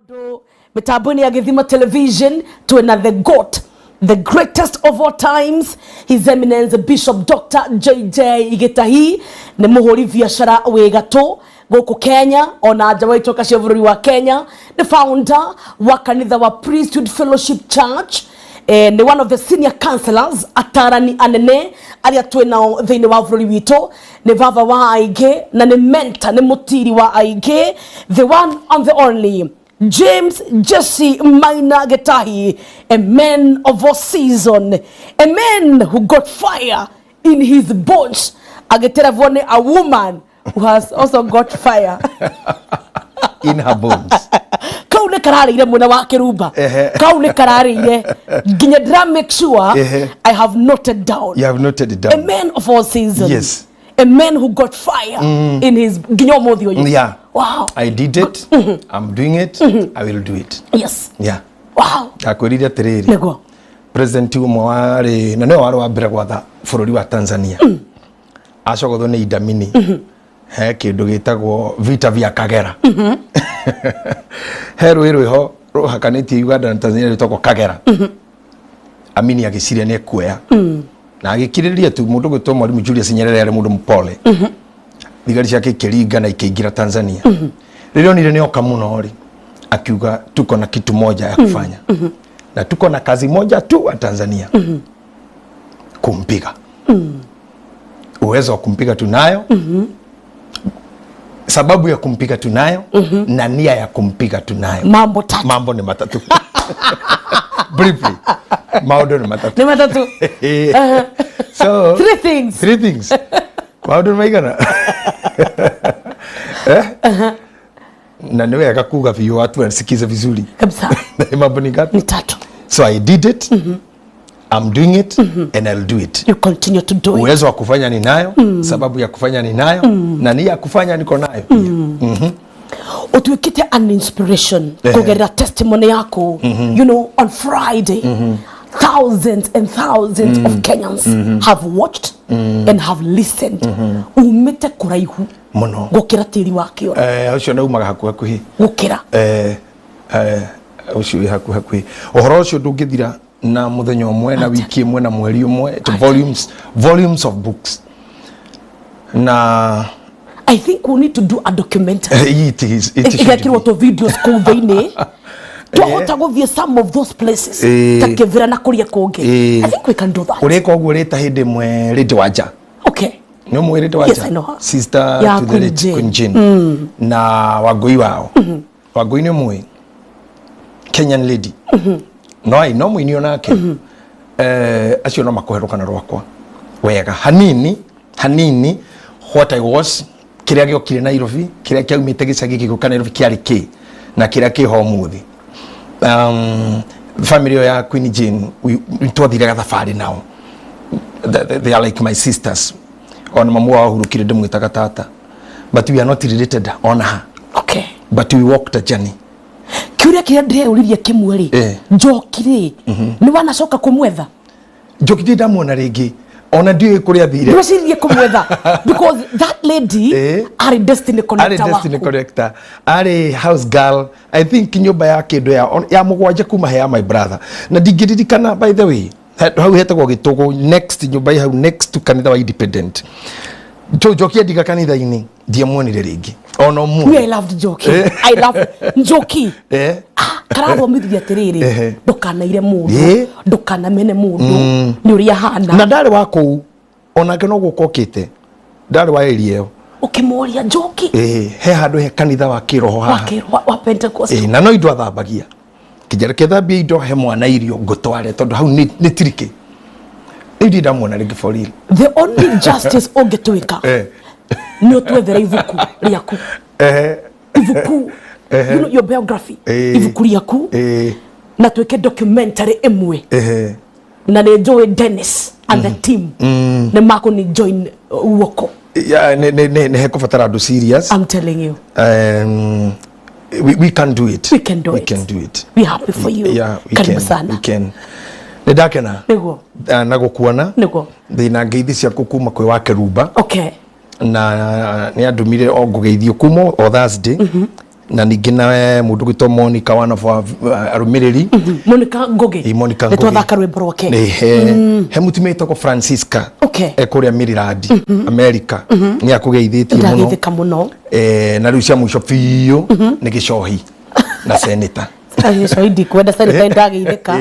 Tondu mitambo-inĩ ya Gĩthima Television twĩna the goat, the greatest of all times, His Eminence Bishop Dr. JJ Gĩtahi. Nĩ mũhũri biacara wĩ gatũ gũkũ Kenya ona nja wa itoka cia bũrũri wa Kenya. Nĩ founder wa kanitha wa Priesthood Fellowship Church. Nĩ one of the senior counselors, atarani anene arĩa twĩ nao thĩinĩ wa bũrũri witũ. Nĩ baba wa aingĩ na nĩ mentor, nĩ mũtiri wa aingĩ, the one and the only James Jesse Maina Gitahi, a man of all season, a man who got fire in his bones. Agĩterevwo nĩ a woman who has also got fire in her bones. Kau nĩ kararĩire mwena wa kĩrumba. Kau nĩ kararĩire nginya ndĩra make sure I have noted down. You have noted it A down. Man of all seasons. Yes. A man who got fire in his nginya ũmũthĩ ũyũ. I did it. I'm doing it. I will do it. Yeah. Ndakwĩrire atĩrĩrĩ, president ũmwe warĩ na nĩwe warĩ wa mbere gwatha bũrũri wa Tanzania acogothwo nĩ Idi Amin, he kĩndũ gĩtagwo vita vya Kagera. He rũĩ rwĩho rũhakanĩtie Uganda na Tanzania rwĩtagwo Kagera. Amini agĩciria nĩ ekuoya na agĩkirĩrĩria tu. Mũndũ gwĩtwo Mwalimu Julius Nyerere arĩ mũndũ mpole. Thigari ciake ikĩringa na ikĩingĩra Tanzania. Rĩrĩa onire nĩ oka mũno rĩ, akiuga, "Tuko na kitu moja ya kufanya na tuko na kazi moja tu wa Tanzania, kumpiga. Uwezo wa kumpiga tunayo, sababu ya kumpiga tunayo, na nia ya kumpiga tunayo." Mambo tatu. Mambo ni matatu. Briefly, maũndũ nĩ matatu. Nĩ matatu. So three things. Three things. Maũndũ nĩ maigana, eh? Na nĩ wega kuga biũ watu wasikize vizuri. Kabisa. Mambo ni ngapi? Ni tatu. So I did it, I'm doing it, and I'll do it. You continue to do it. Uwezo wa kufanya ninayo, sababu ya kufanya ninayo, na nia ya kufanya niko nayo pia. Utuĩkĩte an inspiration kũgerera testimony yaku. On Friday, thousands and thousands of Kenyans have watched and have listened. Umĩte kũraihu mũno. Gũkĩra tĩri wa kĩoro. Eh, ũcio nĩ umaga hakuhĩ hakuhĩ. Gũkĩra. Eh, ũcio wĩ hakuhĩ hakuhĩ. Ũhoro ũcio ndũngĩthira na mũthenya ũmwe, na wiki ĩmwe, na mweri ũmwe. It volumes, volumes of books na I think we need to do a documentary. It is, it should Igekĩrwo be. tũ videos kũu thĩinĩ, twahota gũthiĩ some of those places ta Kĩvĩra na kũrĩa kũngĩ. I think we can do that. Ũrĩka ũguo rĩta hĩndĩ ĩmwe Lady Wanja. Nĩ ũmũĩ Lady Wanja? Yes, I know her. Sister Yeah, to the Queen late Jane. Queen Jane na Wangũi wao. Wangũi nĩ ũmũĩ, Kenyan lady, no ai no mũini onake. Eh, acio no makũhe rũgano rwakwa wega hanini hanini, what I was, kĩrĩa gĩokire Nairobi, kĩrĩa kĩaumĩte gĩcagi gĩgĩũka Nairobi kĩarĩ kĩ, na kĩrĩa kĩho ũmũthĩ. Family ĩyo ya Queen Jane, twathire gathabarĩ nao. They are like my sisters. Ona mamu wao ahurũkire ndĩmwĩtaga tata, but we are not related ona ha. But we walked a journey. Kĩũria kĩrĩa ndĩreyũririe kĩmwe rĩ, Njoki rĩ, nĩ wanacoka kũmwetha? Njoki ndirĩ ndamuona rĩngĩ, ona ndiũĩ kũrĩa athire. Ndweciririe kũmwetha? Because that lady arĩ destiny arĩ connector destiny waku. Connector, arĩ house girl, I think nyũmba ya kĩndũ ya mũgwanja kuma he ya my brother, na ndingĩririkana. By the way, hau hetagwo Gĩtũgũ, next nyũmba ĩ hau next to kanitha wa Independent. Njoki andiga kanitha-inĩ, ndiamuonire rĩngĩ ona Me, I ũmũthĩ. loved Njoki. I love Njoki. Ah, karathomithirie atĩrĩrĩ, ndũkanaire mũndũ, ndũkanamene mũndũ nĩ ũrĩa ahana. Na ndarĩ wa kũu onake, no gũka okĩte, ndarĩ wa area ĩyo. Ũkĩmũria Njoki? He handũ he kanitha wa kĩroho haha. Wa Pentecost. Na no indo athambagia, kĩnjara kĩthambia indo, he mwana irio ngũtware, tondũ hau nĩ tirikĩ. Rĩu ndirĩ ndamuona rĩngĩ, for real. The only justice ũngĩtwĩka nĩ ũtwethere ibuku rĩaku, ibuku, your biography, ibuku rĩaku, na twĩke documentary ĩmwe. Na nĩ njũĩ Dennis and the team nĩ makũni join guoko. Yeah, nĩ hekũbatara andũ serious. I'm telling you. We can do it. We can do We it. can do it. We happy for you. Yeah, we Karibu can, sana. we can. Nĩ ndakena. Ah, na gũkuona. Ndĩna ngeithi ciaku kuma kwĩ wa Kerumba. Na nĩ andũmire o ngũgeithio kuma o Thursday. Na ningĩ na mũndũ gwĩtwo Monica, one of our arũmĩrĩri. Monica Ngugi. Ĩ, Monica nĩ Ngugi. Twathaka rwĩmbo rwake. Nĩ he mũtumia wĩtagwo Francisca ekũrĩa Maryland, America, nĩ akũgeithĩtie mũno. Ndageithĩka mũno. Na rĩu cia mũico biũ nĩ gĩcohi na seneta. Gĩcohi ndikwenda, seneta ndageithĩka.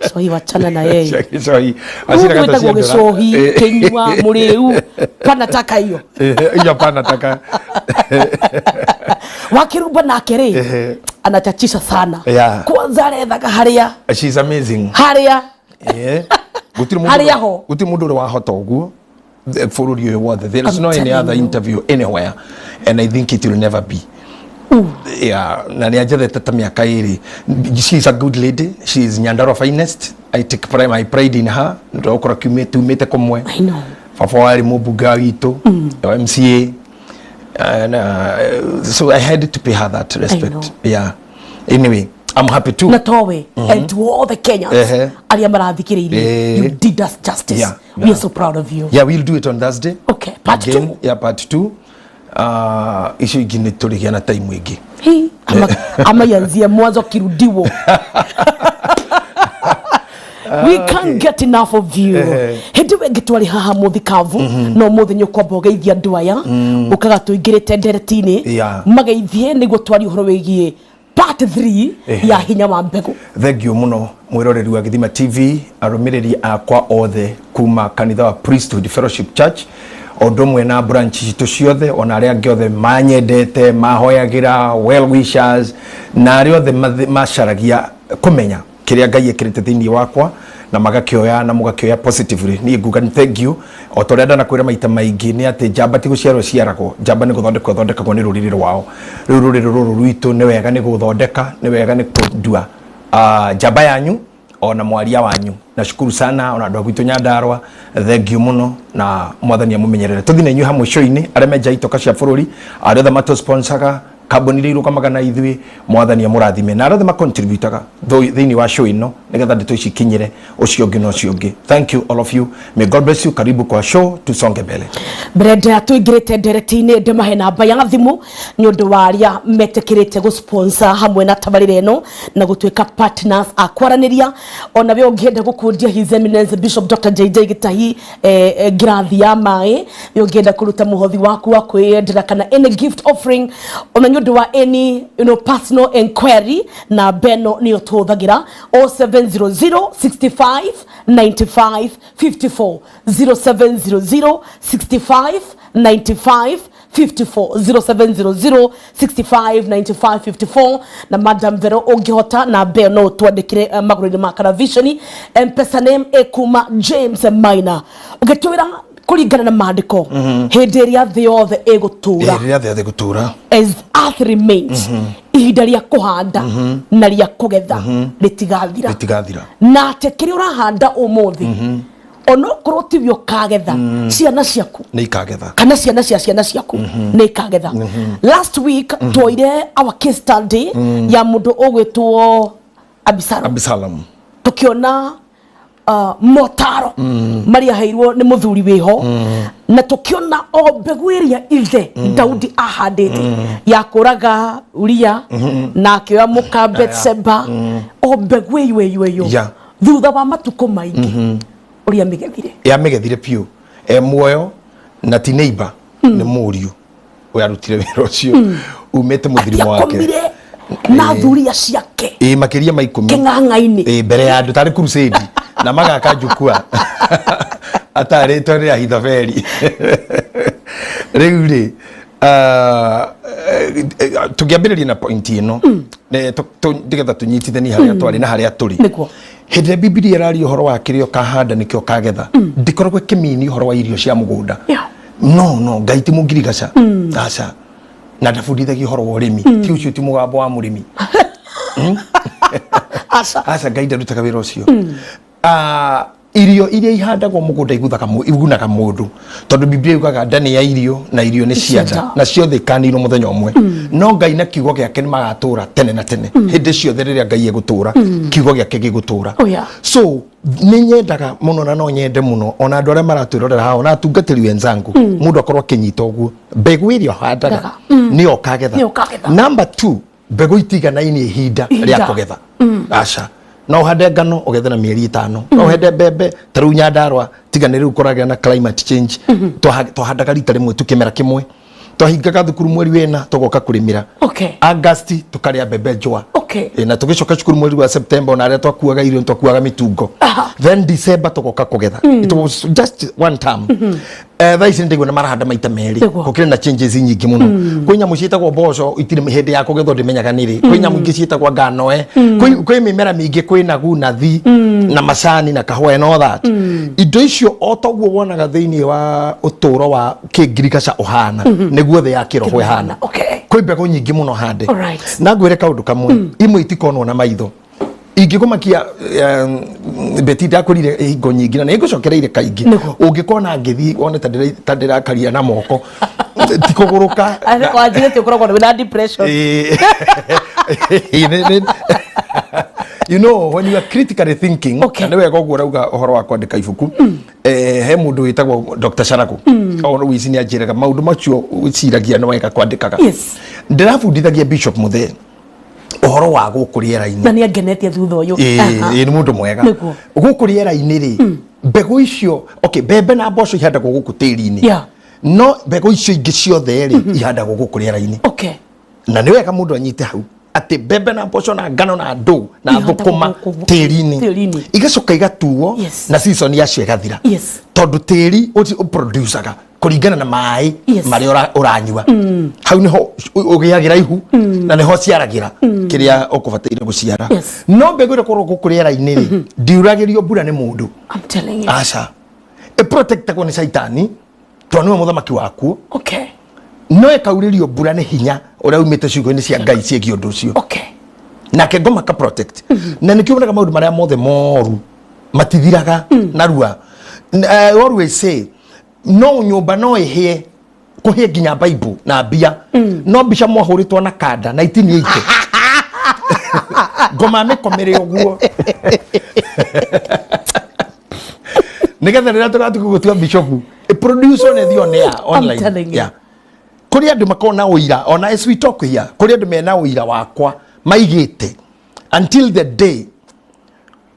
Gĩcohi wachana na yeye. Cia gĩcohi. Rĩu gwĩtagwo gĩcohi kĩnyua mũrĩu panataka iyo. Iyo panataka. Wakirumba nake rĩ anachachisha sana. Kwanza arethaga harĩa She's amazing. Harĩa Gũtirĩ mũndũ Harĩa ho. Gũtirĩ mũndũ ũrĩ wahota ũguo bũrũri ũyũ wothe. There is I'm no any telling other you. interview anywhere and I think it will never be. Yeah, na nĩ anjethete ta mĩaka 2. She is a good lady. She is Nyandarua finest. I take pride, my pride in her. Nĩtũgũkorwo tumĩte kũmwe. I know. Baba warĩ mũmbunge wa witũ wa MCA and so I had to pay her that respect. Know. Yeah, anyway, I'm happy too. Na towe and to all the Kenyans arĩa marathikĩrĩirie, you did us justice. We are so proud of you. Yeah, we'll do it on Thursday. Okay, part Again, two. Yeah, part two. Icio ingĩ nĩ tũrĩgĩa na time ĩngĩ. Hi, ama ianzie mwanzo kirudiwo. We can't get enough of you. Hĩndĩ ĩyo ĩngĩ twarĩ haha mũthikabu no mũthĩ nĩ ũkwamba ũgeithia andũ aya ũkaga tũingĩrĩte ndereti-inĩ. Mageithie nĩguo twarie ũhoro wĩgiĩ part 3 ya hinya wa mbegũ. Thank you mũno mwĩroreri wa Gĩthima TV, arũmĩrĩri akwa othe kuma kanitha wa Priesthood Fellowship Church, o ũndũ ũmwe na branch citũ ciothe, ona arĩa angĩ othe manyendete, mahoyagĩra, well wishers, na arĩa othe macaragia kũmenya kĩrĩa Ngai ekĩrĩte thĩinĩ wakwa na magakĩoya na mũgakĩoya positively. Niĩ nguga nĩ thank you. O ta ũrĩa ndanakwĩra maita maingĩ nĩ atĩ njamba ti gũciarwo ciaragwo, njamba nĩ gũthondekwo ĩthondekagwo nĩ rũrĩrĩ rwao. Rĩu rũrĩrĩ rũrũ rwitũ nĩ wega nĩ gũthondeka, nĩ wega nĩ kũndua njamba yanyu ona mwaria wanyu. Nashukuru sana ona andũ a gwitũ Nyandarua, thank you mũno na Mwathani amũmenyerere. Tũthiĩ na inyuĩ hamwe show-inĩ, arĩa menja itoka cia bũrũri, arĩa othe matũsponsaga, kambuni iria irũgamaga na ithuĩ, Mwathani amũrathime, na arĩa othe macontributaga thĩinĩ wa show ĩno nĩgetha ndeto ici ikinyĩre ũcio ũngĩ na ũcio ũngĩ. Thank you all of you, may God bless you. Karibu kwa show, tusonge mbele. Mbere ndaya tũingĩrĩte ndereti-inĩ, ndĩmahe namba ya thimũ nĩ ũndũ wa arĩa metĩkĩrĩte gũ-sponsor hamwe na tabarĩra ĩno na gũtuĩka partners a kwaranĩria. Ona we ũngĩenda gũkundia His Eminence Bishop Dr. JJ Gĩtahi ngirathi ya maĩ, we ũngĩenda kũruta mũhothi waku wa kwĩyendera kana any gift offering, ona nĩ ũndũ wa any personal enquiry, namba ĩno nĩyo tũhũthagĩra: 0700 65 95 54, 0700 65 95 54, 0700 65 95 54. Na Madam Vero, ũngĩhota namba ĩyo no ũtwandĩkĩre magũrũ-inĩ ma karavishoni. Mpesa name ĩkuma James Maina. Ũngĩtwĩra kũringana na maandĩko, hĩndĩ ĩrĩa thĩ yothe ĩgũtũra, Rĩrĩa thĩ yothe gũtũra, as earth remains, ihinda rĩa kũhanda na rĩa kũgetha rĩtigathira. Rĩtigathira. Na atĩ kĩrĩa ũrahanda ũmũthĩ, onokorwo tiwe ũkagetha, ciana ciaku nĩ ikagetha, kana ciana cia ciana ciaku nĩ ikagetha. Last week twoire our case study ya mũndũ ũgwĩtwo Abisalomu. Abisalomu. Tukiona motaro marĩa aheirwo nĩ mũthuri wĩho, na tukiona o mbegũ ĩrĩa ithe Daudi ahandĩte ya kũraga Uria na akĩoya mũka Betseba, o mbegũ ĩyo ĩyo ĩyo thutha wa matukũ maingĩ ũrĩa mĩgethire. Yamĩgethire biũ e muoyo, na ti neighbor, nĩ mũriũ ũyarutire wĩra ũcio umĩte mũthirimo wake. Akomire na thuria ciake. Ĩ, makĩria ma 10. Kĩng'ang'a-inĩ. Ĩ, mbere ya andũ tarĩ crusade na magaka njukua atarĩtwo nĩ Ahithofeli. Rĩu rĩ, tũngĩambĩrĩria na point ĩno nĩgetha tũnyitithanie harĩa twarĩ na harĩa tũrĩ. Hĩndĩ ĩrĩa Bibilia ĩraria ũhoro wa kĩrĩa ũkahanda nĩkĩo ũkagetha, ndĩkoragwo ĩkĩmini ũhoro wa irio cia mũgũnda. No Ngai ti mũngirigaca, aca, na ndabundithagia ũhoro wa ũrĩmi. Ti ũcio, ti mũgambo wa mũrĩmi. Aca. Aca, Ngai ndarutaga wĩra ũcio. Irio iria ihandagwo mũgũnda iguthaga igunaga mũndũ, tondũ Biblia yugaga nda nĩ ya irio na irio nĩ cia nda, na ciothe ikaninwo mũthenya ũmwe, no Ngai na kiugo gĩake nĩ magatũra tene na tene. Hĩndĩ ciothe rĩrĩa Ngai egũtũra, kiugo gĩake gĩgũtũra. So nĩ nyendaga mũno na no nyende mũno ona andũ arĩa maratwĩrorera haha, ona atungatĩri wenzangu, mũndũ akorwo akĩnyita ũguo, mbegũ ĩrĩa ũhandaga nĩyo ũkagetha. Nĩyo ũkagetha. Number two, mbegũ itiganainie ihinda Ihinda. rĩa kũgetha. Aca, no ũhande ngano ũgethe na mĩeri 5, no ũhande mbembe ta rĩu Nyandarua, tiga nĩ rĩu kũragĩa na climate change. Twahandaga rita rĩmwe tu kĩmera kĩmwe. Twahingaga thukuru mweri 4, tũgoka kũrĩmĩra. August tũkarĩa mbembe njũa. Na tũgĩcoka cukuru mweri wa September, ona arĩa twakuaga irio twakuaga mĩtungo. Then December tũgoka kũgetha. It was just one term. Thaa ici nĩndaigua nĩ marahanda maita merĩ. Gũkĩrĩ na changes nyingĩ mũno. Kwĩ nyamũ ciĩtagwo mboco itirĩ hĩndĩ ya kũgethwo, ndĩmenyaga nĩrĩ. Kwĩ nyamũ ingĩ ciĩtagwo nganoe. Kwĩ mĩmera mĩingĩ, kwĩ nagu, nathi na macani na kahũa and all that. Indo icio o toguo wonaga thĩinĩ wa ũtũũro wa kĩngirigaca ũhana, nĩguo thĩ ya kĩroho ĩhana. Kwĩ mbegũ nyingĩ mũno hande. Na ngwĩre kaũndũ kamwe, imwe itikonwo na maitho. Ingĩkũmakia, beti ndakwĩrire hingo nyingĩ na nĩngũcokereire kaingĩ. Ũngĩkona ngĩthiĩ wone ta ndĩrakaria na moko, ti kũgũrũka. Wanjirĩte ũkoragwo wĩna depression. Ĩĩ, when you are critically thinking, na nĩ wega ũguo ũrauga ũhoro wa kwandĩka ibuku. He mũndũ wĩtagwo Dr. Sharagu o rĩu ici nĩ anjĩraga maũndũ macio wĩciragia nĩ wega kwandĩkaga. Ndĩrabundithagia Bishop Muthee ũhoro wa gũkũ rĩera-inĩ. Na nĩ angenetie thutha ũyũ. Ĩĩ, nĩ mũndũ mwega. Gũkũ rĩera-inĩ rĩ, mbegũ icio, okay, mbembe na mboco ihandagwo gũkũ tĩri-inĩ, no mbegũ icio ingĩ ciothe rĩ, ihandagwo gũkũ rĩera-inĩ. Na nĩ wega mũndũ anyite hau atĩ mbembe na mboco na ngano na ndũ na Ihandagwo thũkũma gũkũ tĩri-inĩ. Tĩri-inĩ. Igacoka igatuo na season yacio ĩgathira, tondũ tĩri ũcio ũproducaga kũringana na maĩ marĩa ũranyua. Hau nĩho ũgĩagĩra ihu na nĩho ciaragĩra kĩrĩa ũkũbataire gũciara. No mbegũ ĩrĩa ĩkoragwo gũkũ rĩera-inĩ rĩ, ndiuragĩrio mbura nĩ mũndũ. I'm telling you. Aca, ĩprotectagwo nĩ caitani tondũ nĩwe mũthamaki wakuo. No ĩkaurĩrio mbura nĩ hinya ũrĩa umĩte ciugo-inĩ cia Ngai ciĩgiĩ ũndũ ũcio. Nake ngoma ka protect, na nĩkĩo wonaga maũndũ marĩa mothe moru matithiraga narua. I always say, no nyũmba no ĩhĩe, kũhĩe nginya Bible na mbia, no mbica mwahũrĩtwo na kanda 1980, ngoma mĩkomere ũguo nĩgetha rĩrĩa tũgatuka gũtua bishopu produce one ĩthiĩ on air online. Telling you. Yeah. Kũrĩ andũ makoragwo na ũira, ona as we talk here, kũrĩ andũ mena ũira wakwa maigĩte until the day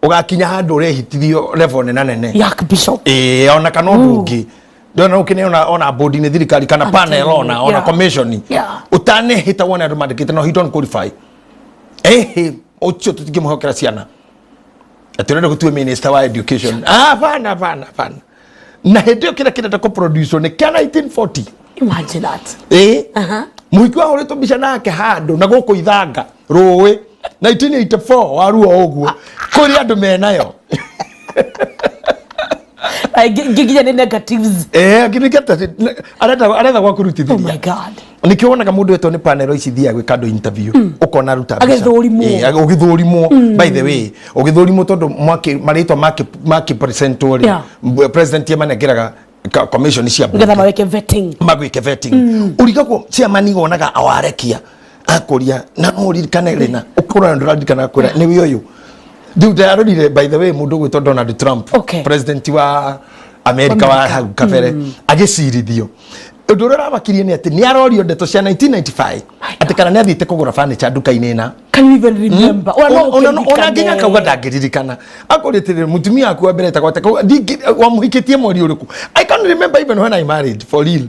ũgakinya handũ ũrehitithio level nena nene. Yak Bishop. Ĩĩ, ona kana ũndũ ũngĩ ndona ũkĩne ona board nĩ thirikari kana I'm panel, telling you, ona commission, ũtanehĩta wone andũ mandĩkĩte, no he don't qualify, ehe, ũcio tũtingĩmũhokera ciana atĩ ũrenda gũtua minister wa education. Ah, bana bana bana. Na hĩndĩ ĩyo kĩrĩa kĩrenda kũproduce nĩ kĩa 1940. Imagine that. Ĩĩ, mũhiki wahũrĩtwo mbica nake handũ na gũkũ ithanga rũĩ 1984, waruo ũguo kũrĩ andũ menayo. Nginya nĩ negatives. Arenda gwa Oh kũrutithĩria. my God. Nĩkĩo wonaga mũndũ wetwo nĩ panel ici thiaga gwĩka andũ interview, ũkona aruta mbica. Agĩthũrimwo. Ĩĩ, ũgĩthũrimwo, by the way, ũgĩthũrimwo tondũ marĩtwa makĩpresentwo rĩ, president amanengeraga commission cia nĩgetha bunge. mawĩke vetting. Magwĩke vetting. Ũrigagwo chairman wonaga awarekia akũria na no ũririkane rĩna ũkũrora ndũraririkana, akwĩra nĩwe ũyũ rĩu ndarorire. By the way, mũndũ ũgwĩtwo Donald Trump, president wa America wa hau kabere, agĩcirithio, ũndũ ũrĩa ũramakirie nĩ atĩ nĩ arorio ndeto cia 1995, atĩ kana nĩ athiĩte kũgũra furniture nduka-inĩ ĩna. Can you even remember? Ona no Ona ũkĩririkane. nginya akauga ndangĩririkana. Akũrĩtĩrĩ mũtumia waku wa mbere etagwo atĩa? Akauga, "Wamũhikĩtie mweri ũrĩkũ?" I can't remember even when I married, for real.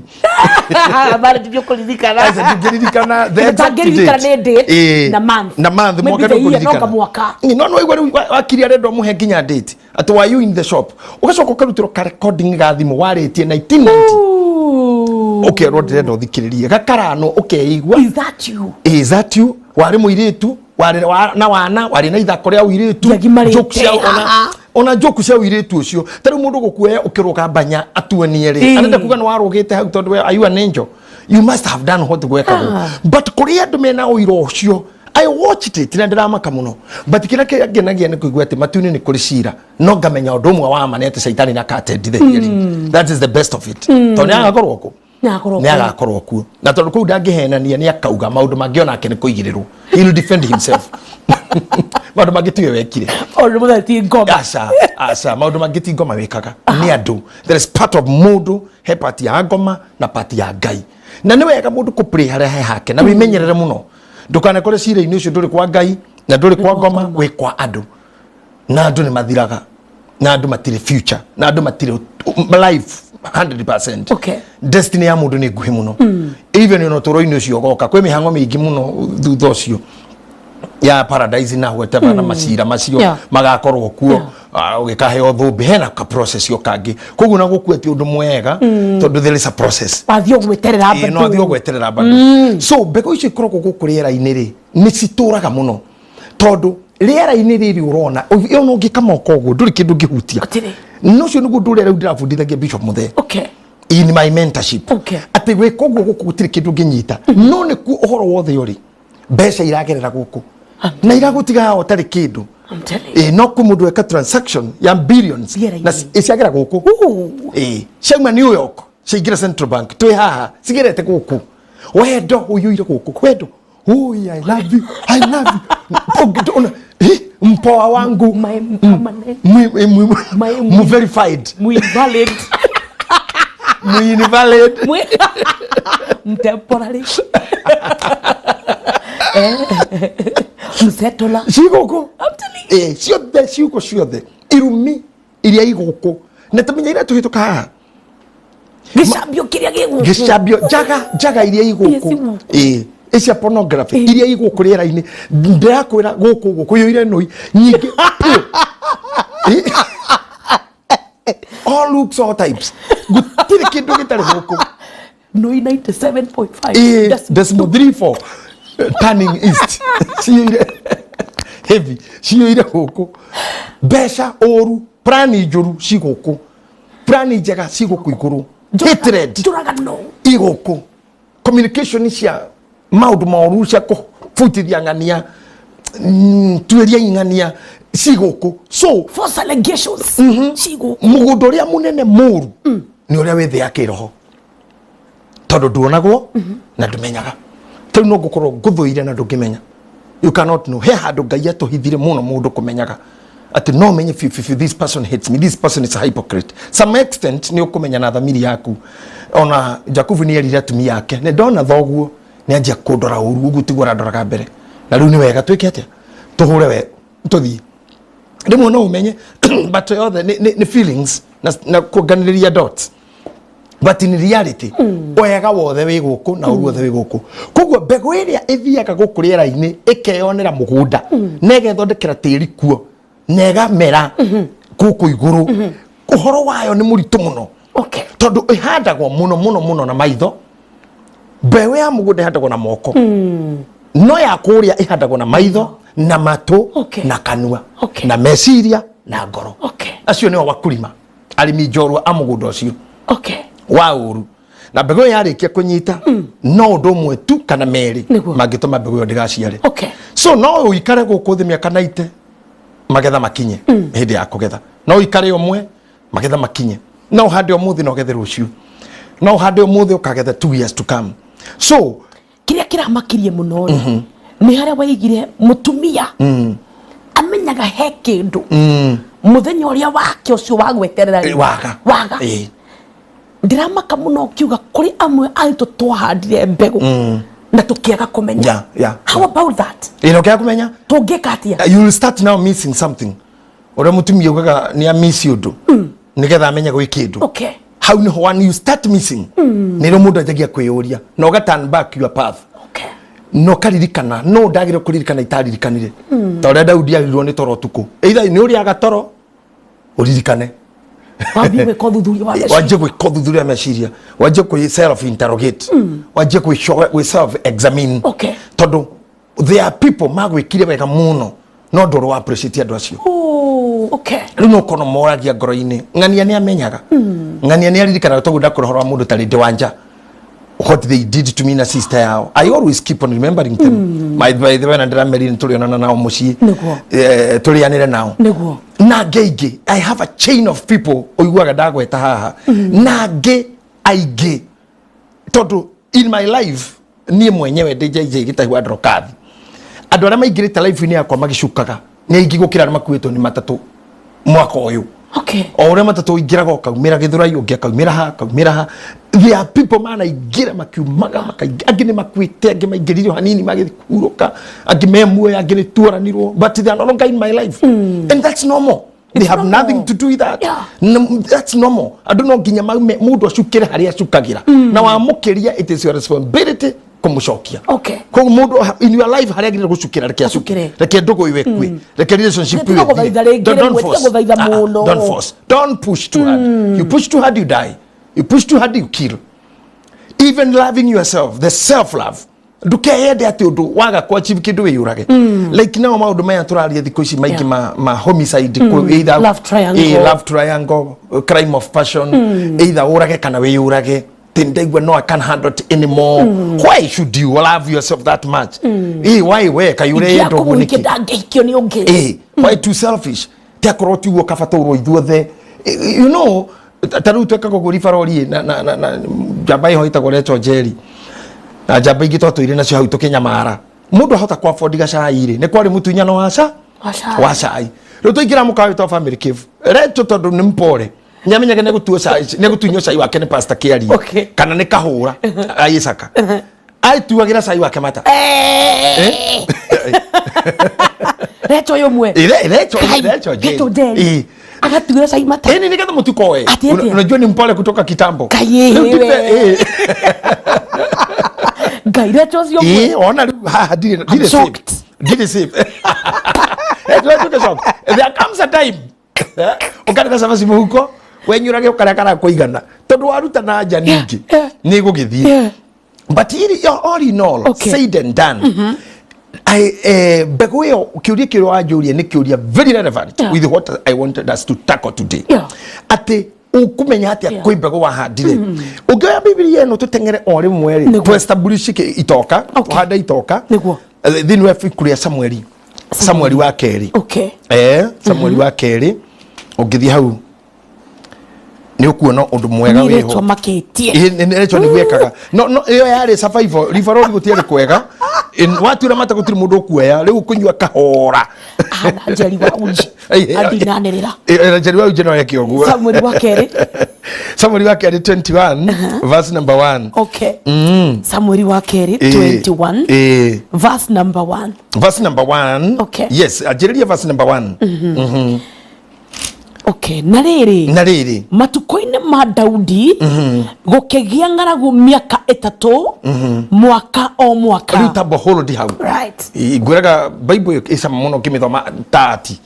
Married nĩ ũkũririkana. Aca, ndingĩririkana the exact Ndangĩririkana date. nĩ date Ĩĩ. na month. Na month. Maybe Mwaka the year, ndũkũririkana. no mwaka. Ĩ, no waigua rĩu wakiri arenda ũmũhe nginya date atĩ were you in the shop, ũgacoka ũkarutĩrwo ka recording ga thimũ warĩtie 1990. Ooh. Ũkerwo ndĩrenda ũthikĩrĩrie gakaranwo ũkeigua. Is that you? Is that you? Warĩ mũirĩtu, warĩ na wana, warĩ na ithako rĩa ũirĩtu. Ndiagimarĩte. Joke cia ona ona joke cia ũirĩtu ũcio. Ta rĩu mũndũ gũkuoya ũkĩrũga mbanya atuonie rĩ, arenda kuga nĩ warũgĩte hau tondũ we, are you an angel? You must have done what gwekagwo. But kũrĩ andũ mena ũira ũcio I watched it na ndĩramaka mũno, but kĩrĩa kĩangenagia nĩ kũigua atĩ matu-inĩ nĩ kũrĩ cira, no ngamenya ũndũ ũmwe wa ma nĩ atĩ Caitani nĩ aka-attend the hearing. That is the best of it, tondũ nĩ agakorwo kũ Nĩagakorwo nĩ kuo. Agakorwo kuo, na tondũ kũu ndangĩhenania, nĩ akauga maũndũ mangĩ onake nĩ kũigĩrĩrwo. He will defend himself. Maũndũ mangĩ tiwe wekire. Ũndũ mũthenya ti ngoma. Aca, aca, maũndũ mangĩ ti ngoma wĩkaga, nĩ andũ. There is part of mũndũ, he part ya ngoma na part ya Ngai, na nĩ wega mũndũ kũ pray harĩa he hake na wĩmenyerere mũno ndũkanekore cira-inĩ ũcio ndũrĩ kwa Ngai na ndũrĩ kwa ngoma, wĩ kwa andũ, na andũ nĩ mathiraga, na andũ matirĩ future, na andũ matirĩ life 100%. Destiny ya mũndũ nĩ nguhĩ mũno. Even ona ũtũũro-inĩ ũcio ũgoka kwĩ mĩhang'o mĩingĩ mũno thutha ũcio ya paradise na whatever na macira macio magakorwo kuo. Ũgĩkaheo thũmbĩ, hena ka process yo kangĩ, koguo na gũkua ti ũndũ mwega tondũ there is a process. Wathiĩ ũgweterera. Ĩĩ, no athiĩ ũgweterera bado. So mbegũ icio ikoragwo gũkũ rĩera-inĩ rĩ, nĩ citũraga mũno tondũ rĩera-inĩ rĩrĩ ũrona ona ũngĩka moko ũguo ndũrĩ kĩndũ ũngĩhutia. Gũtirĩ. No ũcio nĩguo ũndũ ũrĩa rĩu ndĩrabundithagia Bishop Muthee in my mentorship, atĩ gwĩka ũguo gũkũ gũtirĩ kĩndũ ũngĩnyita, no nĩkuo ũhoro wothe ũrĩ. Mbeca iragerera gũkũ na iragũtiga haha ũtarĩ kĩndũ. I'm telling you. Ĩ, no kwĩ mũndũ weka transaction ya billions Rĩera-inĩ. na ĩciagera gũkũ. Ĩ, ciauma New York ciaingĩra Central Bank twĩ haha, cigerete gũkũ. Wendo ũiyũire gũkũ, wendo. Ui, I love you, I love you. Ĩ, mpoa wangu. My permanent. Mu verified. Invalid. Mu invalid. Temporary. Msetola. Cigũkũ. I'm telling you. Ĩ, ciothe ciugo ciothe irumi iria igũkũ na tamenya iria tũhĩtũka haha. Gĩcambio kĩrĩa gĩ gũkũ. Gĩcambio, njaga, njaga iria Iria igũkũ. cigũkũ. Ĩ, cia pornography iria igũkũ rĩera-inĩ, ndĩrakwĩra gũkũ ũguo kũiyũire nũi nyingĩ piũ. Ĩ, all looks, all types, gũtirĩ kĩndũ gĩtarĩ gũkũ. Nui 97.5. Ĩ, Decimal. Decimal 34 turning east, ciyũire heavy, ciyũire gũkũ. Mbeca ũru, plani njũru ci gũkũ, plani njega ci gũkũ igũrũ, hatred Njũragano. Igũkũ communication cia maũndũ moru cia kũbutithia ng'ania, tuĩria ing'ania ci gũkũ, so False allegations. Ci gũkũ. Mũgũnda ũrĩa mũnene mũru nĩ ũrĩa wĩ thĩ ya kĩroho, tondũ nduonagwo na ndũmenyaga. Rĩu no ngũkorwo ngũthũire na ndũngĩmenya. You cannot know. He handũ Ngai atũhithire mũno mũndũ kũmenyaga atĩ no menye biũ biũ, this person hates me, this person is a hypocrite. Some extent nĩ ũkũmenya na thamiri yaku. Ona Jakubu nĩ erire atumia ake, nĩ ndona thoguo nĩ anjia kũndora ũru ũguo tiguo arandoraga mbere, na rĩu nĩ wega twĩke atĩa? Tũhũre we tũthiĩ. Rĩmwe no ũmenye, but yothe nĩ feelings na kuonganĩrĩria dots, but in reality wega wothe wĩ gũkũ na ũru wothe wĩ gũkũ. Koguo mbegũ ĩrĩa ĩthiaga gũkũ rĩera-inĩ ĩkeyonera mũgũnda na ĩgethondekera tĩri kuo na ĩgamera gũkũ igũrũ, ũhoro wayo nĩ mũritũ mũno tondũ ĩhandagwo mũno mũno mũno na maitho. Mbeũ ya mũgũnda ĩhandagwo na moko, no ya kũrĩa ĩhandagwo na maitho na matũ na kanua na meciria na ngoro. Acio nĩo wakulima, arĩmi njorua a mũgũnda ũcio wa ũru. Na mbegũ ĩyo yarĩkia kũnyita, no ũndũ ũmwe tu kana merĩ mangĩtũma mbegũ ĩyo ndĩgaciare. So no ũikare gũkũ thĩ mĩaka 90, magetha makinye hĩndĩ ya kũgetha. No ũikare ũmwe, magetha makinye. No ũhande ũmũthĩ na ũgethe rũciũ. No ũhande ũmũthĩ, ũkagetha 2 years to come. So Kĩrĩa kĩramakirie mũno rĩ, nĩ harĩa waigire mũtumia amenyaga he kĩndũ mũthenya ũrĩa wake ũcio wa gweterera rĩ, Waga. Waga. Ndĩramaka mũno ũkiuga kũrĩ amwe aitũ twahandire mbegũ na tũkĩaga kũmenya. How about that? Ĩno kĩa kũmenya. Tũngĩka atĩa? You will start now missing something. Ũrĩa mũtumia ugaga nĩ amiss ũndũ nĩgetha amenye gwĩ kĩndũ. Hau niho when you start missing, nĩrĩo mũndũ anjagia kwĩyũria na ũga turn back your path na ũkaririkana no ndagĩrĩire kũririkana itaririkanire, ta ũrĩa Daudi arirwo nĩ toro ũtukũ. Either nĩ ũrĩaga toro ũririkane. Wambie gwĩka ũthuthuria wa meciria. Wanjie gwĩka ũthuthuria wa meciria, wanjie kwĩ self interrogate, wanjie kwĩ self examine tondũ there are people magwĩkire wega mũno no ndũrĩ wa appreciate andũ acio. Rĩu no kono moragia ngoro-inĩ, ng'ania nĩ amenyaga, ng'ania nĩ aririkanaga, toguo ndakũra ũhoro wa mũndũ ta rĩndĩ wanja. What they did to me na sister yao, I always keep on remembering them. My, by the way, na ndĩramerire nĩtũrĩonana nao mũciĩ. Tũrĩanĩre nao. Na angĩ aingĩ, I have a chain of people ũiguaga ndagweta haha na angĩ aingĩ, tondũ in my life niĩ mwenyewe ndĩ JJ Gĩtahi wa Ndorokathi, andũ arĩa maingĩrĩte life-inĩ yakwa magĩcukaga nĩ aingĩ gũkĩra arĩa makuĩtwo nĩ matatũ mwaka ũyũ. O ũrĩa matatũ ingĩraga, ũkaumĩra Gĩthũrai, ũngĩ akaumĩra ha, akaumĩra ha. There are people manaingĩra makiumaga makaingĩ, angĩ nĩ makuĩte, angĩ maingĩrire o hanini magĩthiĩ kũhurũka, angĩ me muoyo, angĩ nĩ tuoranirwo, but they are no longer in my life and that's normal. They have Normal. Nothing to do with that. Yeah. No, that's normal. Andũ no nginya maume, mũndũ acukĩre harĩa acukagĩra, na wamũkĩria, it is your responsibility kũmũcokia. Koguo mũndũ in your life harĩa agĩrĩire gũcukĩra, reke acukĩre. Acukĩre. Reke ndũgũ ĩyo ĩkue, reke relationship Tiga ĩyo gũthaitha ĩthire. rĩngĩ Don't rĩmwe, tiga force. gũthaitha Ah, ah, mũno. Don't force, don't push too hard. You push too hard, you die. You push too hard, you kill. Even loving yourself, the self love, ndukeyende atä å ndå waga ku achieve kä ndå wä yå rage. Like nao maå ndå maya tå raria thikå ici maingä ma homicide, either Love triangle. Love triangle, crime of passion, either ũrage kana wä yå rage. Ndaigua no, I can't handle it anymore. Why should you love yourself that much? Why we kayure ndo ũguo Ingĩakũmũhikia nĩkĩ? Ndangĩhikio nĩ ũngĩ. Why too selfish? Ti akorwo tiguo kaba tũrwo ithuothe. Ta rĩu twekaga ũguo ribarori na njamba ĩho ĩtagwo Recho Njeri na njamba ingĩ twatũire nacio hau tũkĩnyamara, mũndũ ahota kwa afford gacai rĩ, nĩ kwarĩ mũtunyano wa ca Wa cai. Wa cai. Rĩu twaingĩra mũkawa wĩtwa Family Cave, Recho tondũ nĩ mpore, nĩamenyaga nĩ gũtuo cai, nĩ gũtunywo cai wake nĩ Pastor Kĩarie kana nĩ kahũra agĩcaka aituagĩra cai wake mata. Recho ũyũ ũmwe. Recho. Kai, Recho Njeri. Recho Njeri. Agatuĩra cai mata. Ĩni nĩgetha mũtukoe. Atĩ atĩa? Unajua ni mpole kutoka kitambo. Kai, Rĩu we. Tipe Ngai, Recho ũcio ũmwe. Ona rĩu haha ndirĩ safe. Shocked. Ndirĩ safe. Tuwatuke shocked. There comes a time ũkarĩka cabaci mũhuko wenyũrage ũkarĩa kana kũigana tondũ waruta na nja ningĩ nĩ gũgĩthiĩ. But all in all, said and done, mbegũ ĩyo, kĩũria kĩrĩa wanjũria nĩ kĩũria very relevant with what I wanted us to tackle today, atĩ ũkũmenya atĩa kwĩ mbegũ wahandire. Ũngĩoya Bibilia ĩno tũteng'ere o rĩmwe rĩ, Nĩguo. tũ establish itoka, tũhande itoka. Thĩinĩ wa ibuku rĩa Samueli, Samueli wa kerĩ. Samueli wa kerĩ, ũngĩthiĩ hau nĩ ũkuona ũndũ mwega Niĩ wĩho. Rĩtwa makĩtie. Ĩĩ, nĩ nĩguo ekaga no ĩyo yarĩ survival ribarori, gũtiarĩ kwega. Watuĩra mata gũtirĩ mũndũ ũkuoya, rĩu ũkũnyua kahora. Ahana Njeri wa uji. Andinanĩrĩra. Njeri wa uji no eke ũguo. Samueli wa kerĩ. Samueli wa kerĩ 21 verse number 1. Okay, Samueli wa kerĩ 21 verse number 1. Verse number 1. Yes, anjĩrĩria verse number 1. Okay, na rĩrĩ, Na rĩrĩ, matukũ-inĩ ma Daudi gũkĩgĩa ng'aragu mĩaka 3, mwaka o mwaka. Rĩu tambo hold hau. Ngwĩraga Bible ĩcama mũno ngĩmĩthoma tati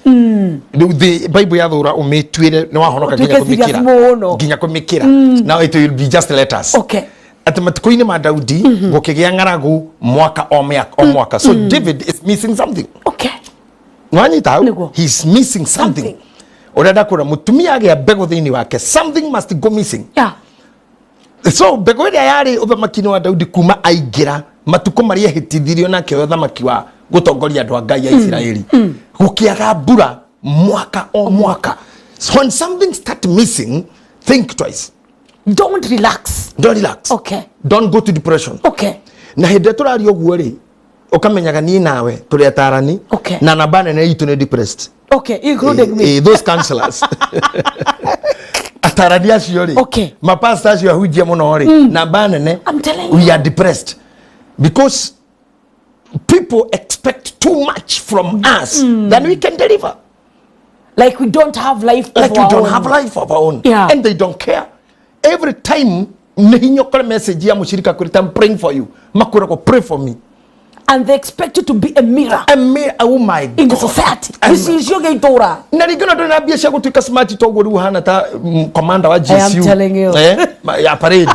rĩu thĩ Bible yathũra ũmĩtuĩre nĩ wahonoka nginya Ũtuĩke serious kũmĩkĩra mũno. Nginya kũmĩkĩra. Now it will be just letters. Atĩ matukũ-inĩ ma Daudi gũkĩgĩa ng'aragu mwaka o mĩaka o mwaka. So David is missing something. Nwanyita hau? Nĩguo. He's missing something. Something. Ũrĩa ndakwĩra, mũtumia agĩa mbegũ thĩinĩ wake, something must go missing. So mbegũ ĩrĩa yarĩ ũthamaki-inĩ wa Daudi kuma aingĩra matukũ marĩa ehĩtithirio nake ũthamaki wa gũtongoria andũ a Ngai a Isiraeli, gũkĩaga mbura mwaka o mwaka. So when something start missing, think twice. Don't relax. Don't relax. Don't go to depression. Na hĩndĩ ĩrĩa tũraria ũguo rĩ, ũkamenyaga niĩ nawe tũrĩ atarani na namba nene itũ nĩ depressed. Okay, including me. Those counselors, atarani acio rĩ, mapasta acio ahunjia mũno rĩ, namba nene I'm telling we you. Are depressed because people expect too much from us than we can deliver. Like we don't have life of Like we our don't own. Have life of our own. And they don't care. Every time nĩ hinya ũkore message ya mũcirika kwĩrĩte, "I'm praying for you," makwĩragwo, "Pray for me." And they expect you to be a mirror And me, oh my in the God. society. Gĩcicio gĩa itũra. Na rĩngĩ ona ndũrĩ na mbia cia gũtuĩka smart toguo rĩu ũhana ta commander wa I am GSU. Telling you. Ya parade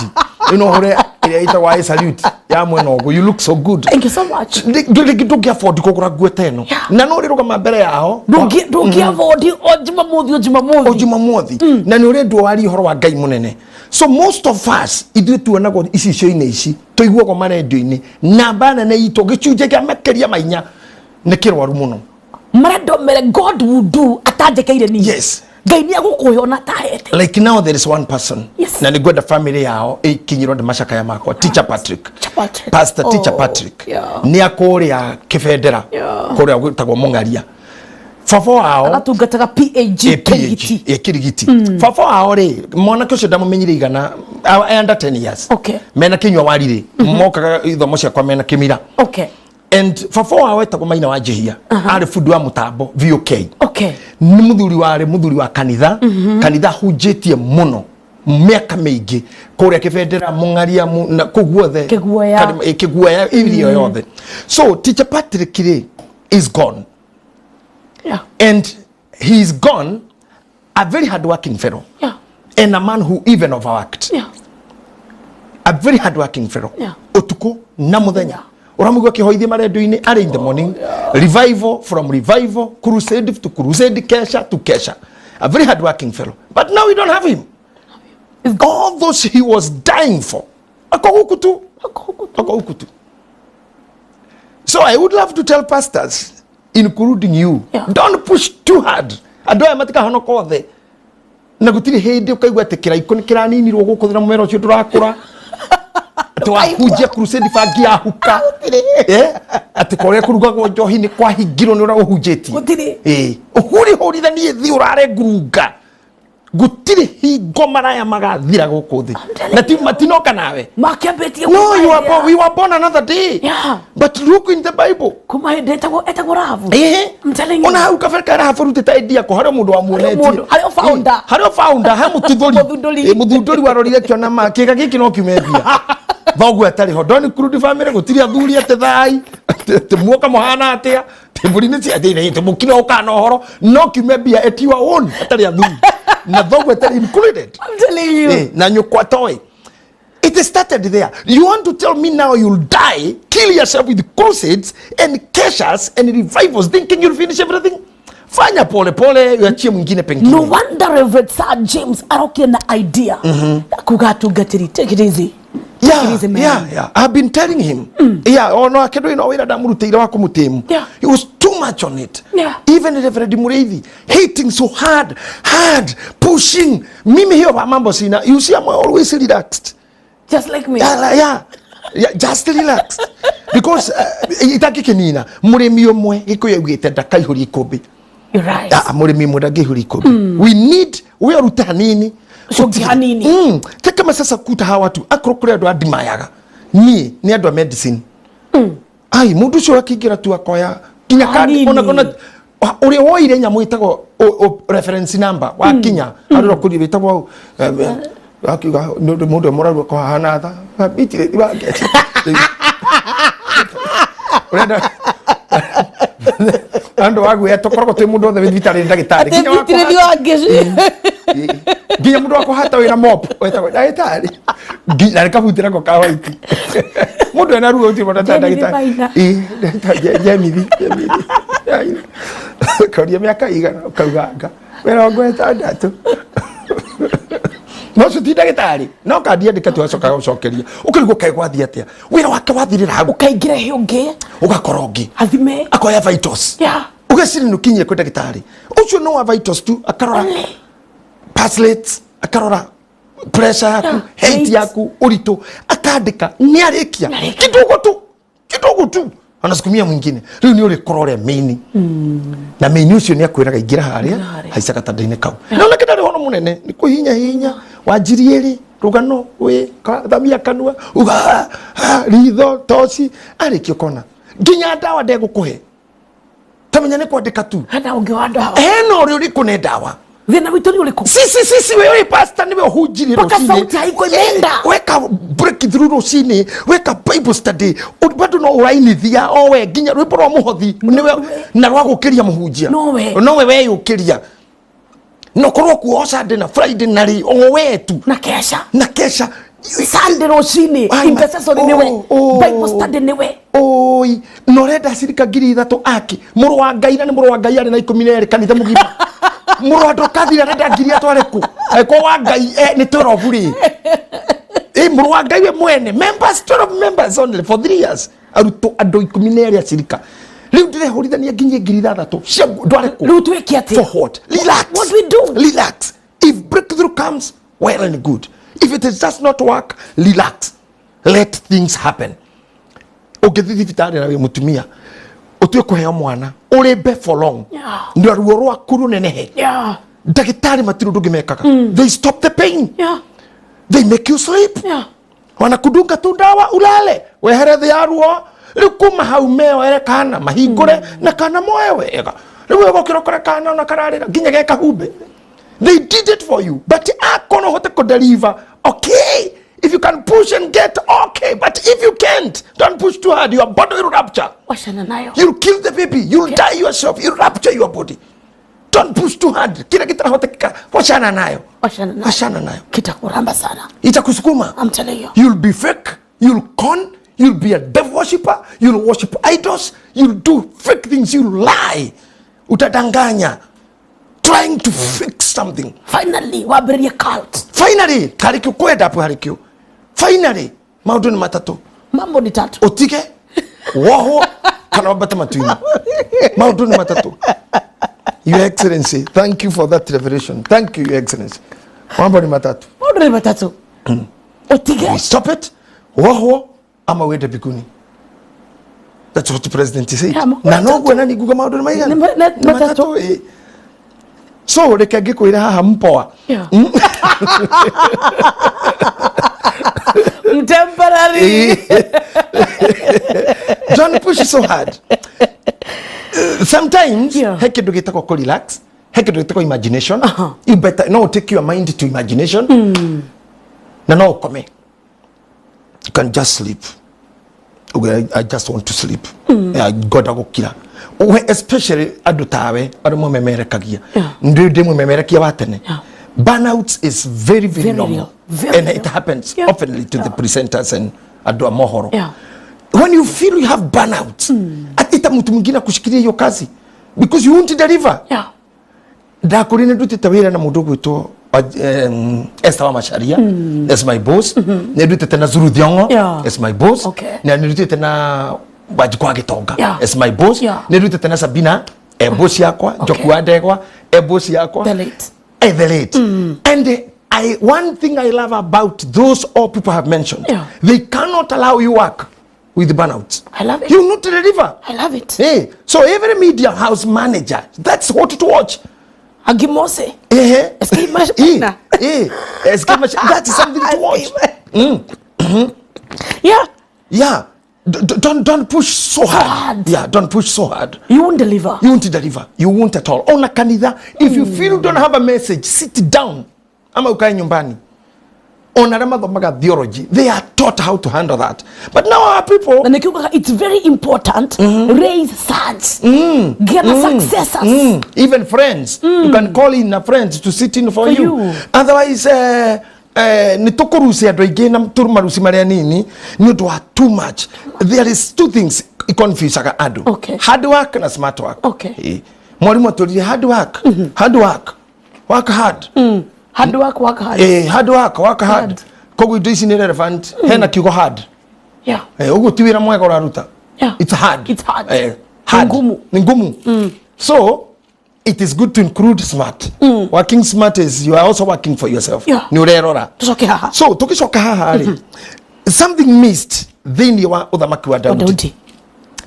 rĩu no ũhũre Ĩrĩa ĩtagwo I salute ya mwena ũguo, you look so good. Thank you so much. Rĩngĩ ndũngĩ afford kũgũra nguo ta ĩno. Na no ũrĩrũgama mbere yao. Ndũngĩ afford o Jumamothi, o Jumamothi. O Jumamothi. Na nĩ ũrendwo warie ũhoro wa Ngai mũnene. So most of us, ithuĩ tuonagwo icicio-inĩ ici, tũiguagwo marendio-inĩ, namba nene itũ gĩcunjĩ kĩa makĩria ma inya nĩ kĩrwaru mũno. Marenda mere God will do atanjĩkĩire niĩ. Yes. Ngai nĩ egũkũhe ona atahete. Like now there is one person. Yes. Na nĩngwenda family yao ĩkinyĩrwo nĩ macakaya makwa, Teacher Patrick. Teacher Patrick. Pastor Teacher Oh, Patrick. yeah. Nĩ akũrĩa Kĩbendera. Kũrĩa gwĩtagwo Mũng'aria. Baba wao agatungataga PAG. Eh, PAG, Kĩrigiti. eh, Kirigiti. Baba wao rĩ, mwanake ũcio ndamũmenyire igana under 10 years. Mena kĩnyua warirĩ, mokaga ithomo ciakwa mena kĩmira. And baba wao etagwo Maina wa Njihia, arĩ bundi wa mũtambo VOK. Nĩ mũthuri warĩ mũthuri wa kanitha, kanitha hunjĩtie mũno mĩaka mĩingĩ kũrĩa Kĩbendera, Mũng'aria, na kũu guothe. Kĩguoya. Kĩguoya irio yothe. So Teacher Patrick rĩ is gone. And he is gone, a very hardworking fellow. And a man who even overworked. A very hardworking fellow. Utuku na muthenya. Ũramũigua akĩhoithia marendio-inĩ arĩ in the morning. Revival from revival, crusade to crusade, kesha to kesha. A very hardworking fellow. But now we don't have him. All those he was dying for. Ako huku tu. Ako huku tu. So I would love to tell pastors, including you, don't push too hard. Andũ aya matikahonoka othe. Na gũtirĩ hĩndĩ ũkaigua atĩ kĩraikũ nĩ kĩraninirwo gũkũ thĩ na mũmera ũcio ndũrakũra. Twahunjia crusade bangi yahuka. Atĩ kũrĩa kũrugagwo njohi nĩ kwahingirwo nĩ ũrĩa ũhunjĩtie. Gũtirĩ. Ũhũrihũrithanie thĩ ũrare ngurunga. Gũtirĩ hingo maraya magathira gũkũ thĩ. Na ti matinoka nawe. Makĩambĩtie No, you are born, we were born another day. But look in the Bible. Kuma hĩndĩ etagwo Rahabu. I'm telling you. Ona hau kabere ka Rahabu rutĩte idea ko harĩ mũndũ wamuonetie. Mũndũ, harĩ o founder. Harĩ o founder, he mũtuthũri. Mũthundũri. Mũthundũri warorire kĩona ma kĩga gĩkĩ no kiume mbia. Thoguo atarĩ ho. Don't include family, gũtirĩ athuri atĩ thai. Atĩ muoka mũhana atĩa. Mbũri nĩ cia thĩna ĩtĩ mũkira ũkana ũhoro no kiume mbia at your own atarĩ athuri. Na thoguo atarĩ included. I'm telling you. Na nyũkwa toĩ. It started there. You want to tell me now you'll die, kill yourself with crusades and keshas and revivals, thinking you'll finish everything? Fanya pole pole, uachie mwingine pengine. No wonder Reverend Sir James arokire na idea. Kuga atungatĩri, take it easy. Take it easy, man. I've been telling him. Yeah, oh no, akedo ino wira ndamurutĩire wa kũmũtĩmu. He was too much on it. Even Reverend Mureithi, hating so hard, hard, pushing. Mimi hiyo mambo sina. You see, I'm always relaxed. Just like me. Yeah, yeah. Yeah, just relaxed. Because itakikinina, mũrĩmi ũmwe Gĩkũyũ augĩte ndakaihũria ikũmbĩ. You're right. Mũrĩmi ũmwe ndangĩihũria ikũmbĩ. We need, we ũrute hanini. Ũcokie hanini. Ta kama sasa kuta hawa watu, akorwo kũrĩ andũ andimayaga. Niĩ nĩ andũ a medicine. Ai, mũndũ ũcio akĩingĩra tu akoya nginya kandi, Hanini. ona ũrĩa woire nyamũ ĩtagwo reference number wakinya, harĩa ũkũria wĩtagwo, akiuga, nĩ ũndũ mũndũ mũraru akahana tha. Itirĩ ti wake. Ũrenda andũ aguoya tũkoragwo twĩ mũndũ othe wĩ thibitarĩ nĩ ndagĩtarĩ. Atĩ Nginya wa thibitarĩ kũhata- wangĩ. Nginya mũndũ wa kũhata wĩra mop wetagwo ndagĩtarĩ. Nginya nĩ kabutĩra ko ka white. Mũndũ ena ruo ũtirĩ mũndũ atarĩ Jemithi ndagĩtarĩ. Maina. Ndagĩtarĩ, Jemithi, Jemithi. Ũkoria mĩaka igana ũkauga anga mĩrongo ĩtandatũ. No ũcio ti ndagĩtarĩ. No kandi andĩka tu acoka gũcokeria. Ũkĩrigwo kaĩ gwathiĩ atĩa? Wĩra wake wathirĩra hau. Ũkaingĩra he ũngĩ. Ũgakora ũngĩ. Athime. Akoya vitals. Ũgeciria nĩ ũkinyire kwĩ ndagĩtarĩ. Ũcio no wa vitals tu, akarora Only. pulse rate, akarora pressure yaku, height Weight. yaku, ũritũ, akandĩka, nĩarĩkia. Nĩarĩkia. Kidogo tu, kidogo tu. Anasukumia mwingine. Rĩu nĩ ũrĩkora ũrĩa main. Na main ũcio nĩ akwĩraga ingĩra harĩa, Ingĩra harĩa. haica gatanda-inĩ kau. Na onake ndarĩ ũhoro mũnene, nĩ kũhinya hinya, wanjirie rĩ, rũgano, wĩ, thamia kanua, uga, ha, ritho, toci, arĩkia ũkona. Nginya ndawa ndegũkũhe. Tamenya nĩ kwandĩka tu. Hena ũngĩ wa ndawa. Hena ũrĩa ũrĩkũ nĩ ndawa. Thĩna witũ nĩ ũrĩkũ? Si, si, si, si, wewe pastor niwe ũhunjirie Mpaka rũcinĩ. sauti haiko imeenda. Weka breakthrough rũcinĩ, weka Bible study, bado no ũrainithia o we nginya rwĩmbo rwa mũhothi niwe na rwa gũkĩria mũhunjia. Nowe. Nowe weyũkĩria. No korwo kuo Sunday na Friday na rĩ o we tu. Na kesha. Na kesha. Sunday rũcinĩ Ai, intercessory nĩwe, oh, oh. Bible study nĩwe. Oi, na ũrenda cirika 3,000 aki mũrũ wa Ngai, na nĩ mũrũ wa Ngai arĩ na 12 kanitha mũgima. Mũrũ wa Ndokathire arenda ngiri atware kũ? Angĩkorwo wa Ngai nĩ 12 rĩ, mũrũ wa Ngai we mwene members, 12 members only for 3 years, arutwo andũ 12 acirika. Rĩu ndĩrehũrithania nginyie 6,000 cia ndware kũ? Rĩu twĩke atĩa? For what? Relax. What we do? Relax. If breakthrough comes, well and good. If it is does not work, relax, let things happen. Ũngĩthiĩ thibitarĩ na wĩ mũtumia ũtue kũheo mwana ũrĩmbe for long, na ruo rwaku rũnenehe, ndagĩtarĩ matirĩ ũndũ ũngĩ mekaga. They stop the pain. They make you sleep. Wanakudunga tu ndawa ulale, wehere thĩ ya ruo. Rĩu kuma hau meoere kana mahingũre na kana moe wega. Rĩu wegũkĩra ũkore kana ona kararĩra nginya ge kahumbe. They did it for you, but akorwo ũhote kũdeliver, okay. If you can push and get, okay, but if you can't, don't push too hard. Your body will rupture. Wachana nayo. You'll kill the baby, you'll die yourself, you'll rupture your body. Don't push too hard. Kile kitarahotekeka, wachana nayo. Wachana nayo. Wachana nayo. Kitakuramba sana. Itakusukuma. I'm telling you. You'll be fake, you'll con, you'll be a devil worshipper, you'll worship idols, you'll do fake things, you'll lie, utadanganya trying to fix something. Finally wambĩrĩrie cult. Finally harĩ kĩo kwenda hapo harĩ kĩo. Finally maũndũ nĩ matatũ. Mambo ni tatu. Ũtige, wohwo, kana wambate matu-inĩ. Maũndũ nĩ matatũ. Your Excellency, thank you for that revelation. Thank you, Your Excellency. Mambo ni matatu. Maũndũ nĩ matatũ. Ũtige. We stop it, wohwo, ama uende mbinguni. That's what the president said. Yeah, na noguo na ninguga maũndũ nĩ maigana? Nĩ Nĩ matatũ. Ĩ. So reke ngĩkwĩre haha mpoa. Temporary. Don't push so hard. Sometimes he kĩndũ gĩtagwo kũ relax, he kĩndũ gĩtagwo imagination. You better no take your mind to imagination na no ũkome. You can just sleep. Okay, I just want to sleep. Yeah, ngwenda gũkira. We, especially andũ tawe arĩa mwememerekagia. Ndĩ mwĩmemerekia wa tene. Burnout is very, very Very normal. real. Very And real. it happens oftenly to the presenters and andũ a mohoro. When you feel you have burnout, ita mtu mwingine akushikilia hiyo kazi because you won't deliver. Ndakũrĩ nĩ ndutĩte wĩra na mũndũ ũgwĩtwo Esther wa Macharia as my boss, nĩ ndutĩte na Zuru Thiong'o as my boss, na nĩ ndutĩte na Wanjikũ wa Gĩtonga as my boss, nĩ ndutĩte na Sabina e boss yakwa, Njoku wa Ndegwa e boss yakwa. The late. Eh, the late. And one thing I love about those all people have mentioned, they cannot allow you work with burnout. I love it. You not deliver. I love it. Hey, so every media house manager, that's what to watch. Agimose. SK Mashina. SK Mashina. That's something to watch. Yeah. Yeah. Don't push so hard. Yeah, don't push so hard. You won't deliver. You won't deliver. You won't at all. Ona kanitha, if you feel you don't have a message, sit down. Ama ukae nyumbani. Ona arĩa mathomaga theology, they are taught how to handle that. But now our people... Na nikiuga, it's very important, raise sons. Get successors. Even friends. You can call in a friend to sit in for For you. you. Otherwise, nĩ tũkũrucia andũ aingĩ na tũmaruci marĩa nini nĩ ũndũ wa too much. There is two things iconfusaga andũ. Hard work na smart work. Mwarimũ atũririe hard work. Hard work. Work hard. Hard work, work hard. Hard work, work hard. Hard. Koguo indo ici nĩ relevant. Hena kiugo hard. Ũguo ti wĩra mwega ũraruta. It's hard. It's hard. Hard. Ni ngumu. Ni ngumu. So it is good to include smart. Working smart is you are also working for yourself. Ni ũrerora. Tucoke haha. So tukicoka haha rĩ, something missed thĩinĩ wa ũthamaki wa Daudi. Daudi.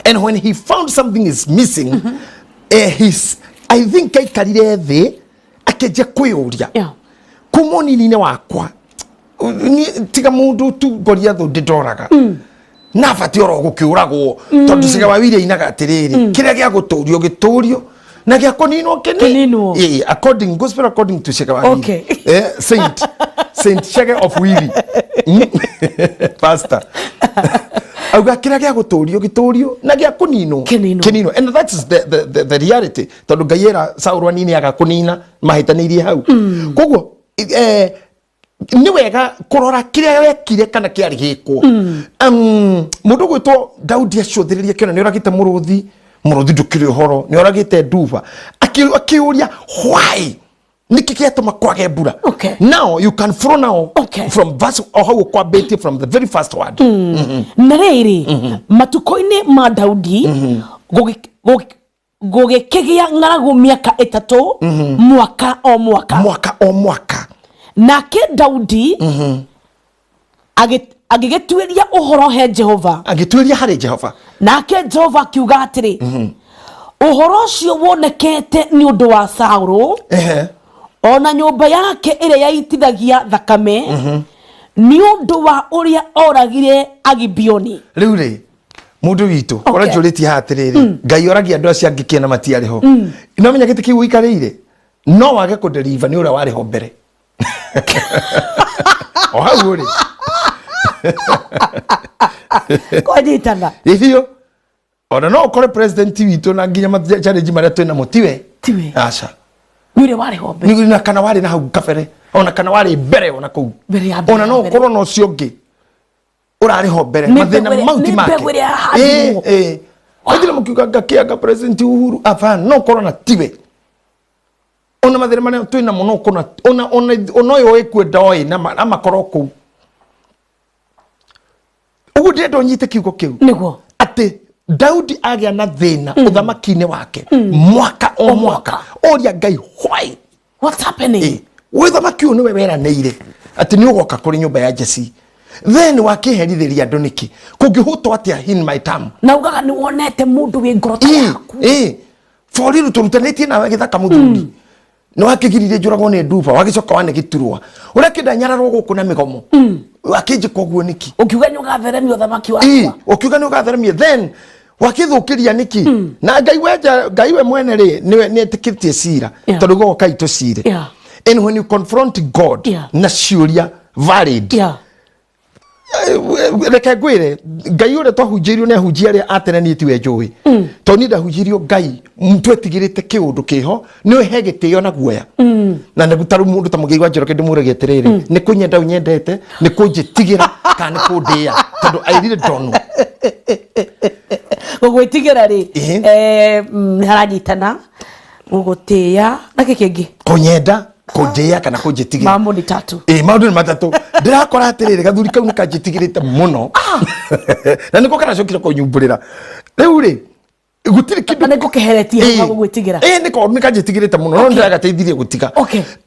And when he found something is missing, I think aikarire thĩ akĩanjia kwĩyũria. Kuma ũnini-inĩ wakwa, tiga mũndũ tu Goliath ndĩndoraga. Na batiĩ oro gũkĩũragwo, tondũ Cĩga wa Wiri ainaga atĩrĩrĩ, kĩrĩa gĩa gũtũrio gĩtũrio, na gĩa kũninwo Kĩninwo. According, gospel according to Cĩga wa Wiri. Saint Chege of Wiri. Pastor. Auga kĩrĩa gĩa gũtũrio gĩtũrio, na gĩa kũninwo Kĩninwo. kĩninwo. And that is the reality. Tondũ Ngai era Saũlũ anini aga kũnina, mahĩtanĩirie hau. Koguo, Nĩ wega kũrora kĩrĩa wekire kana kĩarĩ gĩkwo. Mũndũ gwĩtwo Daudi acũthĩrĩria kĩona nĩ oragĩte mũrũthi, mũrũthi ndũkĩrĩ ũhoro, nĩ oragĩte nduba. Akĩũria why, nĩkĩ gĩatũma kwage mbura? Now you can follow now from verse o hau ũkwambĩtie, from the very first word. Na rĩrĩ, matukũ-inĩ ma Daudi gũgĩkĩgĩa ng'aragu mĩaka 3, mwaka o mwaka. Mwaka o mwaka. Nake Daudi agĩgĩtuĩria ũhoro he Jehova. Agĩtuĩria harĩ Jehova. Nake Jehova akiuga atĩrĩ, "Ũhoro ũcio wonekete nĩ ũndũ wa Saũlũ ona nyũmba yake ĩrĩa yaitithagia thakame, nĩ ũndũ wa ũrĩa oragire Agibioni." Rĩu rĩ, mũndũ witũ, ũranjũrĩtie haha atĩrĩrĩ, Ngai oragia andũ acio angĩ kĩna matiarĩ ho. No menya gĩtĩ kĩu ũikarĩire no wage kũdeliver nĩ ũrĩa warĩ ho mbere o hau ũrĩ. Kwanyitana. Ĩ biũ, ona no ũkore president witũ na nginya challenge marĩa twĩ namo tiwe. Tiwe. Aca. Nĩ ũrĩa warĩ ho mbere. Nĩ na kana warĩ na hau kabere, ona kana warĩ mbere ona kũu. Mbere ya mbere ona ya no mbere. ũkorwo na ũcio ũngĩ ũrarĩ ho mbere. Nĩ Mathĩna mau ti nĩ make. mbegũ ĩrĩa yahandirwo. Ĩ waithire mũkiuga ngakĩanga President Uhuru, apana, no ũkorwo na tiwe ona mathĩna marĩa twĩ namo, no ũkorwo na ona ũyũ ĩkuo ndoĩ na amakorwo kũu ũguo. Ndĩrenda ũnyite kiugo kĩu atĩ Daudi agĩa na thĩna ũthamaki-inĩ wake mwaka o mwaka, oria Ngai why. What's happening? Ũthamaki ũyũ nĩwe weranĩire atĩ nĩ ũgoka kũrĩ nyũmba ya Jesse, then wakĩherithĩria andũ nĩkĩ? Kũngĩhũtwo atĩa in my term? Na ugaga nĩ wonete mũndũ wĩ ngoro ta yaku. For real, tũrutanĩtie nawe gĩthaka, mũthuri, nĩ wakĩgiririe njũragwo nĩ nduba, wagĩcoka wane gĩturwa ũrĩa kĩndanyararwo gũkũ na mĩgomo, wakĩnjĩka ũguo nĩkĩ? Ũkiuga nĩ ũgatheremia ũthamaki wakwa. Ũkiuga nĩ ũgatheremia, then wakĩthũkĩria nĩkĩ? Na Ngai wenja, Ngai we mwene rĩ, nĩwe nĩ etĩkĩtie cira, tondũ goka itũcire. And when you confront God na ciũria valid, reke ngwĩre, Ngai ũrĩa twahunjĩirio nĩ ahunjia arĩa a tene, niĩ tiwe njũĩ, tondũ niĩ ndahunjĩirio Ngai twetigĩrĩte kĩũndũ kĩho nĩ he gĩtĩo na guoya, na nĩguo tarĩu mũndũ ta Mũgĩi wa Njoroge ndĩmũragia atĩrĩrĩ, nĩ kũnyenda ũnyendete, nĩ kũnjĩtigĩra, kana nĩ kũndĩĩa? Tondũ I really don't know. Gũgwĩtigĩra rĩ, nĩ haranyitana gũgũtĩĩa na kĩ kĩngĩ? Kũnyenda, kũndĩĩa kana kũnjĩtigĩra. Mambo ni tatu. Ĩ, maũndũ nĩ matatũ. Ndĩrakora atĩrĩrĩ, gathuri kau nĩ kanjĩtigĩrĩte mũno na nĩko karacokire kũnyumbũrĩra rĩu rĩ gũtirĩ kĩndũ. Na nĩ ngũkĩheretie hau gũgwĩtigĩra. Ĩ, nĩko nĩkanjĩtigĩrĩte mũno, no ndĩragateithirie gũtiga.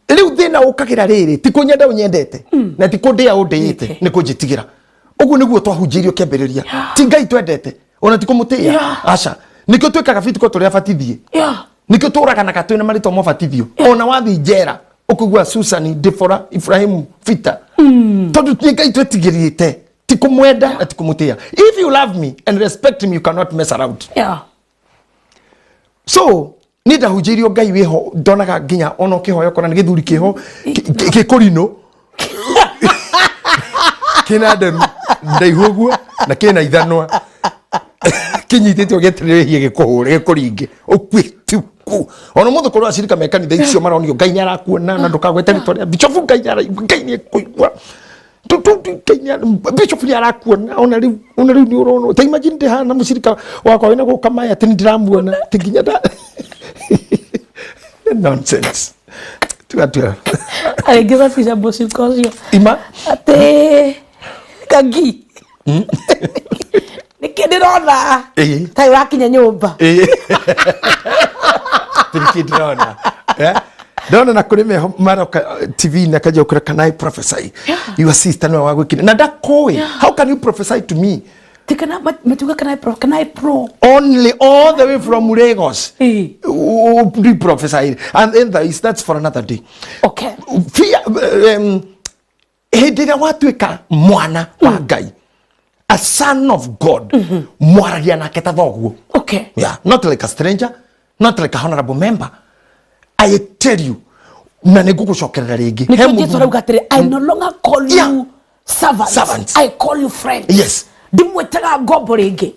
Rĩu thĩna ũkagĩra rĩrĩ, ti kũnyenda ũnyendete na ti kũndĩa ũndĩĩte, nĩ kũnjĩtigĩra. Ũguo nĩguo twahunjĩirio kĩambĩrĩria. Ti Ngai twendete ona ti kũmũtĩĩa. Aca, nĩkĩo twĩkaga bitiko tũrĩ abatithie. Nĩkĩo tũraganaga twĩna marĩtwa mabatithio. Ona wathiĩ njera ũkũigua Susan, Deborah, Ibrahimu, Peter, tondũ nĩ Ngai twĩtigĩrĩte, ti kũmwenda na ti kũmũtĩĩa. If you love me and respect me, you cannot mess around. So niĩ ndahunjĩirio Ngai wĩho, ndonaga nginya ona ũkĩhoya ũkona nĩ gĩthuri kĩho gĩkũrinũ kĩna nderu ndaihu ũguo na kĩna ithanwa kĩnyitĩtwo gĩeterere gĩkũhũre gĩkũringe ũkue tu ku. Ona mũthĩ korwo acirika me kanitha icio maronio Ngai nĩ arakuona na ndũkagwete rĩtwa rĩa bishofu, Ngai nĩ araigua, Ngai nĩ ekũigua. Ngai bishofu nĩ arakuona ona rĩu nĩ ũrona. Ta imagine ndĩhana mũcirika wakwa wĩna gũka maya atĩ nĩ ndĩramuona atĩ nginya nda nonsense tiga tiga. Arĩngĩ cabica mũcirika ũcio ima atĩ kangi nĩkĩ ndĩrona tarĩ ũrakinya nyũmba. Tiriki ndĩrona. Ndona na kũrĩ meho maroka TV na kaja ũkũra, "Can I prophesy?" Your sister nĩwe wagwĩkire na ndakũĩ. How can you prophesy to me? Ti kana matuga can I pro, can I pro? Only all the way from Lagos. Do prophesy and that's for another day. Fear, hĩndĩ ĩrĩa watuĩka mwana wa Ngai, a son of God, mwaragia nake ta thoguo. Yeah, not like a stranger, not like a honorable member. I tell you, na nĩ ngũgũcokerera rĩngĩ. He Nĩkĩo Jesu mũthuri- arauga atĩrĩ, "I no longer call you servants, Servants. I call you friends." Ndimwĩtaga ngombo rĩngĩ.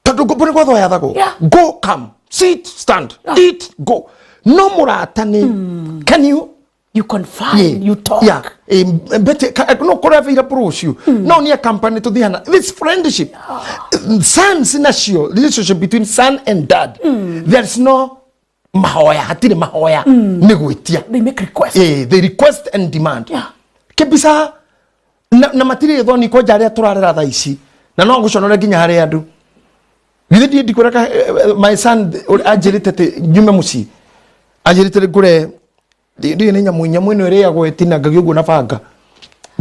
Tondũ ngombo nĩ gwathwo yathagwo. Go, come, sit, stand, eat, go. No mũrata nĩ can you You confide, you talk. Yeah. Mbete no korwo available rũciũ no nĩ a company tũthiana this friendship sons nacio relationship between son and dad, there's no mahoya, hatirĩ mahoya, nĩ gwĩtia. They make requests. They request and demand. Kibisa na matirĩ thoni kwanja arĩa tũrarera thaa ici na no ngũconore nginya harĩ andũ. Githĩ ndiĩ ndikwĩra my son anjĩrĩte atĩ nyume mũciĩ, anjĩrĩte ngũre ndiũĩ nĩ nyamũ ĩno ĩrĩagwo ĩtinangagio ũguo na banga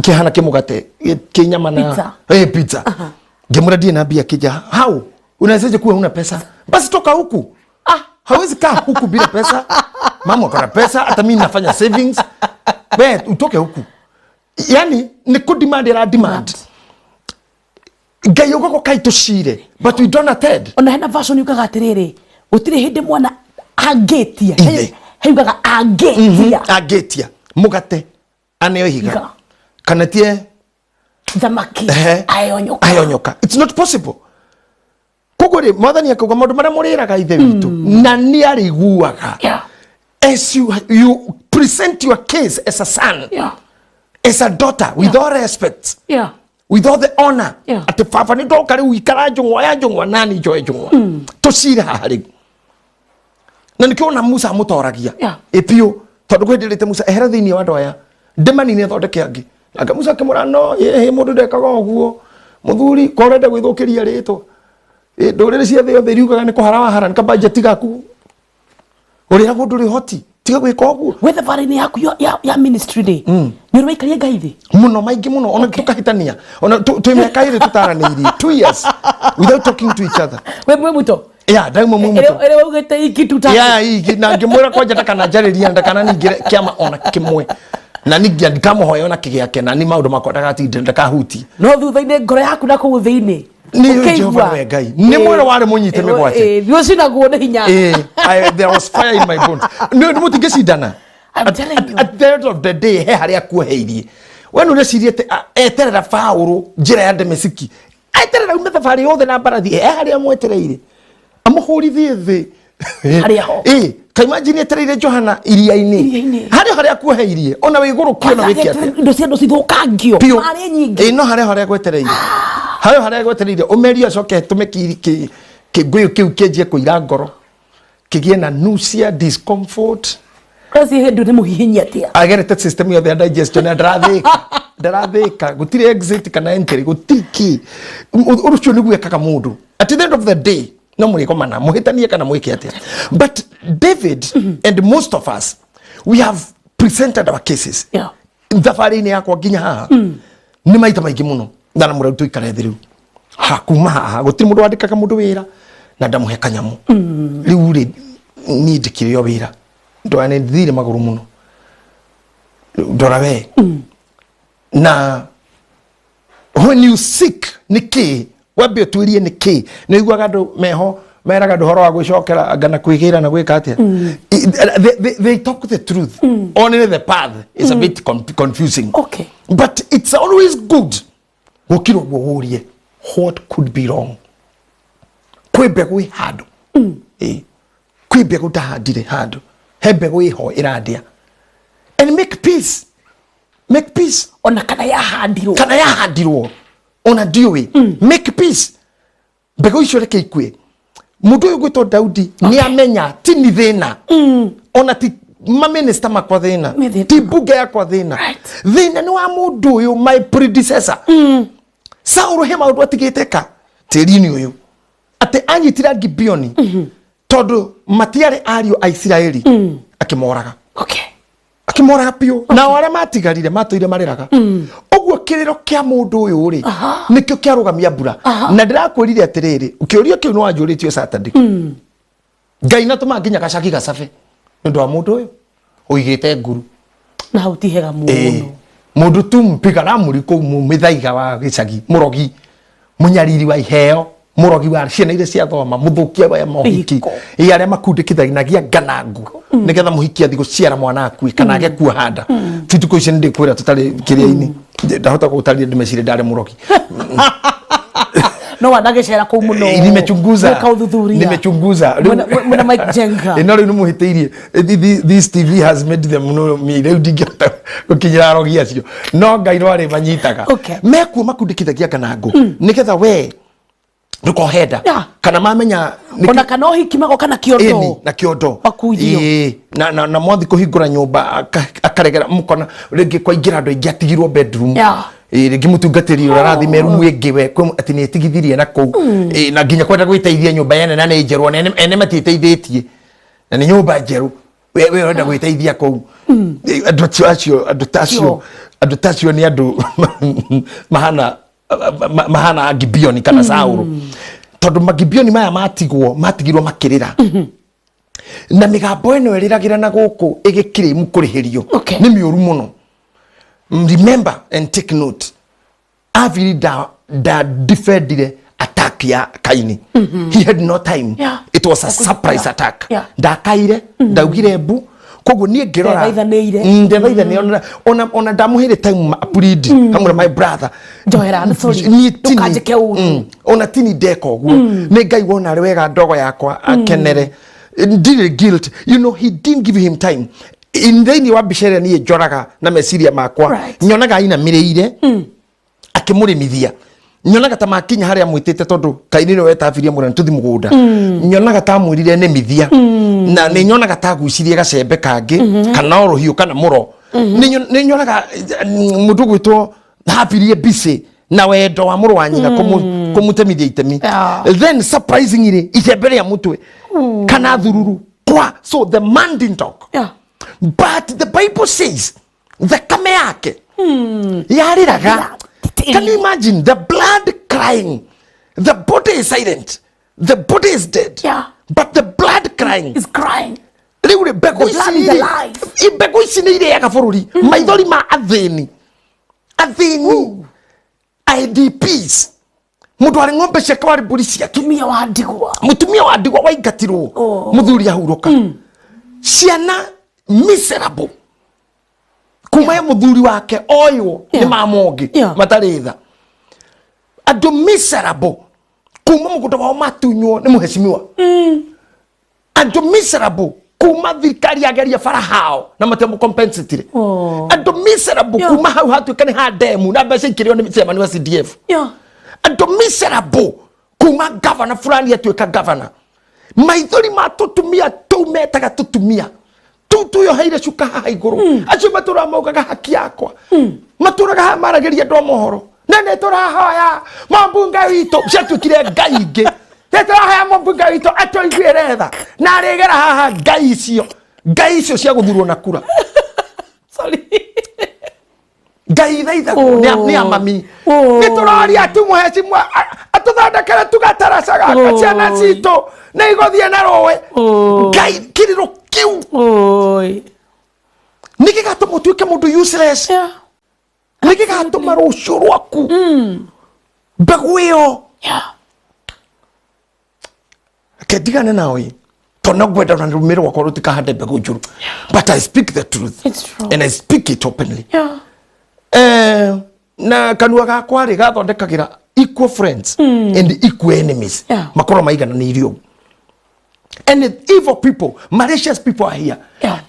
kĩhana kĩmũgate kĩ nyama na Pizza. Pizza. Ngĩmwĩra ndirĩ na mbia. Kija how unawezaje kuwa huna pesa? Basi toka huku. Ah, hawezi kaa huku bila pesa. Mama akona pesa, hata mimi nafanya savings. We utoke huku. Yani ni ku demand ira demand Ngai ũgoko kai tũcire, but we don't attend. Ona hena version yugaga atiriri, gutiri hindi mwana angĩtia. Ithe. He yugaga angĩtia Angĩtia mũgate aneo ihiga. Ihiga. Kana tie thamaki Ehe. aheo nyoka. Aheo nyoka. It's not possible. Koguo rĩ, Mwathani akauga maũndũ marĩa mũrĩraga Ithe witũ na nĩ arĩiguaga. As you present your case as a son, as a daughter, with all respect, with all the honor, atĩ baba nĩ ndoka rĩu, ikara njũng'wa ya njũng'wa nani njoe njũng'wa tũcire haha rĩu. Na nĩkĩo ona Musa amũtoragia. Ĩ biũ, tondũ kwĩ ndĩrĩte Musa ehera thĩinĩ wa andũ aya ndĩmanine thondeke angĩ. Nake Musa akĩmwĩra no ĩhĩ, mũndũ ndekaga ũguo mũthuri, ko ũrenda gwĩthũkĩria rĩtwa. Ĩ, ndũrĩrĩ cia thĩ yothe iriugaga nĩ kũhara wahara nĩ kabajeti gaku ũrĩa mũndũ ũrĩ hoti, tiga gwĩka ũguo. We thabarĩ-inĩ yaku ya ministry rĩ, nĩ ũrĩ waikaria Ngai thĩ? Muno, maingĩ mũno, ona tũkahĩtania, ona twĩ mĩaka 2 tũtaranĩirie, 2 years without talking to each other. We mwĩ muto? Ya ndauma mwĩ mũto. Ĩrĩa waugĩte iki tuta. Ya igi na ngĩmwĩra kwanja ndakananjarĩria, ndakananingĩre kĩama ona kĩmwe, na ningĩ ndikamũhoya ona kĩgĩake, na ni maũndũ makwa ndagatinda ndakahutie. No thutha-inĩ ngoro yaku na kũu thĩinĩ Nĩ ũkĩigua. Jehova nĩwe Ngai. Nĩ mwĩra warĩ mũnyite mĩgwate. Nĩ ũcinagwo nĩ hinya. There was fire in my bones. Nĩ mũtingĩcindana. I'm At, telling you. at the end of the day he harĩa akuoheirie. We nĩ ũreciria atĩ eterera Paũlũ njĩra ya Dameski, eterera ume thabarĩ yothe na mbarathi, he harĩa amwetereire amũhũrithie thĩ. Harĩa ho. Ka imagine etereire Johana iria-inĩ. Iria-inĩ. Harĩa akuoheirie ona wĩ igũrũ kĩona wĩke atĩa. Indo cia andũ cithũkangio Biũ. marĩ nyingĩ. Ĩ, no harĩa gwetereire, harĩa gwetereire ũmerie acoke tũme kĩngũyũ kĩu kĩanjie kũira ngoro, kĩgĩe na nausea, discomfort. Kweci hĩndĩ nĩ mũhihinyi atĩa? Agerete system yothe ya digestion na ndarathĩka, ndarathĩka, gũtirĩ exit kana entry, gũtirĩ kĩ. Ũcio nĩguo ekaga mũndũ. At the end of the day no mũrĩgomana, mũhĩtanie kana mwĩke atĩa. But David and most of us, we have presented our cases. Thabarĩ-inĩ yakwa nginya haha nĩ maita maingĩ mũno ndana mũreu tũikare thĩ rĩu ha kuma haha gũtirĩ mũndũ wandĩkaga mũndũ wĩra na ndamũhe kanyamũ. Rĩu rĩ, niĩ ndĩkĩrĩ o wĩra ndora nĩ thire magũrũ mũno. Ndora we na when you seek nĩ kĩ wambe ũtuĩrie nĩ kĩ. Nĩ ũiguaga andũ meho meraga andũ ũhoro wa gwĩcokera anga na kwĩgĩra na gwĩka atĩa. They talk the truth, only the path is a bit confusing. But it's always good gũkira ũguo ũrie what could be wrong. Kwĩ mbegũ ĩ handũ. Ĩ, kwĩ mbegũ ndahandire handũ, he mbegũ ĩho ĩrandĩa. And make peace, make peace. Ona kana yahandirwo. Kana yahandirwo ona ndiũĩ, make peace. Mbegũ icio reke ikue. Mũndũ ũyũ gwĩtwo Daudi nĩ amenya ti ni thĩna, ona ti maminista makwa thĩna, Nĩ thĩna. ti mbunge yakwa thĩna. Thĩna nĩ wa mũndũ ũyũ, my predecessor Saũlũ. He maũndũ atigĩte ka tĩri-inĩ ũyũ atĩ anyitire Gibeoni tondũ matiarĩ ariũ a Isiraeli, akĩmoraga. Akĩmoraga biũ, nao arĩa matigarire matũire marĩraga ũguo. Kĩrĩro kĩa mũndũ ũyũ rĩ, nĩkĩo kĩarũgamia mbura. Na ndĩrakwĩrire atĩrĩrĩ, kĩũria kĩu nĩwanjũrĩtio Saturday, Ngai natũma nginya gacagi gacabe nĩ ũndũ wa mũndũ ũyũ ũigĩte nguru. Na hau ti hega mũno. Mũndũ tu mpiga ramuri kũu mĩthaiga wa gĩcagi, mũrogi, mũnyariri wa iheo, mũrogi wa ciana iria ciathoma, mũthũkia wa mohiki. Ihiko. Ĩ, arĩa makundĩkithanagia nganangu nĩgetha mũhiki athi gũciara mwana akue kana age kuoha nda. Bitukũ icio nĩndĩkwĩra tũtarĩ kĩrĩa-inĩ, ndahota gũtarĩria ndĩmecirie ndarĩ mũrogi. No wanagĩcera kũu mũno. Nimechunguza. Gwĩka ũthuthuria. Nimechunguza. Mwena Mike Jenga. Ĩ, no rĩu nĩ mũhĩtĩirie. This TV has made them know me. Rĩu ndingĩhota gũkinyĩra arogi acio, no Ngai no arĩ manyitaga. Mekuo makundĩkithagia nganangũ nĩgetha we ndũkohenda kana mamenya Ona kana ũhiki magoka na kĩondo. Ĩni, na kĩondo. Makuithio. Ĩĩ, na mwathi kũhingũra nyũmba akaregera mũkona rĩngĩ kwaingĩra andũ aingĩ atigirwo bedroom. Ĩĩ, rĩngĩ mũtungatĩri ũrĩa arathime rumu ĩngĩ we kwĩ atĩ nĩ etigithirie na kũu. Ĩĩ, na nginya kwenda gwĩteithia nyũmba yene na nĩ njerũ, ona ene matiĩteithĩtie na nĩ nyũmba njerũ, we ũrenda gwĩteithia kũu. Ĩĩ, andũ acio andũ ta acio andũ ta acio nĩ andũ mahana Gibeoni kana Saũlũ, tondũ Magibioni maya matigwo matigirwo makĩrĩra na mĩgambo ĩno ĩrĩragĩra na gũkũ ĩgĩkirĩmu kũrĩhĩrio. Nĩ mĩũru mũno. Remember and take note, Abiri nda defendire attack ya Kaini. He had no time. It was a surprise attack. Ndakaire, ndaugire mbu. Koguo niĩ ngĩrora Ndethaithanĩire. Ndethaithanĩire ona ndamũheire time plead hamwe na my brother. Njohera, sorry. Niĩ tini- Ndũkanjĩke ũru. Ona tini ndeka ũguo nĩ Ngai wona arĩ wega ndogo yakwa akenere ndirĩ guilt. He didn't give him time. In thĩinĩ wa mbica ĩrĩa niĩ njoraga na meciria makwa, nyonaga ainamĩrĩire akĩmũrĩmithia, nyonaga ta makinya harĩa amwĩtĩte, tondũ Kaini nĩwe wetabirie mũrani tũthi mũgũnda. Nyonaga ta amwĩrire nĩmithia, na nĩ nyonaga ta agucirie gacembe kangĩ kana o rũhiũ kana mũro. Nĩ nyonaga mũndũ ũgwĩtwo Habirie busy na wendo wa mũrũ wa nyina kũmũtemithia itemi. Then surprisingly, icembe rĩa mũtwe kana thururu kwa, so the man didn't talk. But the Bible says thakame yake yarĩraga. Can you imagine the blood crying? The body is silent, the body is dead, but the blood crying. Is crying. Rĩu rĩ, mbegũ The blood is ici rĩ, alive. Mbegũ ici nĩ irĩaga bũrũri, maithori ma athĩni, athĩni, IDPs, mũndũ arĩ ng'ombe ciake, warĩ mbũri ciake. Tumia wa ndigwa. Mũtumia wa ndigwa waingatirwo. Mũthuri ahurũka, ciana miserable kuma ya mũthuri wake oywo nĩ mama ũngĩ matarĩ tha, andũ miserable kuma mũgũnda wao matunywo nĩ mũhecimiwa, andũ miserable kuma thirikari yageria bara hao na matiamũcompensatire, andũ miserable kuma hau hatuĩka nĩ ha ndemu na mbeca ikĩrĩo nĩ chairman wa CDF, andũ miserable kuma gavana fulani atuĩka gavana. Maithori ma tũtumia tũu metaga tũtumia tũu twĩyoheire cuka haha igũrũ, acio matũraga maugaga haki yakwa, matũraga haha maragĩria andũ a mohoro na nĩ tũrahoya mũmbunge witũ, ciatuĩkire ngai ingĩ, nĩ tũrahoya mũmbunge witũ atũiguĩre tha na arĩgera haha. Ngai icio, ngai icio cia gũthurwo na kura. Sorry. Ngai ithaithagwo nĩ amami. Nĩ tũroria tu mũhecimwa atũthondekere tu gataraca gaka, ciana citũ nĩ igũthiĩ na rũĩ. Ngai kĩrĩro kĩu nĩ gĩgatũma ũtuĩke mũndũ useless, nĩ gĩgatũma rũciũ rwaku mbegũ ĩyo. Reke ndigane nawe tondũ no ngwenda ona rũmĩ rwakwa rũtikahande mbegũ njũru, but I speak the truth. It's true. And I speak it openly. Na kanua gakwa rĩ gathondekagĩra equal friends and equal enemies. Makorwo maigananĩirio ũguo. And evil people, malicious people are here.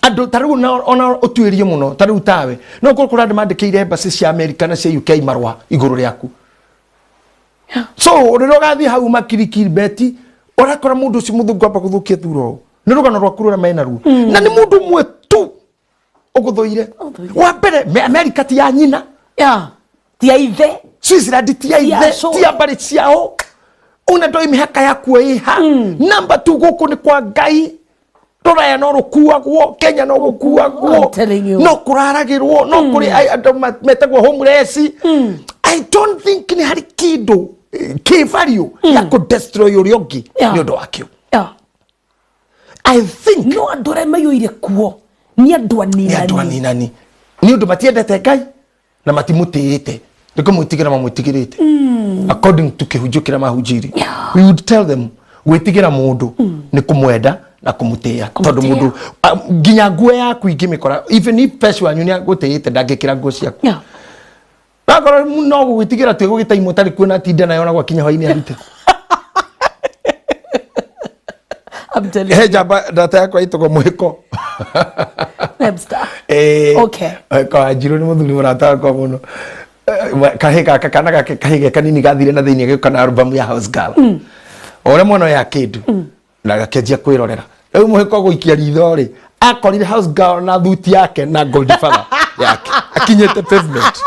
Andũ ta rĩu ona ũtuĩrie mũno ta rĩu tawe no ũkorwo kũrĩ andũ mandĩkĩire embassy cia America na cia UK marũa igũrũ rĩaku. So rĩrĩa ũgathiĩ hau makirikiri beti ũrakora mũndũ ũcio mũthungu amba gũthũkia thura ũũ nĩ rũgano rwaku rũrĩa mena ruo, na nĩ mũndũ ũmwe tu ũgũthũire. Wa mbere, America ti ya nyina. Ti ya ithe. Switzerland ti ya ithe, ti ya mbarĩ ciao, ona ndoi mĩhaka yakuo ĩha. Number two, gũkũ nĩ kwa Ngai. Rũraya no rũkuagwo, Kenya no gũkuagwo. I'm telling you. No kũraragĩrwo, no kũrĩ andũ metagwo homeless. I don't think nĩ harĩ kĩndũ kĩ value ya kũ destroy ũrĩa ũngĩ nĩ ũndũ wakĩo. I think No andũ arĩa maiyũire kuo nĩ andũ nĩ andũ aninani. Aninani nĩ ũndũ matiendete Ngai na matimũtĩĩte, nĩ kũmwĩtigĩra mamwĩtigĩrĩte according to kĩhunjio kĩrĩa mahunjĩirie. We would tell them gwĩtigĩra mũndũ nĩ kũmwenda na kũmũtĩĩa, tondũ Kũmũtĩĩa. mũndũ nginya nguo yaku ingĩmĩkora, even if peci wanyu nĩ agũtĩĩte, ndangĩkĩra nguo ciaku. Akorwo no gũgĩtigĩra tu ĩgũgĩta imwe tarĩ kuona atinda nayo na gwakinya hwainĩ arute. I'm telling He you. njamba ndata yakwa ĩtagwo Mũhĩko. Webster. Okay. Mũhĩko wa Njirũ nĩ mũthuri mũrata wakwa mũno. Kahĩ gaka kana gake kahĩ ge kanini gathire na thĩinĩ gĩũka na album ya House Girl. O ũrĩa mwana ũyũ akĩndu na gakĩanjia kwĩrorera. Rĩu Mũhĩko gũikia ritho rĩ akorire House Girl na thuti yake na Godfather yake akinyĩte pavement.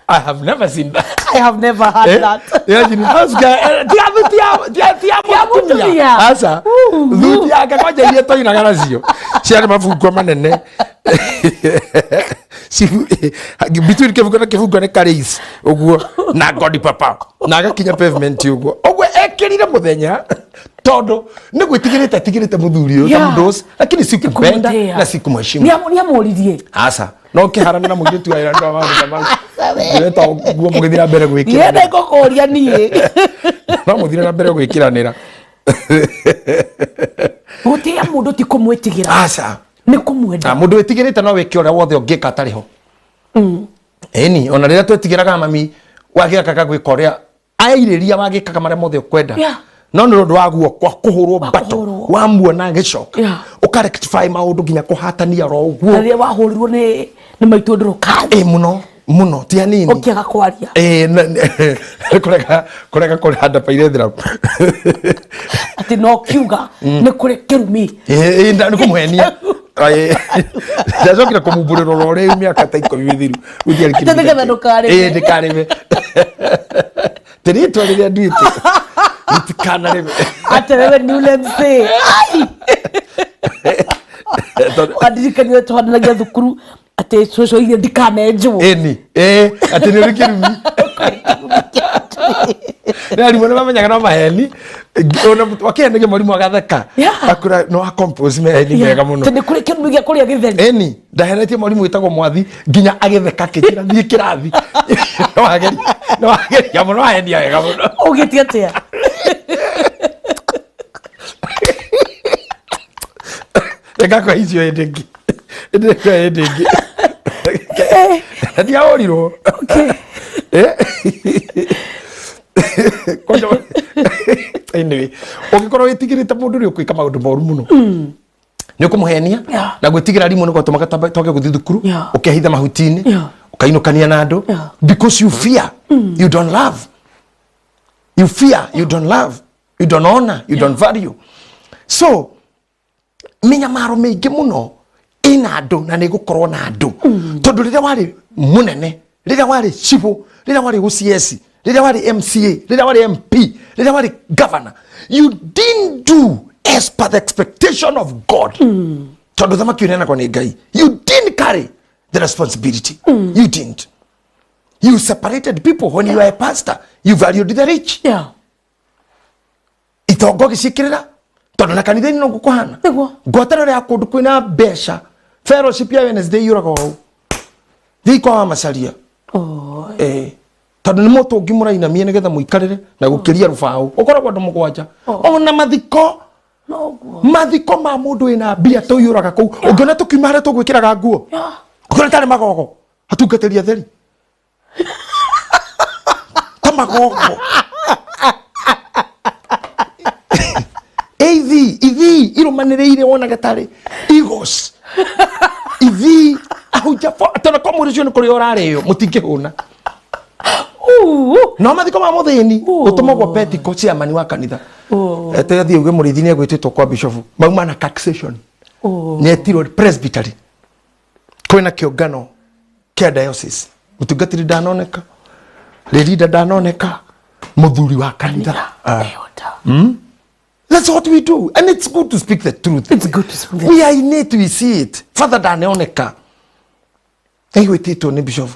I have never seen that. I have never heard that. Imagine house girl, tia thuti ya tia tia Ya mũtumia. mũtumia. Aca. Thuti yake kwanja iria twainaga nacio. Ciarĩ mabungo manene. Between kĩbungo na kĩbungo nĩ karĩis ũguo na godi papa na agakinya pavement ũguo ũguo ekĩrire mũthenya tondũ nĩ gwĩtigĩrĩte atigĩrĩte mũthuri ũyũ ta mũndũ lakini sikupenda Kũmũtĩa. na sikumheshimu. Nĩamũririe. Aca no kĩharana na mũirĩtu wa ĩra ndwa maũndũ ta mau ndĩreta nguo mũgĩthiĩ na mbere Niĩ gwĩkĩranĩra. ndĩngũkũria niĩ. No mũthire na mbere gwĩkĩranĩra. Gũtĩa mũndũ ti kũmwĩtigĩra. Aca. Nĩ kũmwenda. Na mũndũ wĩtigĩrĩte no wĩke ũrĩa wothe ũngĩka atarĩ ho. Ĩni ona rĩrĩa twetigĩraga mami wagĩakaga gwĩka ũrĩa airĩria wagĩkaga marĩa mothe ũkwenda. No nĩ ũndũ wa guoko kũhũrwo bato kũhũrwo. wamuona agĩcoka ũka rectify maũndũ nginya kũhatania oro ũguo. Na rĩrĩa wahũrirwo nĩ maitũ ndũrũkathi. Ĩ mũno mũno ti hanini. Ũkĩaga kwaria. Ĩ kũrega kũrega kũhanda pairethira. Atĩ no kiuga nĩ kũrĩ kĩrumi. Ĩ nĩ kũmũhenia. Ndacokire kũmumbũrĩra oro rĩu mĩaka ta 10 mĩthiru. Gũtiarĩ Atĩ kĩrumi. nĩgetha ndũkarĩme. Ĩ ndĩkarĩme. Tĩrĩtwa rĩrĩa nduĩte rĩtikanarĩme. Atĩ wewe ni ule mzee. Ai! Wandirikania tũhananagia thukuru atĩ cũcũ iria ndikanenjwo. Ĩni ĩ atĩ nĩ ũrĩ kĩrumi. Nĩ arimũ nĩ mamenyaga no maheni. Ona wakĩhenagia mwarimũ agatheka. Akũra no a compose maheni mega mũno. Atĩ nĩ kũrĩ kĩrumi gĩa kũrĩa gĩtheri. Ĩni ndahenetie mwarimũ wĩtagwo Mwathi nginya agĩtheka akĩnjĩra thiĩ kĩrathi. No ageria no ageria mũno ahenia wega mũno. Ũgĩtie atĩa? Reka kwa icio hĩndĩ ĩngĩ. Hĩndĩ ĩngĩ hĩndĩ ĩngĩ. Ndiahũrirwo. Kwanja anyway, ũngĩkorwo wĩtigĩrĩte mũndũ nĩ ũkwĩka maũndũ moru mũno. Nĩ ũkũmũhenia na gwĩtigĩra arimũ nĩ gwatũmaga twage gũthiĩ thukuru, ũkehitha mahuti-inĩ, ũkainũkania na andũ because you fear, you don't love. You fear, you don't love, you don't honor, you don't value. So mĩnyamaro mĩingĩ mũno ĩna andũ na nĩ ĩgũkorwo na andũ tondũ rĩrĩa warĩ mũnene, rĩrĩa warĩ cibũ, rĩrĩa warĩ OCS, rĩrĩa warĩ MCA, rĩrĩa warĩ MP, rĩrĩa warĩ governor, you didn't do as per the expectation of God. Tondũ thamaki ũneanagwo nĩ Ngai. You didn't carry the responsibility. You didn't. You separated people when you were a pastor. You valued the rich. Itongo gĩciĩkĩrĩra tondũ na kanitha-inĩ noguo kũhana. Nĩguo. Ngwatanĩro ya kũndũ kwĩna mbeca fellowship ya Wednesday yũraga ũũ thiĩ kwa wa Macaria. Tondũ nĩ mũtũngi mũrainamia nĩgetha mũikarĩre na gũkĩria rũbaũ ũkoragwo andũ mũgwanja. Ona mathiko Noguo. Mathiko ma mũndũ wĩna mbia tũiyũraga kũu ũngĩona tũkiuma harĩa tũgwĩkĩraga nguo ũngĩona tarĩ magogo atungatĩri atheri ta magogo ithi ithi irumanĩrĩire wonaga tarĩ igos ithi ahunjia tondũ kwa mwĩrĩ ũcio nĩ kũrĩa ũrarĩo mũtingĩhũna. No mathiko ma mũthĩni ũtũmagwo petiko chairman wa kanitha ete athiĩ uge mũrĩithi nĩ egwĩtĩtwo kwa bishop mauma na taxation nĩ etirwo presbytery kwĩna kĩũngano kĩa diocese mũtungatĩri ndanoneka rĩrinda ndanoneka mũthuri wa kanitha. That's what we do. And it's good to speak the truth. It's good to speak the We are in it, we see it. Father ndaneoneka. Aigwĩtĩtwo nĩ bishop.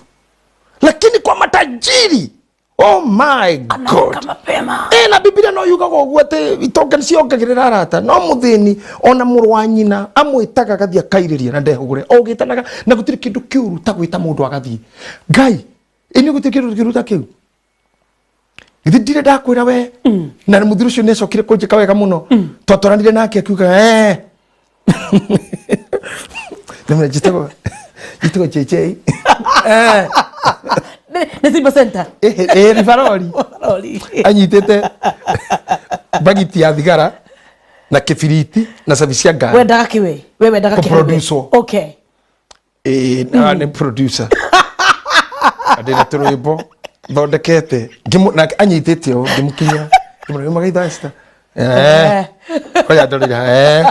Lakini kwa matajiri, oh my God. Anaamka mapema. Na Biblia no yugaga ũguo atĩ itonga nĩciongagĩrĩra arata. No mũthĩni ona mũrũ wa nyina amwĩtaga agathiĩ akairĩria na ndehũgũre. O ũgĩtanaga na gũtirĩ kĩndũ kĩũru ta gwĩta mũndũ agathiĩ. Ngai, ĩ nĩ gũtirĩ kĩndũ kĩũru ta kĩu. Githĩ ndirĩ ndakwĩra we na mũthuri ũcio nĩacokire kũnjĩka wega mũno. Twatwaranire nake akiuga Nĩmwe njĩtagwo Njĩtagwo JJ. Nĩ Simba Center. Ĩ ribarori. Rori. Anyitĩte bagiti ya thigara na kĩbiriti na cabi cia ngari. Wendaga kĩ we? We wendaga kĩ? Kũproduce-wo. Okay. Ĩĩ, na nĩ producer. Ndĩna tũrwĩmbo thondekete. Nake anyitĩte ũũ ngĩmũkinyĩra. Ngĩmwĩra nĩ magaitha Esther. Eh. Kwanja ndorire. Eh.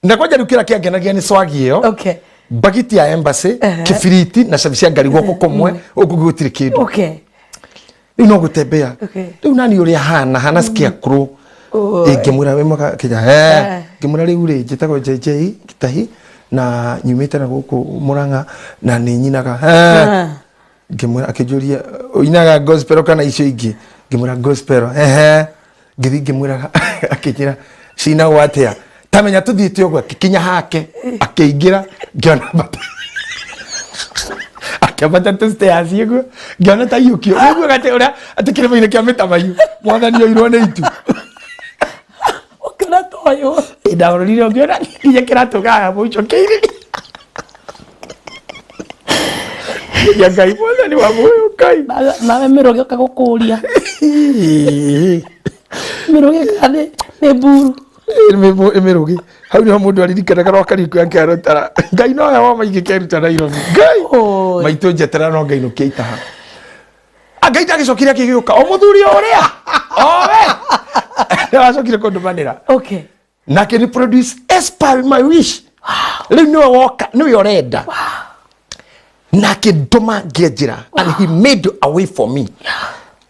Na kwanja rĩu kĩrĩa kĩangenagia nĩ swagi ĩyo. Okay. Bagiti ya embassy, kĩbiriti na cabi cia ngari guoko kũmwe, gũkũ gũtirĩ kĩndũ. Okay. Rĩu no gũtembea. Okay. Rĩu nani ũrĩa hana hana scarecrow. Oi. Ngĩmwĩra wĩ mwega kĩnya Eh. ngĩmwĩra rĩu rĩ njĩtagwo JJ Gĩtahi na nyumĩte na gũkũ Mũrang'a na nĩ nyinaga. Ngĩmwĩra akĩnjũria ũinaga gospel kana icio ingĩ, ngĩmwĩra gospel. Ehe. Ngĩthiĩ ngĩmwĩraga akĩnjĩra cinagwo atĩa, tamenya tũthiĩte ũguo. Akĩkinya hake akĩingĩra, ngĩona bata akĩambata tũ stairs ũguo, ngĩona ta iyũkio ũguo atĩ ũrĩa atĩ kĩrĩma-inĩ kĩa mĩtamaiyũ mwathani oirwo nĩ itu. Ũkĩona toyũ. Ndamũrorire ngĩona nginya kĩratũ gaya mũico kĩirĩria ya Ngai mwathani wa muoyo Ngai. Nawe mĩrũgĩ ũka gũkũria. Mĩrũgĩ kana nĩ mburu. Mĩrũgĩ hau niho mũndũ aririkanaga no kariku yake arutara Ngai no we woma ingĩkeruta Nairobi Ngai Oi. maitũ njetera no ngainũkia itaha. Ngai ndagĩcokire akĩgĩũka o mũthuri o ũrĩa owe nĩwacokire kũndũmanĩra. Okay. Nake ni produce as per my wish. Rĩu nĩwe woka, nĩwe ũrenda nake ndũma ngĩenjera, and he made a way for me.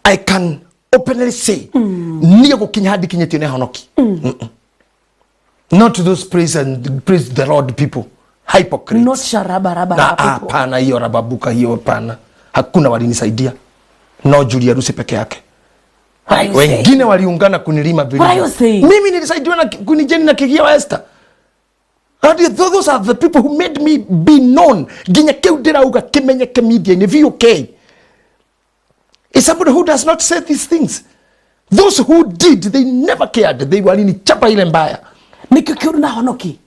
I can openly say niĩ gũkinya handĩ kinyĩtio nĩ honoki. Not those praise and praise the Lord people, hypocrites. Not sharabaraba Na people. Hapana, hiyo rababuka hiyo hapana. Hakuna walinisaidia, no Julia Rusi peke yake. What are you saying? Wengine waliungana kunilima What are you vilivyo. saying? Mimi nilisaidiwa na Queen Jane na Kigia wa Esther. And those are the people who made me be known. Nginya kiu ndirauga kimenyeke media-inĩ. VOK is somebody who does not say these things. Those who did, they never cared. They walinichapa ile mbaya. Nĩkĩo kĩũru na honoki.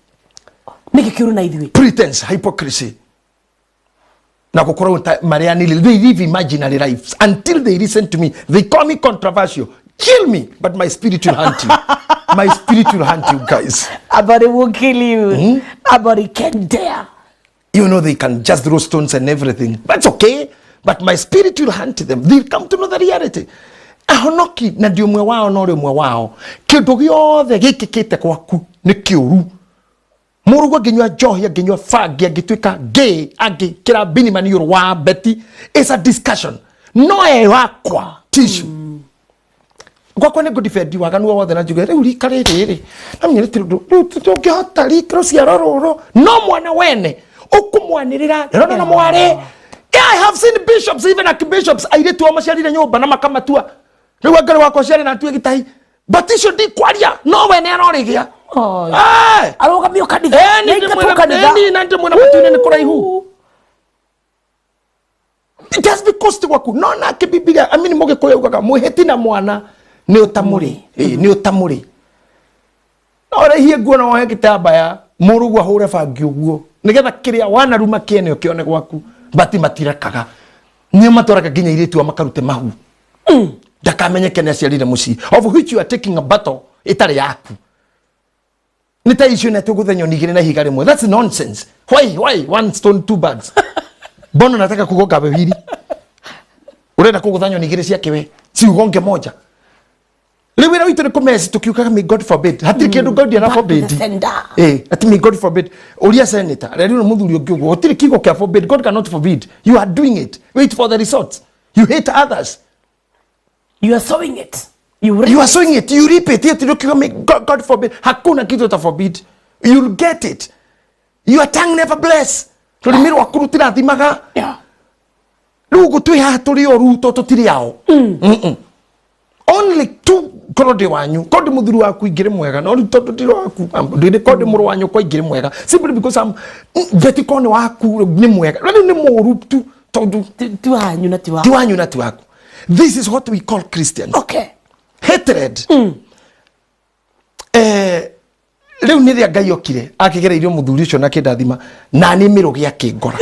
Nĩkĩo kĩũru na ithuĩ. Pretense, hypocrisy. Na gũkorwo mareanĩrĩ, they live imaginary lives until they listen to me. They call me controversial. Kill me, but my spirit will hunt you. My spirit will hunt you guys. Abari will kill you. Abari can dare. You know they can just throw stones and everything. That's okay. But my spirit will hunt them. They'll come to know the reality. Ahonoki na ndi ũmwe wao na ũrĩ ũmwe wao. Kĩndũ gĩothe gĩkĩkĩte gwaku nĩ kĩũru. Mũrũguo angĩnyua njohi, angĩnyua bangi, angĩtuĩka gay, angĩkĩra binimani ũrũ wa beti, it's a discussion. No e wakwa tissue. Gwakwa nĩ ngũdefend waganu o wothe na njuge rĩu rika rĩrĩ rĩ no menye rĩtirĩ ũndũ rĩu tũngĩhota rika rũciaro rũrũ no mwana wene ũkũmwanĩrĩra ndĩrona na mwarĩ. Yeah, I have seen bishops, even archbishops, airĩtu ao maciarire nyũmba na makamatua rĩu angarĩ wakwa ciarĩ na atue gĩtahi, but icio ndikwaria no wene arorĩgĩa. Oi. Eh! Arũgamio kanitha. Eh, nĩ Nĩaingatwo ndĩmwĩra- kanitha. eh, nĩ- na ndĩmwĩra matu-inĩ nĩ kũraihu. Just because ti gwaku no nake Bibilia amini mũgĩkũyũ augaga mwĩhĩti na mwana nĩ ũtamũrĩ. Ĩĩ, nĩ ũtamũrĩ no ũrĩhie nguo na wohe gĩtambaya mũrũguo ahũre bangi ũguo nĩgetha kĩrĩa wanaruma kĩene ũkĩone gwaku, but matirekaga, nĩo matwaraga nginya airĩtu ao makarute mahu ndakamenyeke nĩ aciarire mũciĩ, of which you are taking a battle ĩtarĩ yaku. Nĩ ta icio na tũgũthe nyoni igĩrĩ na ihiga rĩmwe. That's nonsense. Why one stone, two birds? Mbona nataka kugonga wawili? Urenda kũgũtha nyoni igĩrĩ ciake we si ugonge moja. Rĩu wĩra witũ nĩ kũmeci tũkiugaga may God forbid. Hatirĩ kĩndũ God ana Back to forbid. the sender. Eh, ati may God forbid. Ũria senator rĩu nĩ mũthuri ũngĩ ũguo gũtirĩ kiugo kĩa forbid. God cannot forbid. You are doing it, wait for the results. You hate others. You are sowing it. You reap. You are sowing it, you reap it. Yet you may God forbid. Hakuna kitu ta forbid. You'll get it. Your tongue never bless. Rũrĩmĩ rwaku rũtirathimaga. Rĩu ũguo twĩ haha tũrĩ oru to tũtirĩ ao. Only two korwo ndĩ wanyu, korwo ndĩ mũthuri waku ingĩrĩ mwega, no rĩu tondũ ndirĩ waku, ndĩrĩ korwo ndĩ mũrũ wa nyũkwa ingĩrĩ mwega. Simply because I'm Betty korwo nĩ waku nĩ mwega. Rĩu nĩ mũru tu tondũ Ti wanyu na ti waku. Ti wanyu na ti waku. This is what we call Christians. Hatred. Rĩu nĩ rĩa Ngai okire akĩgereirio mũthuri ũcio na kĩndathima na nĩ mĩrũgĩ akĩngora.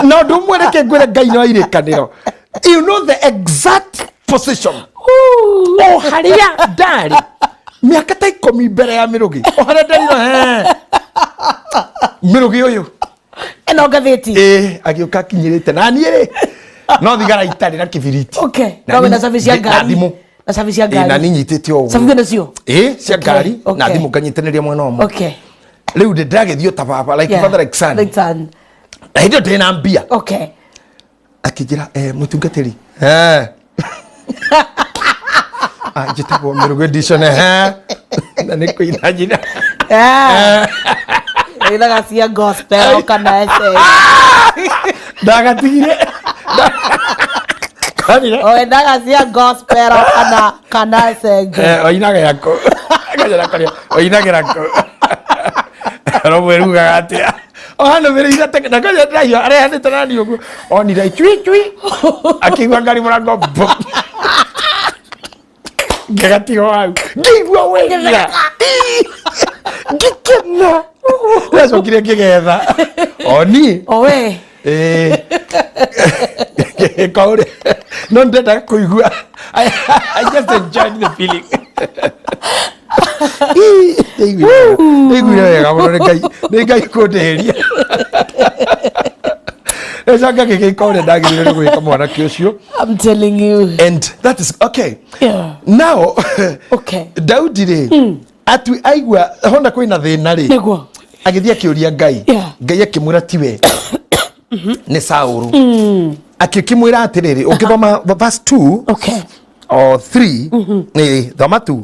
Na ũndũ ũmwe, reke ngwĩre, Ngai nĩ wa irĩkanĩro. You know the exact position o harĩa ndarĩ mĩaka ta 10 mbere ya mĩrũgĩ, o harĩa ndarĩ mĩrũgĩ ũyũ. Ĩno ngathĩti. Ĩĩ, agĩũka akinyĩrĩte na niĩ rĩ, no thigara itarĩ na kĩbiriti. Na No wĩna cabi cia na ngari. thimũ. Na cabi cia Ĩĩ, na ngari. niĩ nyitĩte o ũguo. Cabi nacio. Ĩĩ, cia ngari na thimũ nganyitĩrĩria mwena ũmwe. Rĩu ndĩ ndĩragĩthiĩ o ta baba, like father, like son. Like son. Na hĩndĩ ĩyo ndĩ na mbia. Akĩnjĩra, "Mũtungatĩri, Ah, njĩtagwo Mĩrũgũ Edition, na nĩ kũina njina." Ĩnaga cia gospel kana ese. Ndagatigire. Kanire. O endaga cia gospel kana ese. Oinaga yako kajara karia oinagĩra kũ romwerugaga atĩa o hano mĩrĩire na kaja ndĩraigua arehanĩte nani ũguo onire cui cui akĩigua ngari mũrango mbu ngĩgatigwo hau, ngĩigua wega, ngĩkena, ndacokire ngĩgetha o niĩ. O we. Ngĩka ũrĩa no ndendaga kũigua. I just enjoyed the feeling. Ii, ndaiguire wega mũno. Nĩ Ngai, nĩ Ngai kũndĩhĩria. Gĩcoka gĩgĩka ũrĩa ndagĩrĩire nĩ gwĩka mwanake ũcio. I'm telling you. And that is okay. Now Daudi rĩ, atu aigua hona kwĩna thĩna rĩ, agĩthiĩ akĩũria Ngai. Ngai akĩmwĩra tiwe, nĩ Saũlũ. Akĩkĩmwĩra atĩrĩrĩ, ũngĩthoma verse 2 or 3, nĩ thoma 2.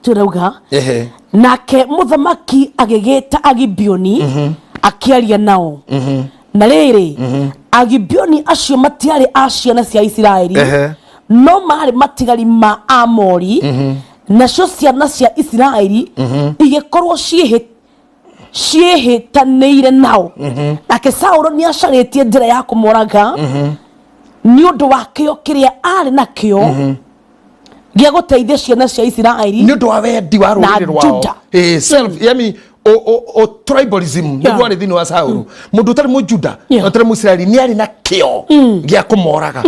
Turauga, Ehe. Nake mũthamaki agĩgĩta Agibioni akĩaria nao. Na rĩrĩ, Agibioni acio matiarĩ a ciana cia Isiraeli, no marĩ matigari ma Amori, nacio ciana cia Isiraeli igĩkorwo ciĩhĩtanĩire nao. Nake Saũlũ nĩ acarĩtie njĩra ya kũmoraga nĩ ũndũ wa kĩo kĩrĩa arĩ nakĩo gĩa gũteithia ciana cia Isiraeli nĩ ũndũ wa wendi wa na rũrĩrĩ rwao. Juda. Self, yani o tribalism nĩguo arĩ thĩinĩ wa Saũlũ. Mũndũ ũtarĩ Mũjuda, ũtarĩ Mũisiraeli, nĩ arĩ na kĩo gĩa kũmoraga,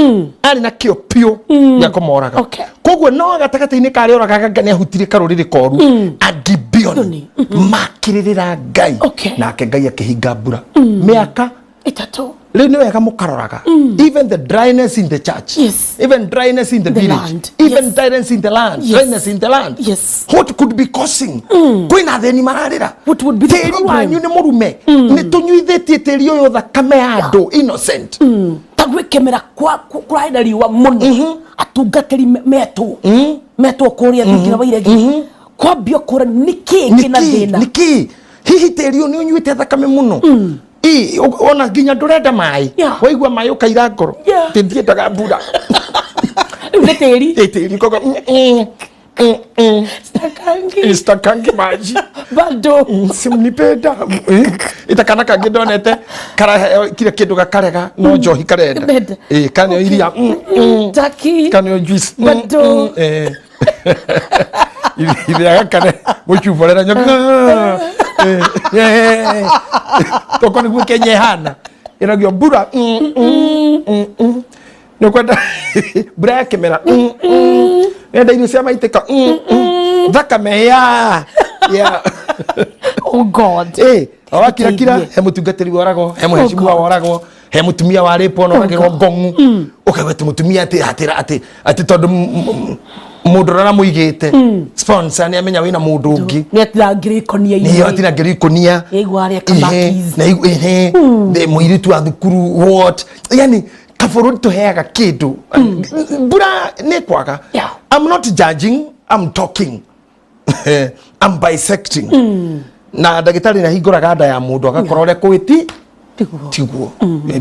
arĩ na kĩo piũ gĩa kũmoraga. Koguo no gatagatĩ-inĩ karĩa oragaga, Ngai nĩ ahutirie karũrĩrĩ koru, Agibioni makĩrĩrĩra Ngai. Nake Ngai akĩhinga mbura mĩaka 3. Rĩu nĩ wega mũkaroraga even the dryness in the church, even dryness in the The village, land. even dryness in the land, dryness in the land. What could be causing? Kwĩna athĩni mararĩra. What would be the Tĩri problem? wanyu nĩ mũrume, nĩ tũnyuithĩtie tĩri ũyũ thakame ya andũ innocent. Ta gwĩkemera kũrarĩ na riũa mũno, atungatĩri metwo kũrĩa thingira wa iregi kwambio kũra nĩkĩ kĩna thĩna. Nĩkĩ hihi tĩri ũyũ nĩ ũnyuĩte thakame mũno? Ĩ, ona nginya ndũrenda maĩ. Waigua maĩ ũkaira ngoro. Atĩ ndiendaga mbura. Rĩu nĩ tĩri. Ĩ, tĩri koguo Stakangi. Stakangi maji. Bado. Simnipenda. Ita kana kangĩ ndonete karaheo kira kĩndũ gakarega, no njohi karenda. Karenda. Ĩ, kaneo iria, Taki. kaneo juice. Bado. Ithe agakane mũcuborera nyoka toko nĩguo Kenya ĩhana ĩragio mbura. Nĩ ũkwenda mbura ya kĩmera, nenda irio cia maitĩka, thakame ya Oh God. Ĩ, wakirakira Ndeithie. he mũtungatĩri woragwo, he mũhecimua God. woragwo, he mũtumia warĩpwo na oragĩrwo ngong'u, ũkaigua atĩ mũtumia atĩ tondũ mũndũ ũrĩa aramũigĩte sponsor nĩ amenya wĩna mũndũ ũngĩ. Nĩ atirangĩra ikonia-inĩ. Nĩyo atinangĩrio ikũnia. Nĩaigua arĩa kamakis. Na ehe, mũirĩtu wa thukuru, what, yani kabũrũri tũheaga kĩndũ mbura nĩ kwaga. I'm not judging, I'm talking, I'm bisecting. Na ndagĩtarĩ nĩ ahingũraga nda ya mũndũ agakora ũrĩa kũgĩti Tiguo. Tiguo.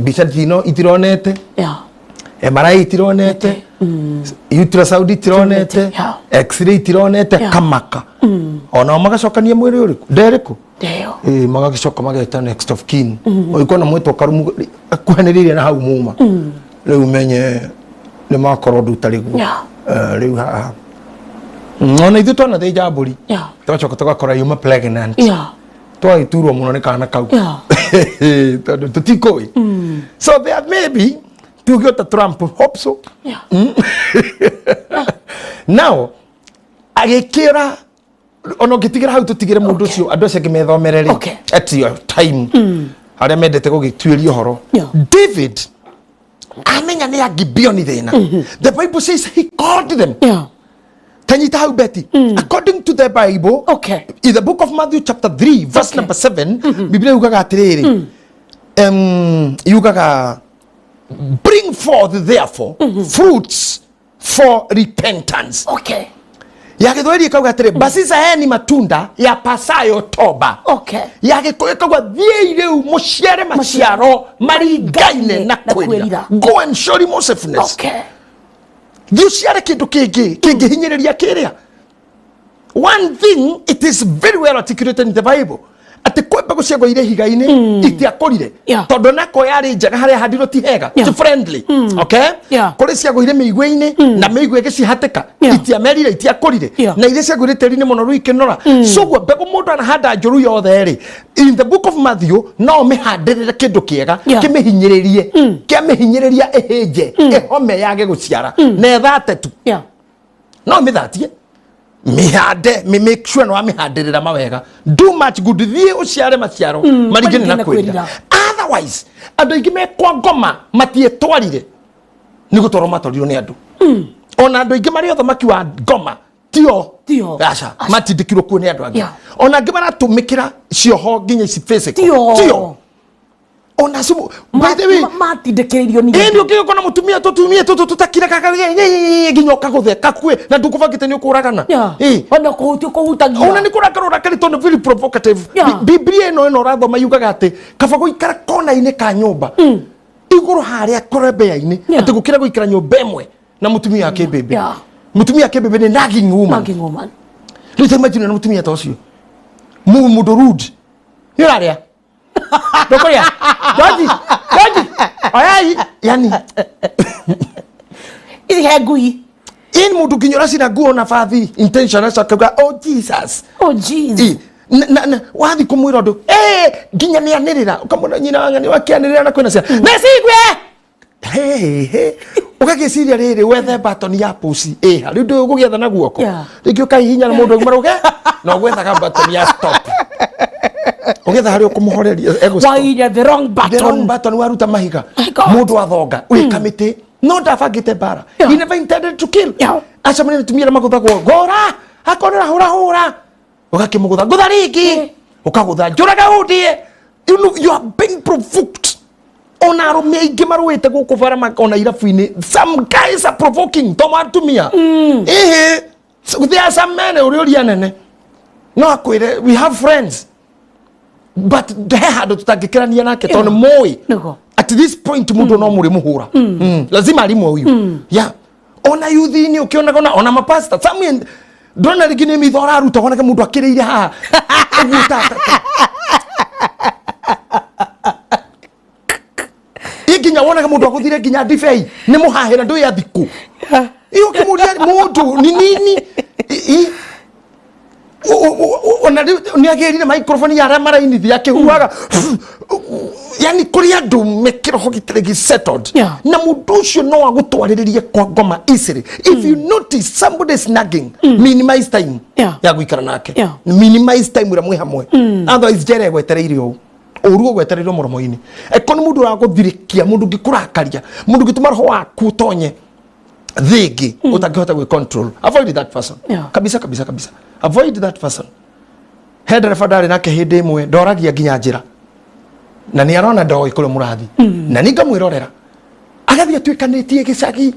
Mbica tino itironete, MRI itironete, ultrasound itironete, x-ray itironete. Kamaka onao magacokania mwĩrĩ ũrĩkũ nderĩkũ. Ndeyo. Ĩ, magagĩcoka mageta next of kin, ũgĩkona mwĩtwo karumu akuhanĩrĩirie na hau muma rĩu menye nĩ makorwo ũndũ ũtarĩ guo. Rĩu haha Ona ithuĩ twanathĩnja mbũri, twacoka tũgakora yuma pregnant. Twagĩturwo mũno nĩ kana kau tondũ tũtikũĩ. So there may be, tuge ta Trump, hope so. Now agĩkĩra ona ũngĩtigĩra hau, tũtigĩre mũndũ ũcio, andũ acio angĩ methomere rĩ at your time, arĩa mendete gũgĩtuĩria ũhoro. David amenya nĩ Agibeoni thĩna, the Bible says he called them. Tanyita hau, Betty. According to the Bible, in the book of Matthew chapter 3 verse number 7, Biblia yugaga atĩrĩrĩ, yugaga, "Bring forth therefore fruits for repentance." Ya Gĩthwaĩri ĩkauga atĩrĩ, "Basi zaeni matunda yapasayo toba." Ya Gĩkũyũ ĩkauga, "Thiĩi rĩu mũciare maciaro maringaine na na kwĩrira." Kwĩrira. Go and show remorsiveness. Thiĩ ũciare kĩndũ kĩngĩ kĩngĩhinyĩrĩria kĩrĩa. One thing, it is very well articulated in the Bible atĩ kwĩ mbegũ ciagũire ihiga-inĩ, itiakũrire, tondũ nako yarĩ njega, harĩa handirwo ti hega, ti friendly, okay? Kũrĩ ciagũire mĩigua-inĩ na mĩigua ĩgĩcihatĩka, itiamerire, itiakũrire. Na iria ciagũire tĩri-inĩ mũno rĩu ikĩnora. So guo mbegũ mũndũ anahanda njũru yothe rĩ, in the book of Matthew, no ũmĩhandĩrĩre kĩndũ kĩega, kĩmĩhinyĩrĩrie, kĩamĩhinyĩrĩria ĩhĩnje, ĩhome, yage gũciara na ĩthate tu. No mĩthatie, mĩhande, make sure nĩ wamĩhandĩrĩra mawega. Do much good, thiĩ ũciare maciaro maringane na maringane kwĩrira. kwĩrira. Otherwise andũ aingĩ mekwa ngoma matiĩtwarire, nĩ gũtwarwo matwarirwo nĩ andũ. Ona andũ aingĩ marĩ ũthamaki wa ngoma tio. Tio. Aca, matindĩkirwo kuo nĩ andũ angĩ. Ona angĩ maratũmĩkĩra cioho nginya ici physical. Tio. Tio ona sumu, by the way. Matindĩkĩrĩirio nĩ Ĩndĩ ũngĩgĩkona mũtumia, tũtumia tũtũ tũtakirekaga nginya ũkagũthe kakue na ndũkũbangĩte nĩ ũkũragana. Ona kũhutia kũhutagia. Ona nĩ kũrakara ũrakari tondũ very provocative. Biblia ĩno ũrathoma yugaga atĩ kaba gũikara kona-inĩ ka nyũmba igũrũ harĩa korebea-inĩ, atĩ gũkĩra gũikara nyũmba ĩmwe na mũtumia wa kĩmbĩmbĩ. Mũtumia wa kĩmbĩmbĩ nĩ nagging woman. Nagging woman. Rĩu ta imagine na mũtumia ta ũcio, mũndũ rude, nĩ ũrarĩa, ndũkũrĩa, George, George, oyai, yani. Ici he ngui. Ini mũndũ nginya ũracina nguo na bathi intention, acoka, "Oh Jesus." Oh jeez. Na wathi kũmwĩra ũndũ, eh, nginya nĩ anĩrĩra, ũkamwĩra nyina wa ng'ani wakĩanĩrĩra na kwĩna ciana nĩcigue he, ũgagĩciria rĩrĩ, wethe button ya push ĩha rĩu, ndũĩ ũgũgĩetha na guoko. Rĩngĩ ũkahihinya na mũndũ agima ũge na ũgwethaga button ya stop, ũgetha harĩa ũkũmũhoreria egũ stop. Wahihinya the wrong The wrong button. button, waruta mahiga. My God. Mũndũ athonga wĩka mĩtĩ no ndabangĩte mbara. He never intended to kill. Acemania na atumia arĩa magũthagwo ngora, akonera hũra hũra, ũgakĩmũgũtha ngũtha rĩngĩ, ũkagũtha njũraga ũndĩe. You know, you are being provoked. Ona arũme aingĩ marũĩte gũkũ bara ona irabu-inĩ, some guys are provoking to atumia. Ĩhĩ. So there are some men ũrĩa ũria nene no akwĩre, "We have friends, but he handũ tũtangĩkĩrania nake tondũ nĩ mũĩ." At this point mũndũ no mũrĩ mũhũra. Lazima arimwe huyu. Yeah, ona yuthi-inĩ ũkĩonaga ona mapasta some ndona rĩngĩ nĩ mitho araruta, wonage mũndũ akĩrĩire haha ũguo ta ĩ nginya wonaga mũndũ agũthire nginya ndibei nĩ mũhahĩra, ndũĩ athikũ ĩ ũkĩmũria mũndũ ni nini. Ona rĩu nĩ agĩrire microphone ya arĩa marainithia akĩhuhaga, yani kũrĩ andũ me kĩroho gĩtarĩ gĩ settled. Na mũndũ ũcio no agũtwarĩrĩrie kwa ngoma easily. If you notice somebody is nagging, minimize time ya gũikara nake. Minimize time ĩrĩa mwĩ hamwe, otherwise njera ĩgwetereire ũũ, ũru ũgwetereire mũromo-inĩ. Eko nĩ mũndũ ũragũthirĩkia, mũndũ ũngĩkũrakaria, mũndũ ũngĩtũma roho waku ũtonye thĩ ĩngĩ ũtangĩhota gwĩ control, avoid that person. Kabisa kabisa kabisa, avoid that person. He ndereba ndarĩ nake hĩndĩ ĩmwe, ndoragia nginya njĩra na nĩ arona ndoĩ kũrĩa mũrathi, na nĩ ngamwĩrorera agathiĩ atuĩkanĩtie gĩcagi.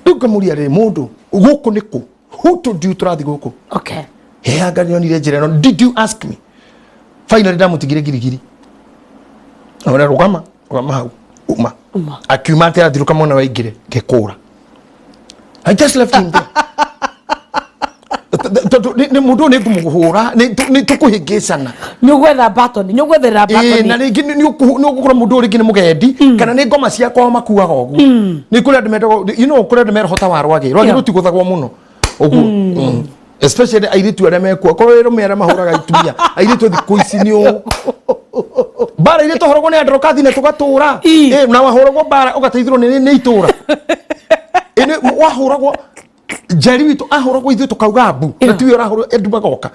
Rĩu ngamũria rĩ, "Mũndũ, gũkũ nĩ kũ? Who told you tũrathiĩ gũkũ?" "Heanga nĩonire njĩra ĩno." "Did you ask me?" Finally ndamũtigire girigiri. Ona rũgama, rũgama hau, uma. Uma. Akiuma atĩ athirũka mwena wa ingĩre ngĩkũra. I just left him there tondũ nĩ mũndũ ũyũ nĩ ngũmũhũra, nĩ tũkũhĩngĩcana. Nĩ ũgwetha button, nĩ ũgwetherera Ĩĩ, na button. Rĩngĩ nĩ ũgũkora mũndũ ũyũ rĩngĩ nĩ mũgendi kana nĩ ngoma cia kwao makuaga ũguo. Nĩ kũrĩ andũ mendagwo, kũrĩ andũ meroho ta wa rwagĩ. Rwagĩ rũtigũthagwo mũno ũguo. Especially airĩtu arĩa mekuo, korwo ĩrũme arĩa mahũraga itumia, airĩtu thikũ ici nĩ ũ mbara iria tũhũragwo nĩ andorokathi na tũgatũra. Na wahũragwo mbara ũgateithĩrwo nĩ itũra. Wahũragwo njeri witũ ahũragwo, ithuĩ tũkauga mbu na tiwe ũrahũrwo, endu magoka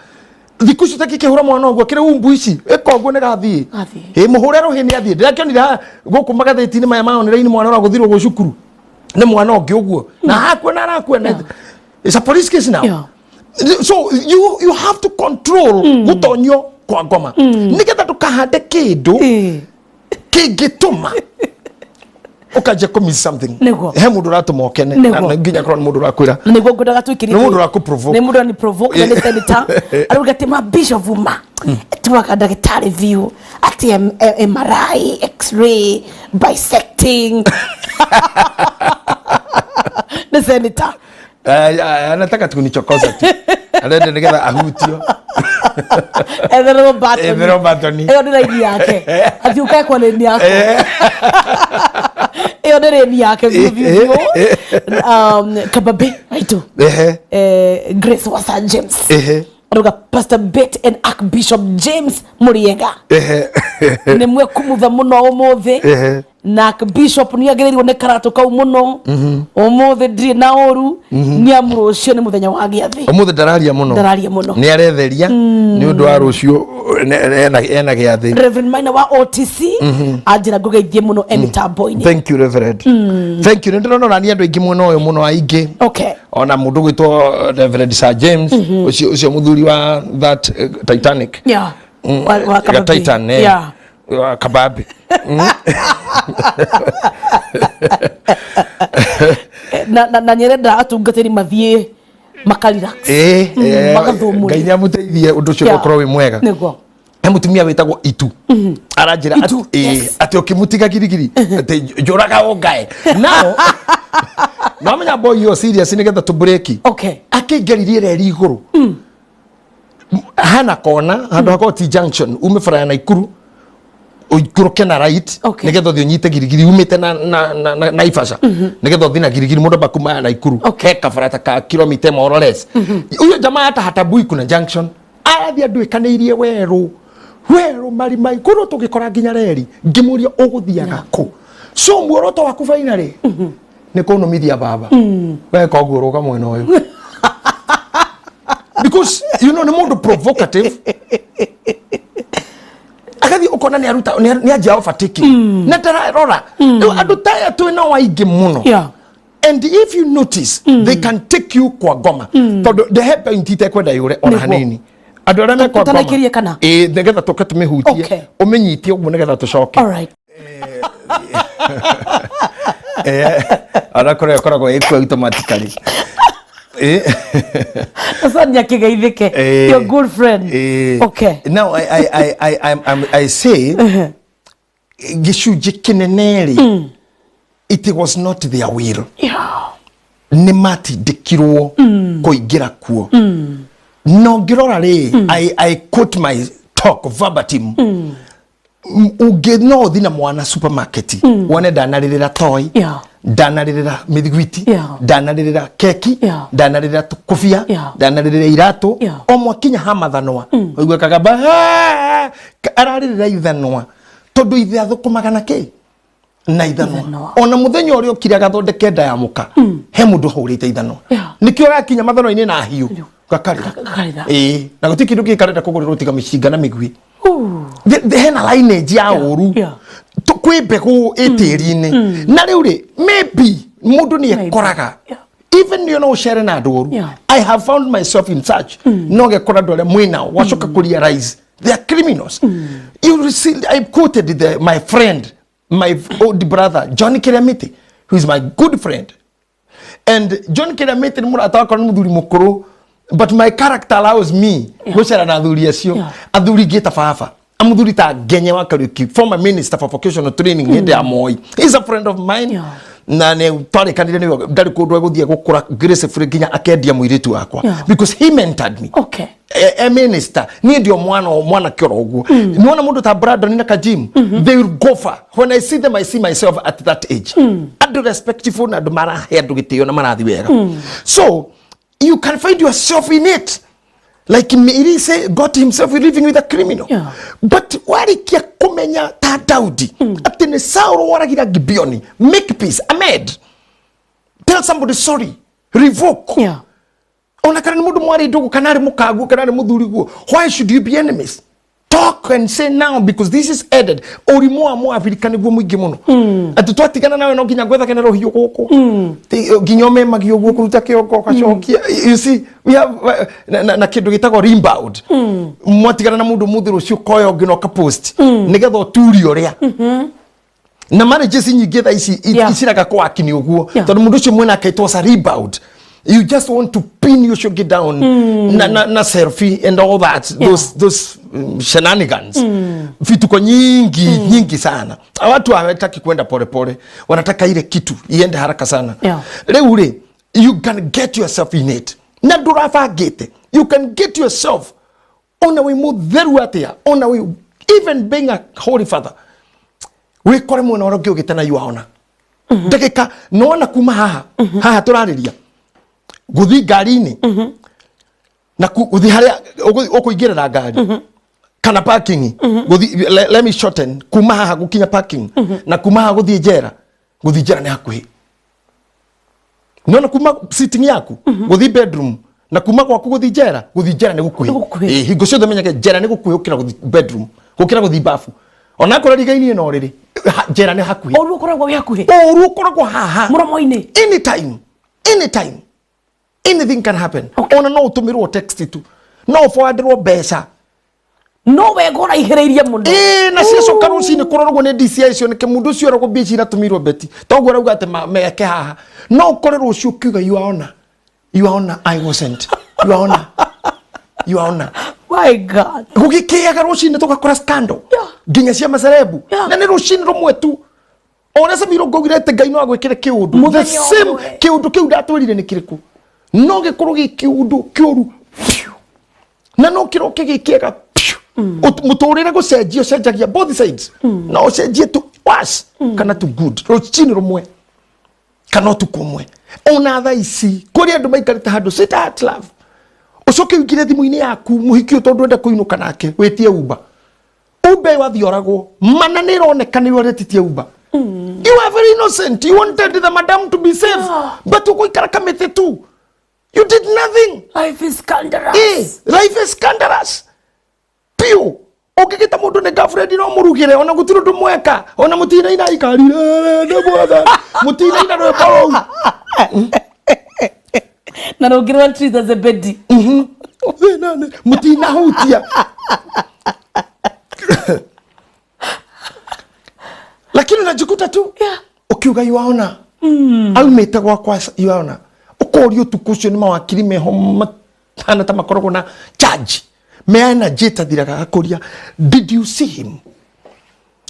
thikũ ici ũtakĩkĩhũra mwana ũguo kĩrĩ umbu ici ĩka ũguo nĩ gathiĩ. Gathiĩ. Ĩ mũhũre rũhĩ nĩ athiĩ. Ndĩrakĩonire haha gũkũ magathĩti-inĩ maya ma online, mwana ũragũthirwo gwĩ cukuru nĩ mwana ũngĩ ũguo na akua na arakua na it's a police case now. So you have to control gũtonyio kwa ngoma nĩgetha ndũkahande kĩndũ kĩngĩtũma ũkanjia kũ miss something. He mũndũ ũratũma ũkene. Na nginya korwo nĩ mũndũ ũrakwĩra. Nĩguo ngwendaga twĩkĩrĩte. Nĩ mũndũ ũrakũ-provoke. Nĩ mũndũ ũrani provoke na nĩ senator arauga atĩ ma bishop ma tuaga ndagĩtarĩ biũ atĩ MRI, x-ray, bisecting, nĩ senator. Anataka tu kunichokoza tu, arenda nĩgetha ahutio. Etherwo button. Etherwo button. Ĩyo nĩ raini yake, athiĩ ũkae kwa lane yako, ĩyo nĩ lane yake biũ biũ biũ. Kababe aitũ, Grace wa Sir James arauga, "Pastor Bet and Archbishop James Muriega, nĩ mwekumutha mũno ũmũthĩ na Archbishop nĩ agĩrĩirwo nĩ karatũ kau mũno ũmũthĩ. Ndirĩ na ũru nĩ amu rũciũ nĩ mũthenya wa gĩathĩ." Ũmũthĩ ndararia mũno. Ndararia mũno. Nĩ aretheria nĩ ũndũ wa rũciũ ena gĩathĩ. Reverend Maina wa OTC anjĩra ngũgeithie mũno e mĩtambo-inĩ. Thank you, Reverend, thank you. Nĩ ndĩrona ona niĩ andũ aingĩ mwena ũyũ mũno aingĩ, ona mũndũ gwĩtwo Reverend Sir James, ũcio mũthuri wa that Titanic. Wa Ga Kababi. Titan, eh. Wa Kababi. Na nyerenda atungatĩri mathiĩ makarelax. Magathũmũre. Ngai nĩ amũteithie ũndũ ũcio ũkorwo wĩ mwega. He mũtumia wĩtagwo Itu aranjĩra Itu, yes. atĩ ũkĩmũtiga girigiri atĩ njũraga ũngae nao nomenya boy yo serious nĩgetha tũbreki. Akĩingĩririe reri igũrũ hana kona handũ hakorwo ti junction, ume bara ya Naikuru ũikũrũke na right, nĩgetha ũthiĩ ũnyite girigiri umĩte na Naivasha, nĩgetha ũthiĩ na girigiri mũndũ amba kuma Naikuru. He kabara ta ka kilomita ĩmwe or less. Huyo jamaa hata hatambui kuna junction, arathiĩ anduĩkanĩirie werũ werũ marima igũrũ tũgĩkora nginya reri. Ngĩmũria, "Ũgũthiaga kũ?" So muoroto waku finally nĩ kũnũmithia baba weka ũguo, rũga mwena ũyũ, because you know nĩ mũndũ provocative. Agathiĩ ũkona nĩ aruta nĩ anjia overtaking na ndararora. Rĩu andũ taya twĩ nao aingĩ mũno. And if you notice, they can take you kwa ngoma, tondũ ndehe point itekwenda yũre ona hanini andũ arĩa me kwa ngoma. Tũtanaikĩrie kana? Ĩĩ, nĩgetha tũke tũmĩhutie. Ũmĩnyitie ũguo nĩgetha tũcoke. All right. Ona kũrĩa ĩkoragwo ĩkuo automatically. Sasa akĩgeithĩke. Your good friend. Now I say gĩcunjĩ kĩnene rĩ, it was not their will. Nĩ matindĩkirwo kũingĩra kuo na ũngĩrora rĩ, I quote my talk verbatim. Ũngĩ no ũthi na mwana supermarket wone ndanarĩrĩra toy, ndanarĩrĩra mĩthiguiti, ndanarĩrĩra keki, ndanarĩrĩra kũbia, ndanarĩrĩra iratũ. O mwakinya ha mathanwa ũigue kagamba, "Ah!" Ararĩrĩra ithanwa tondũ ithe athũkũmaga na kĩ na ithanwa. Ithanwa. Ona muthenya ũrĩa ũkire agathondeke nda ya mũka, he mũndũ ahũrĩte ithanwa. Nĩkĩo arakinya mathanwa-inĩ na hiũ gakarĩra. Gakarĩra. Ĩĩ, na gũtirĩ kĩndũ kĩngĩ karenda kũgũrĩrwo tiga mĩcinga na mĩgui. Ooh. Hena lineage ya ũru. Kwĩ mbegũ ĩ tĩri-inĩ na rĩu rĩ, maybe mũndũ nĩ ekoraga. Even you no ũcere na andũ oru. I have found myself in such, no gekora andũ arĩa mwĩnao wacoka kũ realize they are criminals. You see, I quoted my friend, my old brother John Kiriamiti, who is my good friend, and John Kiriamiti nĩ mũrata wakwa, nĩ mũthuri mũkũrũ, but my character allows me gũcera na athuri acio. Athuri ngĩta baba, amuthuri ta Ngenye wa Kariuki, former minister for vocational training hĩndĩ ya Moi, he's a friend of mine. Na nĩ twarĩkanire nĩwe ndarĩ kũndũ egũthiĩ gũkũra gracefully nginya akendia mũirĩtu wakwa, because he mentored me. E minister, niĩ ndio mwana mwanake oro ũguo nĩwona mũndũ ta Brandon na Kajim, they will go far. When I see them, I see myself at that age. Andũ respectful na andũ marahe andũ gĩtĩo na marathi wega. So You can find yourself in it like Elise got himself living with a criminal. But warikia kumenya ta Daudi atĩ nĩ Saul woragira Gibeoni, make peace, amend, tell somebody sorry, revoke. Ona kana nĩ mũndũ mwarĩ ndũgũ, kana arĩ mũkaguo, kana arĩ mũthuri guo, why should you be enemies? Talk and say now, because this is added. Ũrimũ wa mũabirika nĩguo mũingĩ mũno, atĩ twatigana nawe no nginya gwethage na rũhiũ gũkũ. Nginya ũmemagie ũguo kũruta kĩongo ũgacokia. You see, we have na kĩndũ gĩtagwo rebound. Mwatigana na mũndũ mũthĩ, rũciũ koya ũngĩ na ũkapost nĩgetha ũturie ũrĩa na marriages nyingĩ thaa ici iciraga kwaki nĩ ũguo, tondũ mũndũ ũcio mwena it was a rebound. You just want to pin ũcio ũngĩ down na selfie and all that, those shenanigans, vituko nyingi nyingi sana. Watu hawataki kwenda polepole, wanataka ile kitu iende haraka sana. Rĩu rĩ, you can get yourself in it na ndũrabangĩte. You can get yourself, ona wĩ mũtheru atĩa, ona wĩ even being a holy father, wikore mwena ũrĩa ũngĩ ũgĩte na yuaona ndagĩka nona kuma haha haha tũrarĩria gũthi ngari-inĩ na gũthi harĩa ũkũingĩrĩra ngari kana parking gũthi, let me shorten, kuma haha gũkinya parking na kuma haha gũthiĩ njera, gũthiĩ njera nĩ hakuhĩ. Nona kuma sitting yaku gũthiĩ bedroom na kuma gwaku gũthiĩ njera, gũthiĩ njera nĩ gũkuhĩ. Nĩ gũkuhĩ. Ĩ, hingo ciothe menyage njera nĩ gũkuhĩ gũkĩra gũthiĩ bedroom, gũkĩra gũthiĩ bafu, onakorwo riga-inĩ no rĩrĩ njera nĩ hakuhĩ. Ũru ũkoragwo wĩ hakuhĩ. Ũru ũkoragwo haha mũromo-inĩ. Anytime, anytime, anything can happen. Ona no ũtũmĩrwo text tu, no ũforwardirwo mbeca. No wega ũraihĩrĩirie mũno. Ĩĩ, na ciacoka rũcinĩ kũrorwo nĩ DCI cioneke mũndũ ũcio arogwo mbia ici iratũmĩirwo beti toguo arauga atĩ meke haha. No ũkore rũciũ ũkiuga, "You are honor, you are honor, I wasn't, you are honor, you are honor." My God. Gũgĩkĩaga rũcinĩ tũgakora scandal nginya cia macerebu, na nĩ rũcinĩ rũmwe tu. Ũrĩa Samiro ngaugire atĩ Ngai no agwĩkĩre kĩũndũ the Mũthenya same ũmwe. Kĩũndũ kĩu ndatwĩrire nĩ kĩrĩkũ? No gĩkorwo gĩ kĩũndũ kĩũru piũ, na no kĩroke gĩ kĩega piũ. Mũtũrĩre gũcenjia ũcenjagia both sides, no ũcenjie to worse kana to good rũcinĩ rũmwe kana ũtukũ ũmwe. Ona thaa ici kũrĩ andũ maikarĩte handũ sweetheart love, ũcoke ũingĩre thimũ-inĩ yaku mũhiki ũyũ tondũ enda kũinũka nake, wĩtie Uber. Uber wathioragwo mana nĩ ĩroneka nĩ ũretitie Uber. You are very innocent, you wanted the madam to be safe, but ũgũikara kamĩtĩ tu. You did nothing. Life is scandalous. Eh, life is scandalous piũ. Ũngĩgĩta mũndũ nĩ girlfriend, no mũrugĩre, ona gũtirĩ ũndũ mweka, ona mũtinaina ikarire nĩ mwatha, mũtinaina rwĩmbo rũu. Na rũngĩ rwa Teresa Zebedi. Thĩna nĩ mũtinahutia, lakini unajikuta tu ukiuga, "Yuaona aumĩte gwakwa, yuaona." Ũkorio ũtukũ ũcio nĩ mawakiri meho matana ta makoragwo na charge me energy ĩtathiraga, akũria, "Did you see him?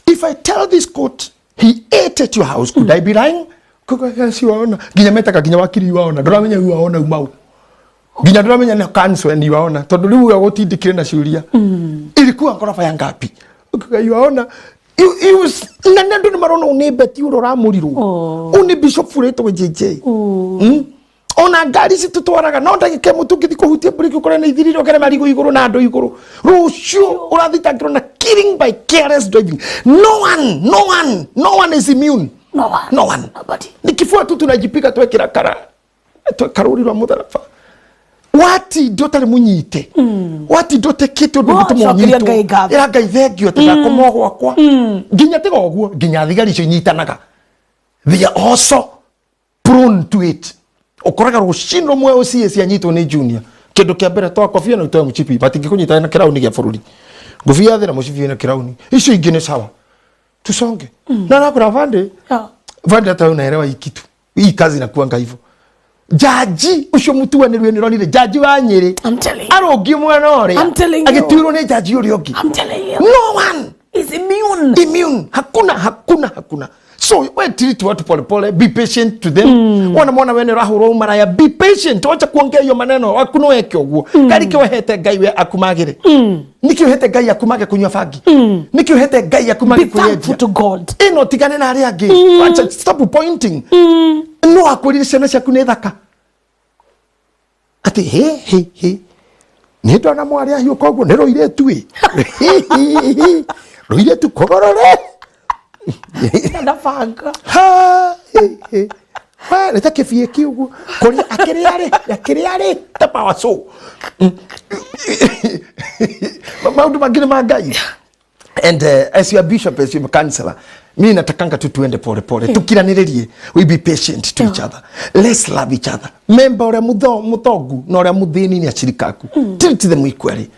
If I tell this court he ate at your house, could I be lying?" Kuga, "Yes, yuaona." Nginya metaga nginya wakiri yuaona, ndũramenya yuaona umau, nginya ndũramenya nĩ cancel ni yuaona, tondũ rĩu we gũtindĩkire na ciũria, ilikuwa ngoroba ya ngapi? Ukiuga, "Yuaona." Na nĩ andũ nĩ marona ũyũ nĩ beti ũrĩa ũramũrirwo, ũyũ nĩ bishop ũrĩtwo JJ. Ona ngari ici tũtwaraga no ndagĩka ĩmwe tũngĩthiĩ kũhutia breki ũkore nĩ ithirire, ũkere marigũ igũrũ na andũ igũrũ. Rũciũ ũrathitangĩrwo na killing by careless driving. No one, no one, no one is immune. No one. No one. Nobody. Ni kifua tu tunajipiga, twekĩra kara karũri rwa mũtharaba, watinda ũtarĩ mũnyite, watinda ũtekĩte ũndũ Oh, ũngĩtũma cokeria ũnyitwo. Ngai ngatho. Ĩra Ngai thengio atĩ ndakoma gwakwa. Nginya tiga ũguo, nginya thigari icio inyitanaga, they are also prone to it. Ũkoraga rũcinĩ rũmwe ũciĩ cianyitwo nĩ junior, kĩndũ kĩa mbere toa kobia na ũtoe mũcibi, matingĩkũnyita na kĩrauni gĩa bũrũri, ngũbia thĩ na mũcibi na kĩrauni icio ingĩ nĩ sawa, tusonge na nakũra vande. Vande hata wewe unaelewa hii kitu, hii kazi inakuanga hivyo. Jaji ucio mutuanĩri nĩ ũronire jaji wa Nyĩrĩ I'm telling you. arũngie mwena ũrĩa I'm telling you. agĩtuĩrwo nĩ jaji ũrĩa ũngĩ. I'm telling you. No one Is immune. Immune, hakuna, hakuna, hakuna. So we treat watu polepole, be patient to them. Wona mwana wene ũrahũrwo umaraya, be patient, wacha kuongea hiyo maneno waku no weke ũguo. Kari kĩ wehete Ngai we akumagĩre? Nĩkĩ ũhete Ngai akumage kũnyua bangi? Nĩkĩ ũhete Ngai akumage Be thankful kwĩyendia? to God. Ĩno tigane na arĩa angĩ. Wacha, stop pointing. No akwĩrire ciana ciaku nĩ thaka. Atĩ hĩ hĩ hĩ, nĩ ndona mwarĩ ahiũka ũguo nĩ rũirĩtu ĩ, rũirĩtu kũgorore. Na banga. Ha, hĩ, hĩ. We, nĩ ta kĩbiĩki ũguo kũrĩa akĩrĩa rĩ, akĩrĩa rĩ ta power saw. Maũndũ mangĩ nĩ ma Ngai. And as your bishop, as your counselor, mi natakanga tu tuende pole pole, tukiranĩrĩrie, we be patient to each other, let's love each other. Memba ũrĩa mũtongu na ũrĩa mũthĩni nĩ acirika aku. Treat them equally,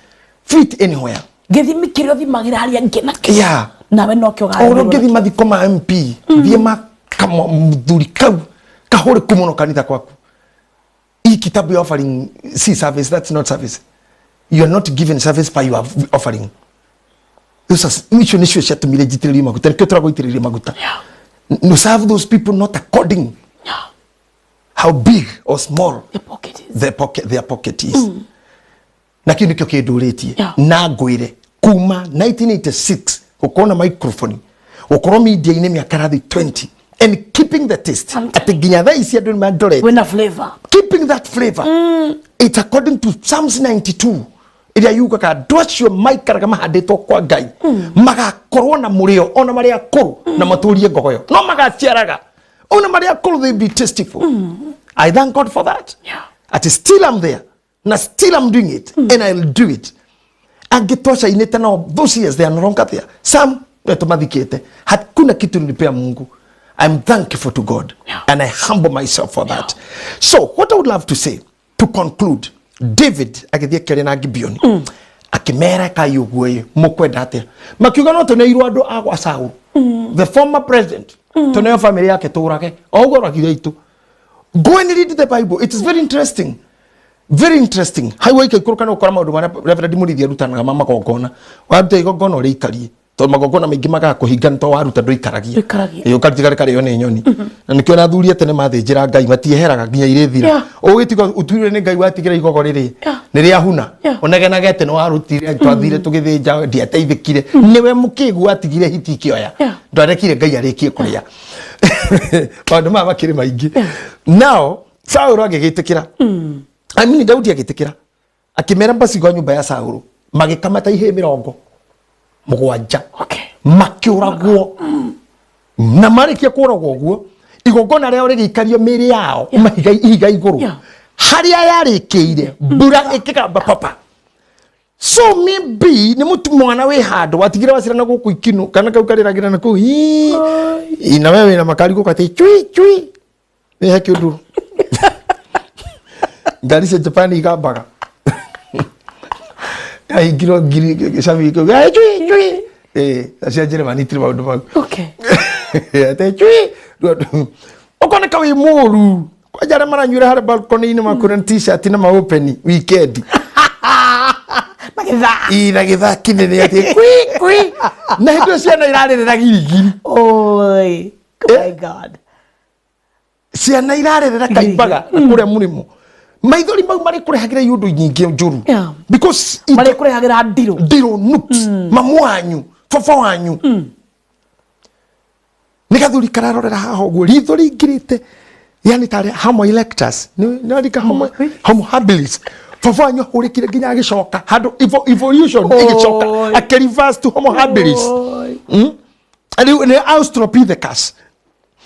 fit anywhere. Gĩthimi kĩrĩa ũthimagĩra arĩa angĩ nakĩo, nawe nokĩo. Ũrĩa ũngĩthiĩ mathiko ma MP, thiĩ ma mũthuri kau kahũrĩku mũno kanitha kwaku. Hii kitabu ya offering si service, that's not service. You are not given service by your offering. Those are, icio nĩcio ciatũmire njitĩrĩrie maguta, nĩkĩo tũragũitĩrĩria maguta. No, serve those people not according how big or small the pocket is. Their pocket is. Na kĩu nĩkĩo kĩndũrĩtie. Na ngwĩre kuma 1986 gũkorwo na microphone, gũkorwo media-inĩ mĩaka rathi 20 and keeping the taste, atĩ nginya thaa ici andũ nĩ mandorete. Wĩna flavor. Keeping that flavor, it's according to Psalms 92 ĩrĩa yugaga andũ acio maikaraga mahandĩtwo kwa Ngai magakorwo na mũrĩo ona marĩ akũrũ na matũrie ngogoyo no magaciaraga ona marĩ akũrũ, they be tasteful. I thank God for that. Atĩ still I'm there na still I'm doing it and I'll do it. Angĩtocainĩte nao those years, they are no longer there. Some tũmathikĩte. Hakuna kitu nilipea Mungu. I'm thankful to God and I humble myself for that. So what I would love to say to conclude, David agĩthiĩ akĩaria na Gibeoni, akĩmera kai ũguo ĩ mũkwenda atĩa? Makiuga no tũneirwo andũ a gwa Saul, the former president, tũneo family yake tũrage o ũguo ragire itũ. Go and read the Bible, it is very interesting, very interesting. Hau waika ikũrũka nĩ ũkora maũndũ marĩa Reverend Mũrĩithi arutanaga ma magongona. Waruta igongona ũrĩikarie, tondũ magongona maingĩ magaga kũhinga nĩ tondũ waruta ndũikaragia. Ndũikaragia. Ĩ, ũkaritiga rĩkarĩo nĩ nyoni. Na nĩkĩo na athuri a tene mathĩnjĩra Ngai matieheraga nginya irĩthira. Ũgĩtiga ũtuire nĩ Ngai watigĩra igogo rĩrĩ nĩ rĩahuna. Ũnegenagete nĩ warutire, twathire tũgĩthĩnja ndiateithĩkire, nĩwe mũkĩgu watigire hiti ikĩoya. Ndwarekire Ngai arĩkie kũrĩa. Maũndũ maya makĩrĩ maingĩ. Nao Saũlũ agĩgĩtĩkĩra, I mean Daudi agĩtĩkĩra, akĩmera mbacigo nyũmba ya Saũlũ magĩkamata ihĩĩ 70. Makĩũragwo, na marĩkia kũragwo ũguo igongona rĩao rĩgĩikario mĩĩrĩ yao mahiga ihiga igũrũ harĩa yarĩkĩire mbura ĩkĩgamba papa. So maybe nĩ mũtu mwana wĩ handũ watigire wacira na gũkũ ikinu kana kau karĩragĩra na kũu ii na we wĩna makari gũkũ atĩ cui cui nĩ he kĩũndũ ngari cia Japan igambaga yahingirwo ngiri gĩcabi kĩu cui cui ĩ cia Njĩrĩmani itirĩ maũndũ mau. Atĩ cui ũkoneka wĩ mũru kwanja arĩa maranyuĩra harĩa balcony-inĩ makũrĩa t-shirt na ma open weekend. Na gĩthaa. Ĩ, na gĩthaa kĩnene atĩ kwi kwi na hĩndĩ ĩyo ciana irarĩrĩra girigiri. Oi, my God. Ciana irarĩrĩra kaimbaga na kũrĩa mũrĩmo maithori mau marĩkũrehagĩra iũndũ nyingĩ njũru. Because Marĩkũrehagĩra ndirũ. Ndirũ nuks. Mamu wanyu, baba wanyu nĩ gathuri kararorera haha ũguo ritho rĩingĩrĩte, yani tarĩ homo erectus, nĩ arika homo habilis. Baba wanyu ahũrĩkire nginya agĩcoka handũ evolution ĩgĩcoka. Oi. Akĩreverse to homo habilis. Oi. Rĩu nĩ Australopithecus.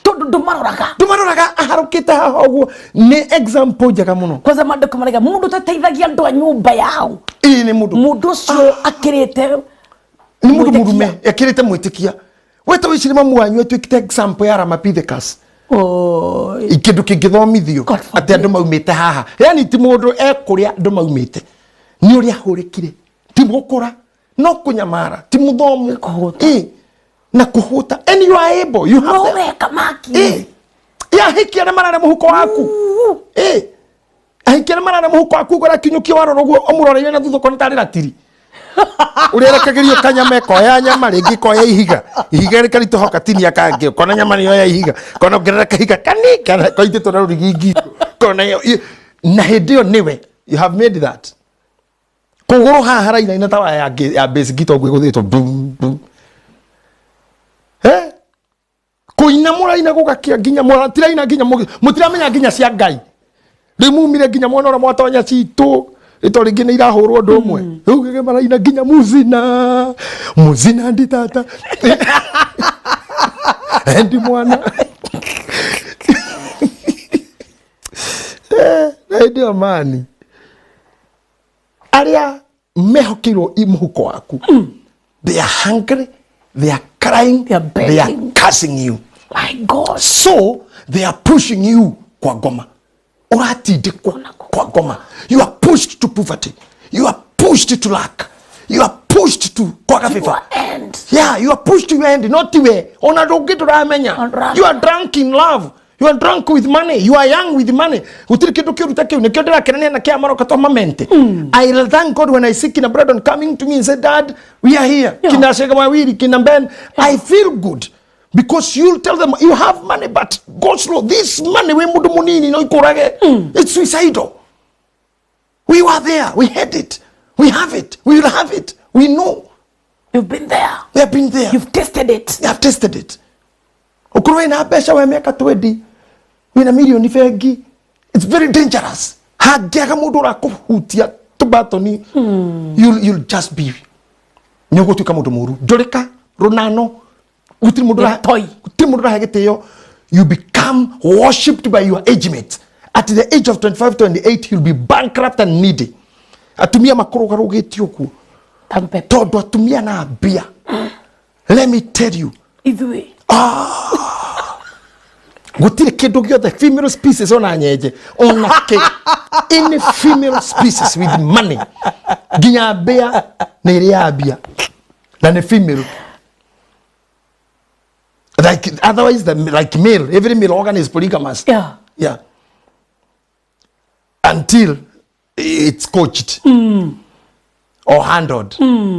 Tondũ ndũmaroraga. Ndũmaroraga aharũkĩte haha ũguo. Nĩ example njega mũno. Kwanza maandĩko marega mũndũ ũtateithagia andũ a nyũmba yao. Ĩĩ, nĩ mũndũ. Mũndũ ũcio akĩrĩte Nĩ mũndũ mwĩtĩkia. mũrume ekĩrĩte mwĩtĩkia weta wĩcire mamu wanyu atuĩkĩte example ya Ramapithecus. Oi. Kĩndũ kĩngĩthomithio. God forbid. Atĩ andũ maumĩte haha, yani ti mũndũ ekũrĩa andũ maumĩte nĩ ũrĩa ahũrĩkire, ti gũkũra no kũnyamara, ti mũthomu. Kũhũta. Ĩ, na kũhũta, and you are able, you have no the weka maki. Ĩ, ya ahiki arĩa mararĩa mũhuko waku. Ĩ, ahiki arĩa mararĩa mũhuko waku ũrakinyũkia warora ũguo ũmũroreire na thutha ũkona tarĩ ratiri ũrĩa rekagĩrio kanyama, ĩkoya nyama rĩngĩ, ĩkoya ihiga, ihiga rĩkaritũha ũkatinia kangĩ, ũkona nyama nĩyoya ihiga, kona ongerera kahiga kani kana koitĩtwo na rũrigi ngingo kona na hĩndĩ ĩyo nĩwe you have made that kũgũrũ haha harainaina ta waya ya bass guitar ũguo ĩgũthĩtwo bum bum. Eh, kũina mũraina gũgakia nginya mũtiraina nginya mũtiramenya nginya cia Ngai. Rĩu mumire nginya mwena ũrĩa mwatonya citũ ito rĩngĩ nĩ irahũrwo ũndũ ũmwe. Rĩu gĩgĩ maraina nginya muzina muzina ndi tata ndi mwana. Eh, na hĩndĩ ĩyo mani arĩa mehokeirwo i mũhuko waku, they are hungry, they are crying, They are they are begging. cursing you. My God. So they are pushing you kwa ngoma, uratindikwo kwa ngoma. You are pushed to poverty, you are pushed to lack, you are pushed to kwaga Your favor. end. Yeah, you are pushed to your end, not we ona ndũngĩ ndũramenya. Ndũramenya. You are drunk in love, you are drunk with money, you are young with money. Gũtirĩ kĩndũ kĩũru ta kĩu. Nĩkĩo ndĩrakenania na kĩa maroka to mamente. I thank God when I see kina Brandon coming to me and say, "Dad, we are here." Kina Shega Wawiri, kina Ben. I feel good because you'll tell them you have money, but go slow. This money we mũndũ mũnini no ikũrage. It's suicidal. We were there, we had it, we have it, we will have it, we know. You've been there. We have been there. You've tasted it. They have tasted it. Ukorwo wĩna mbeca we mĩaka 20, wĩna mirioni bengi, it's very dangerous. Hangĩaga mũndũ ũrakũhutia tũbatoni, you'll just be, nĩ ũgũtuĩka mũndũ mũru. Ndũrĩka rũnano, gũtirĩ mũndũ Gĩtoi. Gũtirĩ mũndũ ũrahe gĩtĩo. You become worshipped by your age mates. At the age of 25, 28, you'll be bankrupt and needy. Atumia makũrũgarũgĩtio kuo. Tampepe. Tondũ atumia na mbia, let me tell you, Ithuĩ. Gũtirĩ kĩndũ gĩothe female species ona nyenje ona kĩ, any female species with money, nginya mbĩa nĩ ĩrĩ ya mbia na nĩ female. Like otherwise the, like male, every male organ is polygamous. Yeah, until it's coached or handled,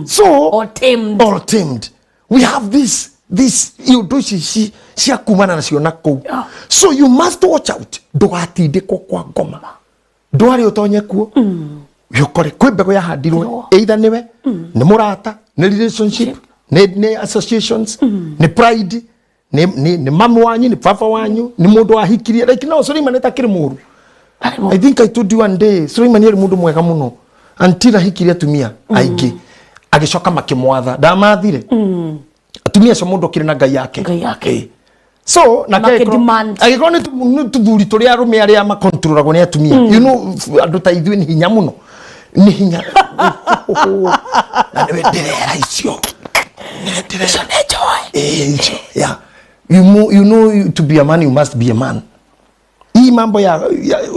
so Or tamed. Or tamed. We have this iundu ici cia kumana nacio na kũu. So you must watch out ndũgatindĩkwo kwa ngoma, ndwarĩ ũtonye kuo yũkore kwĩ mbegũ yahandirwo, either nĩwe, nĩ mũrata, nĩ relationship, nĩ associations, nĩ pride, nĩ mamu wanyu, nĩ baba wanyu, nĩ mũndũ wahikirie. Like no Suleiman ĩtakĩrĩ mũru. I think I told you one day, Suleiman arĩ mũndũ mwega mũno until ahikirie atumia aingĩ, agĩcoka makĩmwatha. Ndamathire atumia acio, mũndũ okire na ngai yake. Ngai yake. Eh. So nake Makĩdemand. Angĩkorwo nĩ tũthuri tũrĩa arũme arĩa makontrolagwo nĩ atumia, andũ ta ithuĩ nĩ hinya mũno, nĩ hinya na nĩwe ndĩrera icio. Nĩwe ndĩrera. Nĩ joy. Eh, icio, yeah. You know, to be a man, you must be a man. Hii mambo ya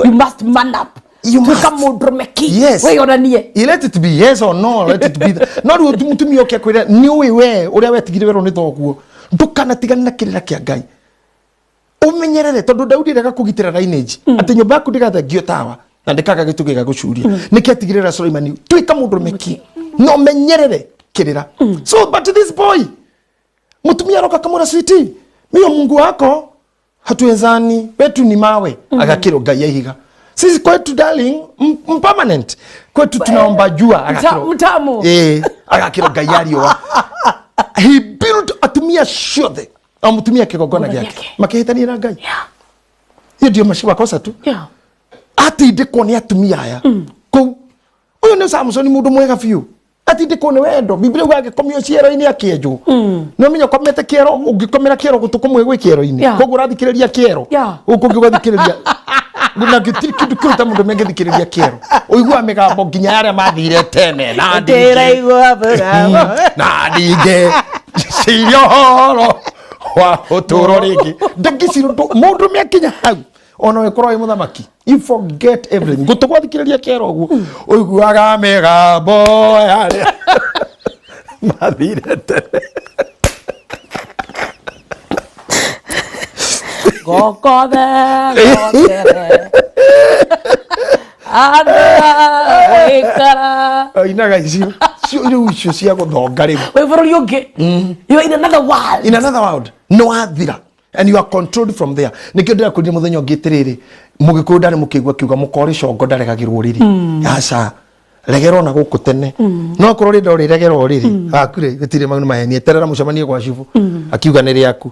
You must man up. You Tuĩka must. mũndũrũme ki. Yes. Wĩyonanie. Let it be yes or no, let it be no rĩu mũtumia ũke akwĩre nĩ ũĩ we ũrĩa wetigire werwo nĩ thoguo, ndũkanatigane na kĩrĩra kĩa Ngai, ũmenyerere tondũ Daudi rega kũgitĩra lineage atĩ nyũmba yaku ndĩgathengio tawa na ndĩkaga gĩtugĩ gĩa gũcuria. Nĩkĩ atigĩrĩra Suleimani tuĩka mũndũrũme ki no menyerere kĩrĩra. So but this boy, mũtumia aroka akamwĩra, "Sweetie, mio Mungu wako hatuwezani, wetu ni mawe." Agakĩrwo Ngai ya ihiga. "Sisi kwetu, darling, permanent kwetu tunaomba jua." Agakĩrwo Mtamu. Eh, agakĩrwo Ngai ya riũa. He built atumia ciothe, o mũtumia kĩgongona gĩake. Gĩake. Makĩhĩtania na Ngai. Hiyo ndio makosa tu. Atindĩkwo nĩ atumia aya kũu. Ũyũ nĩ Samson, mũndũ mwega biũ, atindĩkwo nĩ wendo. Biblia uga agĩkomio ciero-inĩ, akĩenjwo. Nĩ ũmenya ũkomete kĩero, ũngĩkomera kĩero gũtũ kũmwe gwĩ kĩero-inĩ. Koguo ũrathikĩrĩria kĩero, gũkũ ũngĩ ũgathikĩrĩria na gũtirĩ kĩndũ kĩu ta mũndũ mengĩthikĩrĩria kĩero, ũiguaga mĩgambo nginya ya arĩa mathire tene na ndingĩ Ndĩraigua mũgambo. Na ndingĩ ciria ũhoro wa ũtũũro rĩngĩ, ndangĩcira mũndũ mĩakinya hau ona ũgĩkorwo wĩ mũthamaki, you forget everything. Gũtũ gwathikĩrĩria kĩero ũguo ũiguaga mĩgambo ya arĩa mathire tene. Gokothe gotere. Andũ gũikara. Ainaga icio rĩu icio cia gũthonga rĩu. Wĩ bũrũri ũngĩ. You are in another world. In another world, no wathira and you are controlled from there. Nikio ndĩrakwĩrire mũthenya ũngĩ atĩrĩrĩ, mũgĩkũyũ ndarĩ mũkĩigua kiuga mũkorĩ congo ndaregagĩrwo rĩrĩ. Aca, regerwo na gũkũ tene, no akorwo rĩnda ũrĩregerwo rĩrĩ akure gũtirĩ mau nĩ maheni. Eterera mũcemanie gwa cibũ akiuga nĩ rĩaku.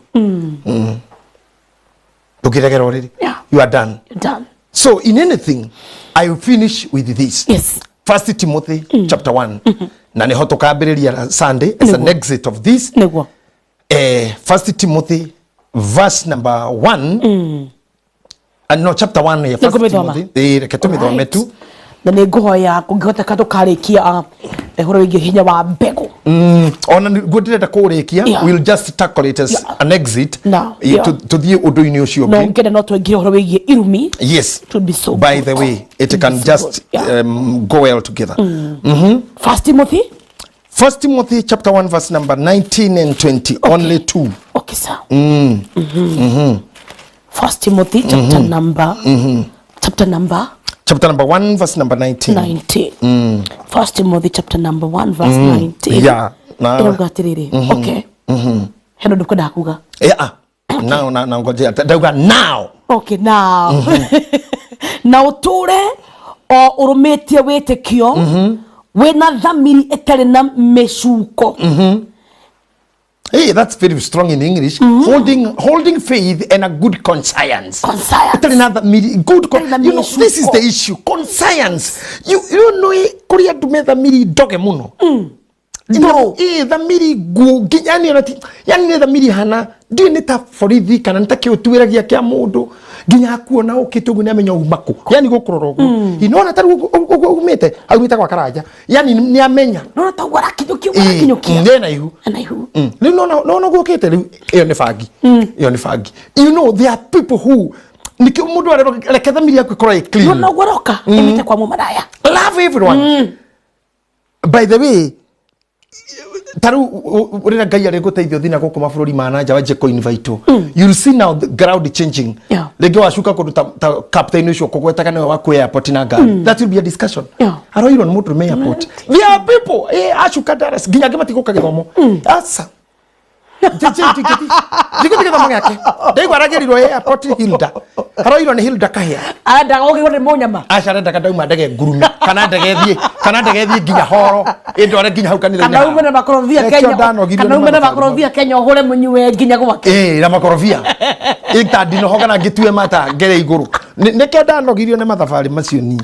Ndũngĩregerwo rĩrĩ. You are done. Done. So in anything I will finish with this. Yes. First Timothy chapter 1, na niho tukambĩrĩria Sunday as an Nĩguo. exit of this. Nĩguo. First Timothy verse number 1, and no, chapter 1 ya First Nĩngũmĩthoma. Timothy. Reke tũmĩthome tu. Na nä ngå hoya kå ngä hoteka tå karä kia å horo wä giä hinya wa mbegå. Ona niguo ndĩrenda kũũrĩkia. We'll just tackle it as an exit. No, yeah. Tũthiĩ ũndũ-inĩ ũcio No ũngĩ. ngende no twengire å horo wä giä irumi. Yes. It would be so By good. the way, it Would can be so just good. Yeah. go well together. First Timothy. First Timothy chapter 1 verse number 19 and 20. Only two. Okay, sir. First Timothy chapter number, chapter number Chapter number 1 verse number 19. 19. First Timothy chapter number 1 verse 19. Yeah, na- Ĩrauga atĩrĩrĩ, okay, hena ũndũ kwendaga kuga? Yeah. Now na na ngojea. Ndauga now. Okay, now na ũtũre o ũrũmĩtie wĩtĩkio wĩna thamiri ĩtarĩ na mĩcuko. Hey, that's very strong in English. Holding faith and a good conscience. Conscience. Ĩtarĩ na thamiri, good Ĩtarĩ na you know, this is mĩcuko. the issue. Conscience. You know, kũrĩ andũ me thamiri ndoge mũno. Ndũrũ. Thamiri nguũ nginya yani ona ti yani nĩ thamiri hana ndiũĩ nĩ ta borithi kana nĩ ta kĩũtuĩragia kĩa mũndũ, nginya akuona ũkĩte ũguo nĩ amenya uma kũ, yani gũkũrora ũguo inona ta rĩu ũguo umĩte aumĩte gwa Karanja, yani nĩ amenya. Nona ta ũguo arakinyũkia, ũguo arakinyũkia. Nĩ na ihu. Na ihu. Rĩu nona ũguo ũkĩte rĩu, ĩyo nĩ bangi, ĩyo nĩ bangi. You know, there are people who nĩkĩo mũndũ arerwo reke thamiri yaku ĩkorwo ĩ clean. Nona ũguo aroka ĩmĩte kwa mũmaraya. Love everyone. By the way, ta rĩu rĩrĩa Ngai arĩ gũteithia ũthiĩ na gũkũ mabũrũri ma na nja wanjie kũ-invite, you'll see now the ground changing. Rĩngĩ wacuka kũndũ ta captain ũcio kũgwetaga nĩwe waku airport na ngari, that will be a discussion. Aroirwo nĩ mũndũ ũrũme airport. There are people, acuka Dallas nginya angĩ matigũka gĩthomo, aca ndigũthiĩ gĩthomo gĩake, ndaigua aragĩrirwo airport Hilda, aroirwo nĩ Hilda Kahĩa. Arendaga ũgĩrwo nĩ mũnyama. Aca, arendaga ndauma ndege ngurume kana ndege thiĩ, kana ndege thiĩ nginya Horo ĩndware nginya hau kanitha-inĩ. Kana ume na makorobia Nĩkĩo Kenya. ndanogirio Kana nĩ ume na mathabu. makorobia Kenya ũhũre mũnyue nginya gwake. Ĩĩ, na makorobia ĩta ndinoho kana ngĩtue mata ngere igũrũ. Nĩkĩo ndanogirio nĩ mathabarĩ macio niĩ.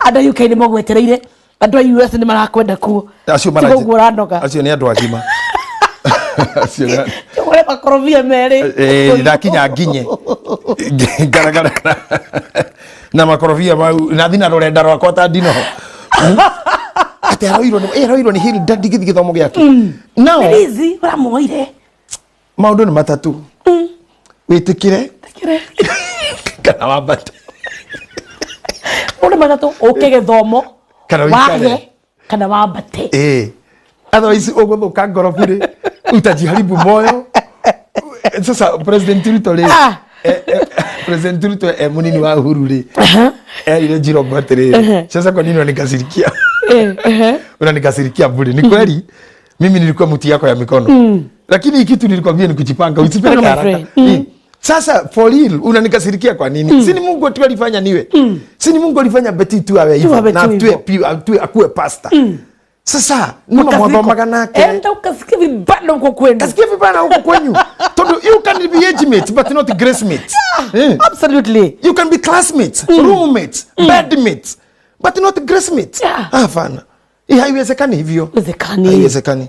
Andũ a UK nĩ magwetereire, andũ a US nĩ marakwenda kuo. Acio Tiga ũguo ũranoga. Acio nĩ andũ agima. Acio nĩ- Ũhũre makorobia merĩ. Ndakinya nginye ngaragara na makorobia mau na thina rũrenda rwakwa ta ndinoho. Atĩ aroirwo nĩ aroirwo nĩ Hilda ndigĩthiĩ gĩthomo gĩake now. Please, ũramuoire. Maũndũ nĩ matatũ: wĩtĩkĩre Tekere. kana wambate. Maũndũ matatũ: ũke gĩthomo, Kana ũikare. wage kana wambate. Otherwise ũgũthũka ngoro bure, utajiharibu moyo. Sasa President Ruto rĩ, President Ruto e munini wa Uhuru rĩ, erire Jirongo atĩrĩrĩ, "Sasa kwa nini unanikasirikia? Unanikasirikia bure. Ni kweli mimi nilikuwa mti yako ya mikono, lakini hii kitu nilikwambia ni kujipanga, usipeleke My haraka." friend. Sasa for real unanikasirikia kwa nini? Si ni Mungu tu alifanya niwe? Si ni Mungu alifanya Betty tu awe hivyo awe na tu atue hivyo. atue akuwe pastor? Sasa nima mwathomaga nake. Enda ukasikie vibanda huko kwenu. Kasikia vibaya huko kwenyu. Tondu you can be age mates but not grace mates. Absolutely. You can be classmates, roommates, bedmates but not grace mates. Hapana. Haiwezekani hivyo. Haiwezekani. Haiwezekani.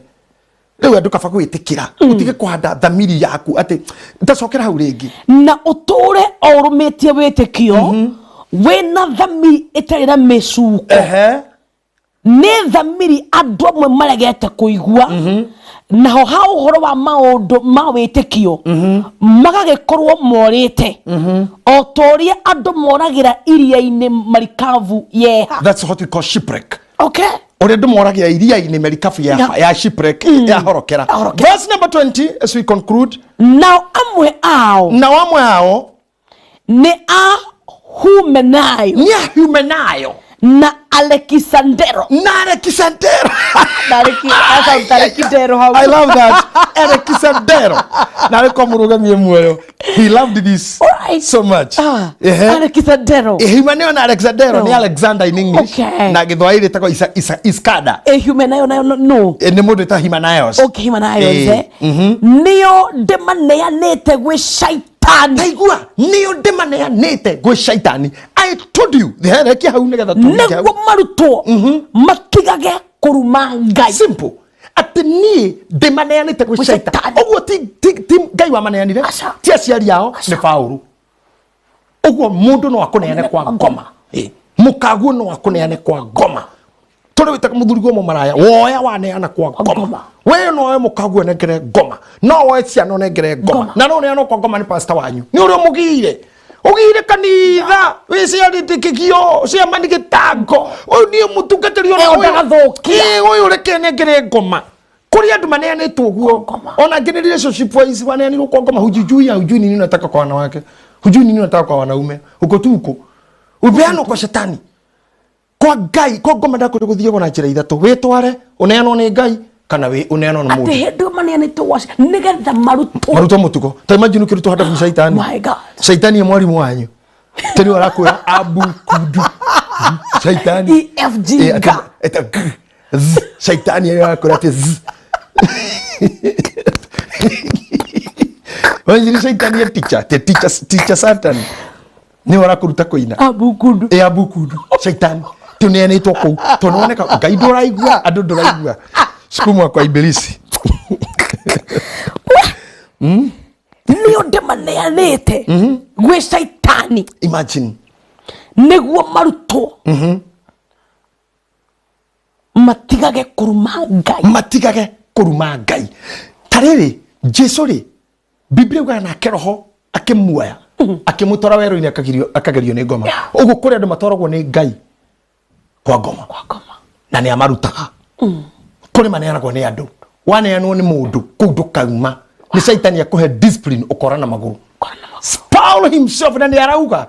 Rĩu andũ kaba gwĩtĩkĩra ũtige kũhanda thamiri yaku atĩ ndacokera hau rĩngĩ. Na ũtũre o ũrũmĩtie wĩtĩkio wĩna thamiri ĩtarĩ na mĩcuko. Nĩ thamiri andũ amwe maregete kũigua, naho ha ũhoro wa maũndũ ma wĩtĩkio magagĩkorwo morĩte o ta ũrĩa andũ moragĩra iria-inĩ marikabu yeha. That's what we call shipwreck. Okay. Ũrĩa andũ moragĩra iria-inĩ merikabu ya, ya shipwreck, yahorokera. Yahorokera. Verse number 20 as we conclude. Nao amwe ao Na amwe ao nĩ a Humenayo nĩ a Humenayo na Alekisandero. Na Alekisandero. Na Alekisandero hau. I love that. Alekisandero. Na arĩ kwa mũrũgamie muoyo. He loved this so much. Alekisandero. Humenayo na Alexandero No. ni Alexander in English. Na Gĩthwaĩri ĩtagwo Iskada. Humenayo nayo no. Nĩ mũndũ ĩta Himanayos. Okay, Himanayos. Nĩo ndĩmaneanĩte gwĩ Caitani. Taigua, nĩo ndĩmaneanĩte gwĩ Shaitani. I told you, herekia hau nĩgetha tũringe hau. Nĩguo marutwo matigage kũruma Ngai. Simple, atĩ niĩ ndĩmaneanĩte gwĩ Gwĩ Shaitani. Shaitani. Ũguo ti Ngai wamaneanire, Aca. ti aciari ao, nĩ Paũlũ. Ũguo mũndũ no akũneane kwa ngoma. Mũkaguo no akũneane kwa ngoma. Tũrĩ wĩtaga mũthuri guo mũmaraya, woya waneana kwa ngoma. Ngoma. We no woe mũkaguo nengere ngoma, no woe ciana ũnengere ngoma, Ngoma. na no ũneanwo kwa ngoma nĩ pastor wanyu nĩ ũrĩa ũmũgiire ũgiire kanitha wĩciarĩte kĩgio ciamani gĩtango ũyũ niĩ mũtungatĩri ona Ĩyo ũyũ. ndagathũkia. Ĩ, ũyũ reke nengere ngoma. Kũrĩ andũ maneanĩtwo ũguo. Ngoma. Ona angĩ nĩ relationship wise waneanirwo kwa ngoma. Hujijui, hujui nini unataka kwa wanawake, hujui nini unataka kwa wanaume, uko tu huko upeanwo kwa shetani. Kwa Ngai, kwa ngoma ndakũrĩ gũthiagwo na njĩra ithatũ: wĩtware ũneanwo nĩ Ngai, kana ũneanwo nĩ Atĩ mũndũ. hĩndĩ ĩyo maneanĩtwo gwa nĩgetha marutwo. Marutwo mũtugo. Ta imagine ũkĩrutwo handũ nĩ shaitani. My God. Shaitani ye mwarimũ wanyu tene arakwĩra abu kudu shaitani. E F G Eh, G. G Z. Shaitani arakwĩra atĩ Z. Wanjiri shaitani ye teacher, te teacher, teacher Satan nĩ arakũruta kũina. Abukundu. Ĩ, abukundu shaitani tuneanĩtwo kũu tondũ woneka Ngai ndũraigua, andũ ndũraigua, sukumwa kwa ibilisi. Nĩo ndĩmaneanĩte gwĩ Caitani. Imagine. Nĩguo marutwo matigage kũruma Ngai. Matigage kũruma Ngai. Ta rĩrĩ, Jesu rĩ, Biblia yugaga nake roho akĩmuoya akĩmũtwara werũ-inĩ akagerio nĩ ngoma. Ũguo kũrĩ andũ matwaragwo nĩ Ngai kwa ngoma. Kwa ngoma. Na nĩ amarutaga. Kũrĩ maneanagwo nĩ andũ. Waneanwo nĩ mũndũ kũu ndũkauma, nĩ caitani akũhe discipline ũkora na magũrũ. Kora na magũrũ. Paul himself na nĩ arauga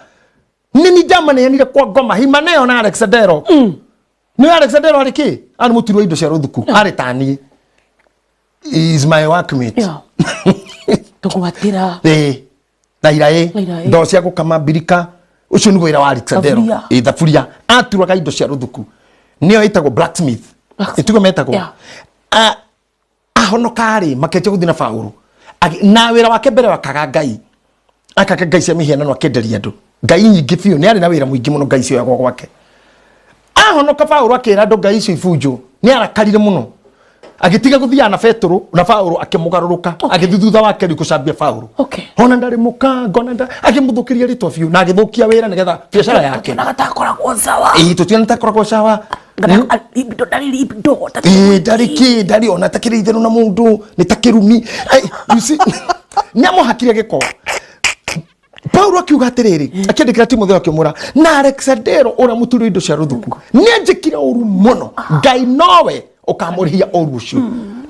nĩ ni ndamaneanire kwa ngoma, Himaneo na Alexandero. Nĩ Alexandero arĩ kĩ? Arĩ mũturi wa indo cia rũthuku, arĩ taniĩ. He is my workmate. Tũgwatĩra. Ĩĩ, na iraĩ. Na iraĩ. Ndoo cia gũkama, mbirika, ũcio nĩguo wĩra wa Alexandero. Thaburia. Ĩĩ, thaburia. Aturaga indo cia rũthuku, nĩyo ĩtagwo blacksmith. Blacksmith. Ĩtiguo metagwo. Ahonoka rĩ, makĩanjia gũthiĩ na Paũlũ. Na wĩra wake mbere wakaga ngai, akaga ngai cia mĩhianano, akĩenderia andũ ngai nyingĩ biũ. Nĩ arĩ na wĩra mũingĩ mũno, ngai cioyagwo gwake. Ahonoka Paũlũ akĩra andũ ngai icio ibunjwo, nĩ arakarire mũno, agĩtiga gũthiaga na Petũrũ na Paũlũ, akĩmũgarũrũka, agĩthiĩ thutha wake rĩu kũcambia Paũlũ. Ona ndarĩ mũkango, ona akĩmũthũkĩria rĩtwa biũ na agĩthũkia wĩra nĩgetha biacara yake. Tuonaga takoragwo sawa. Ĩĩ, tũtiona takoragwo sawa. Libido, ndarĩ libido. Ĩĩ, ndarĩ kĩ, ndarĩ ona takĩrĩ itherũ na mũndũ nĩ takĩrumi. Ai, you see, nĩ amũhakire gĩko. Paulo akiuga atĩrĩrĩ, akĩandĩkĩra Timotheo akĩmwĩra na Alexandero ũrĩa mũturi wa indo cia rũthuku nĩ anjĩkire ũru mũno, Ngai nowe ũkamũrĩhia ũru ũcio.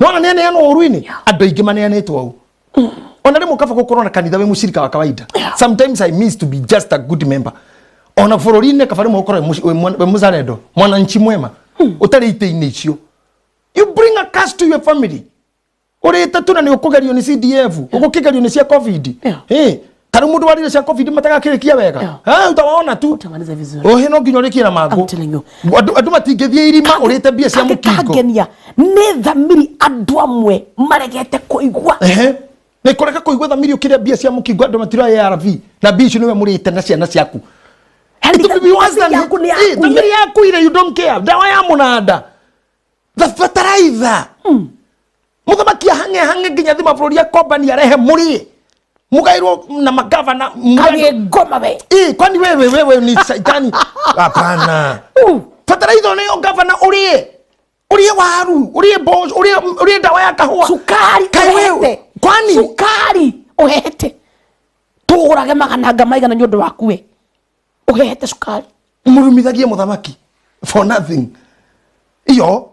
Nona nĩ aneanwo ũru-inĩ, andũ aingĩ maneanĩtwo au. Ona rĩmwe kaba gũkorwo na kanitha wĩ mũcirika wa kawaida. Sometimes I miss to be just a good member. Ona bũrũri-inĩ kaba rĩmwe ũkorwo wĩ mũzalendo, mwananchi mwema ũtarĩ itĩ-inĩ icio. You bring a curse to your family. Ũrĩte tu na nĩ ũkũgerio nĩ CDF, ũgũkĩgerio nĩ cia COVID. Ta rĩu mũndũ warire cia COVID matagakĩrĩkia wega. Ah, utawaona tu. Utamaliza vizuri. Ohe no nginya ũrĩkie na mangũ. I'm telling you. Andũ matingĩthiĩ irima ũrĩte mbia cia mũkingo. Kangenia nĩ thamiri andũ amwe maregete kũigua. Ehe. Nĩ kũrega kũigua thamiri ũkĩrĩa mbia cia mũkingo, andũ matira ARV na mbia icio nĩwe mũrĩte na ciana ciaku. Yaani It will be worse than thamiri yaku nĩ Eh, yakuire. thamiri yaku ire, you don't care. Ndawa ya mũnanda. The fertilizer. Mũthamaki ahange hange nginya thima bũrũri akombani arehe mũrĩe. Mũgairwo na magavana. Kagĩ ngoma we. Eh, kwani wewe ni shaitani? Hapana. Fertilizer nĩyo gavana ũrĩe. Ũrĩe waru, ũrĩe mboco, ũrĩe ndawa ya kahũa. Cukari Kaĩ wewe, ũhete. kwani? Cukari ũhete. Tũgũrage magana maigana nĩ ũndũ waku we. Ũhete cukari. Mũrumithagie mũthamaki for nothing. Iyo,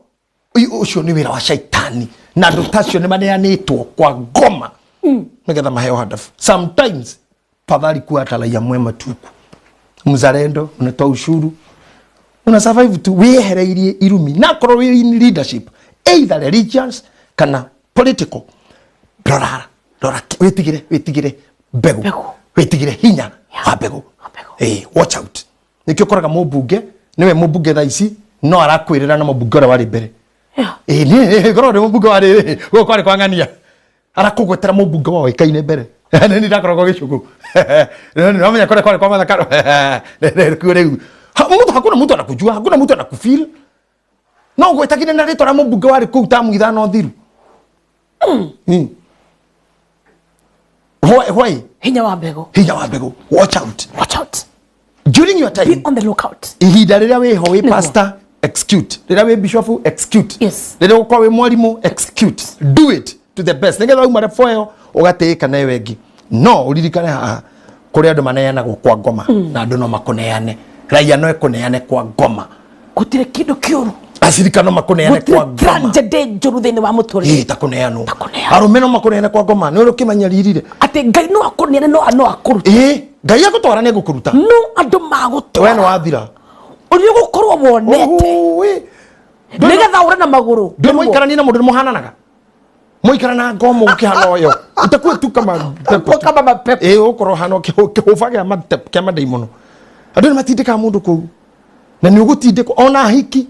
ũcio nĩ wĩra wa shaitani na andũ ta acio nĩ maneanĩtwo kwa ngoma nĩgetha maheo hadafu. Sometimes fadhali kuwa hata raia mwema tuku, mzalendo, unatoa ushuru, una survive tu wĩyehereirie irumi, na korwo wĩ in leadership either religious kana political, rora rora, wĩtigĩre, wĩtigĩre mbegũ. Mbegũ. Wĩtigĩre hinya wa mbegũ. Wa mbegũ. Watch out. Nĩkĩo ũkoraga mũmbunge nĩwe mũmbunge thaa ici no arakwĩrĩra na mũmbunge ũrĩa warĩ mbere. Ĩĩ, nĩ korwo nĩ mũmbunge warĩ gũkũ kwarĩ kwa ng'ania, arakũgwetera mũmbunge woĩkaine mbere. Nĩ ndakoragwo gĩcũgũ. Nĩwamenya kũrĩa kwarĩ kwa mathakaro. Kuo rĩu. Mtu hakuna mtu anakujua, hakuna mtu anakufeel. No gwĩtagire na rĩtwa rĩa mũmbunge warĩ kũu tamu 5 thiru. Why, why? Hinya wa mbegũ. Hinya wa mbegũ. Watch out. Watch out. During your time. Be on the lookout. Ihinda rĩrĩa wĩho wĩ pastor, execute. Rĩrĩa wĩ bishop, execute. Yes. Rĩrĩa ũgũkorwo wĩ mwarimũ, execute. Do it to the best. Nĩgetha wauma level ĩyo ũgatĩĩka na ĩyo ĩngĩ. No ũririkane haha kũrĩ andũ maneanagwo kwa ngoma na andũ no makũneane. Raia no ĩkũneane kwa ngoma. Gũtirĩ kĩndũ kĩũru. Acirika no makũneane kwa Gũtirĩ ngoma. tragedy njũru thĩinĩ wa mũtũrĩre. Ĩĩ, ta kũneanwo. Ta kũneanwo. Arũme no makũneane kwa ngoma. Nĩ ũrĩa ũkĩmanyariirire. Atĩ Ngai no akũneane no no akũrute. Ĩĩ, Ngai agũtwara nĩ egũkũruta. No andũ We nĩ magũtwara. wathira. Ũrĩa ũgũkorwo wonete. Ũĩ. Nĩgetha ũre na magũrũ. Ndå mũikaranie na mũndũ nĩ mũhananaga. Mũikara na ngoma ũkĩhana ũyũ. Utakuwa tu kama Utakuwa kama mapepo. Ĩĩ, ũgũkorwo ũhana kĩhũba kĩa mandaimono. Andũ nĩ matindĩkaga mũndũ kũu. Na nĩ ũgũtindĩkwo ona hiki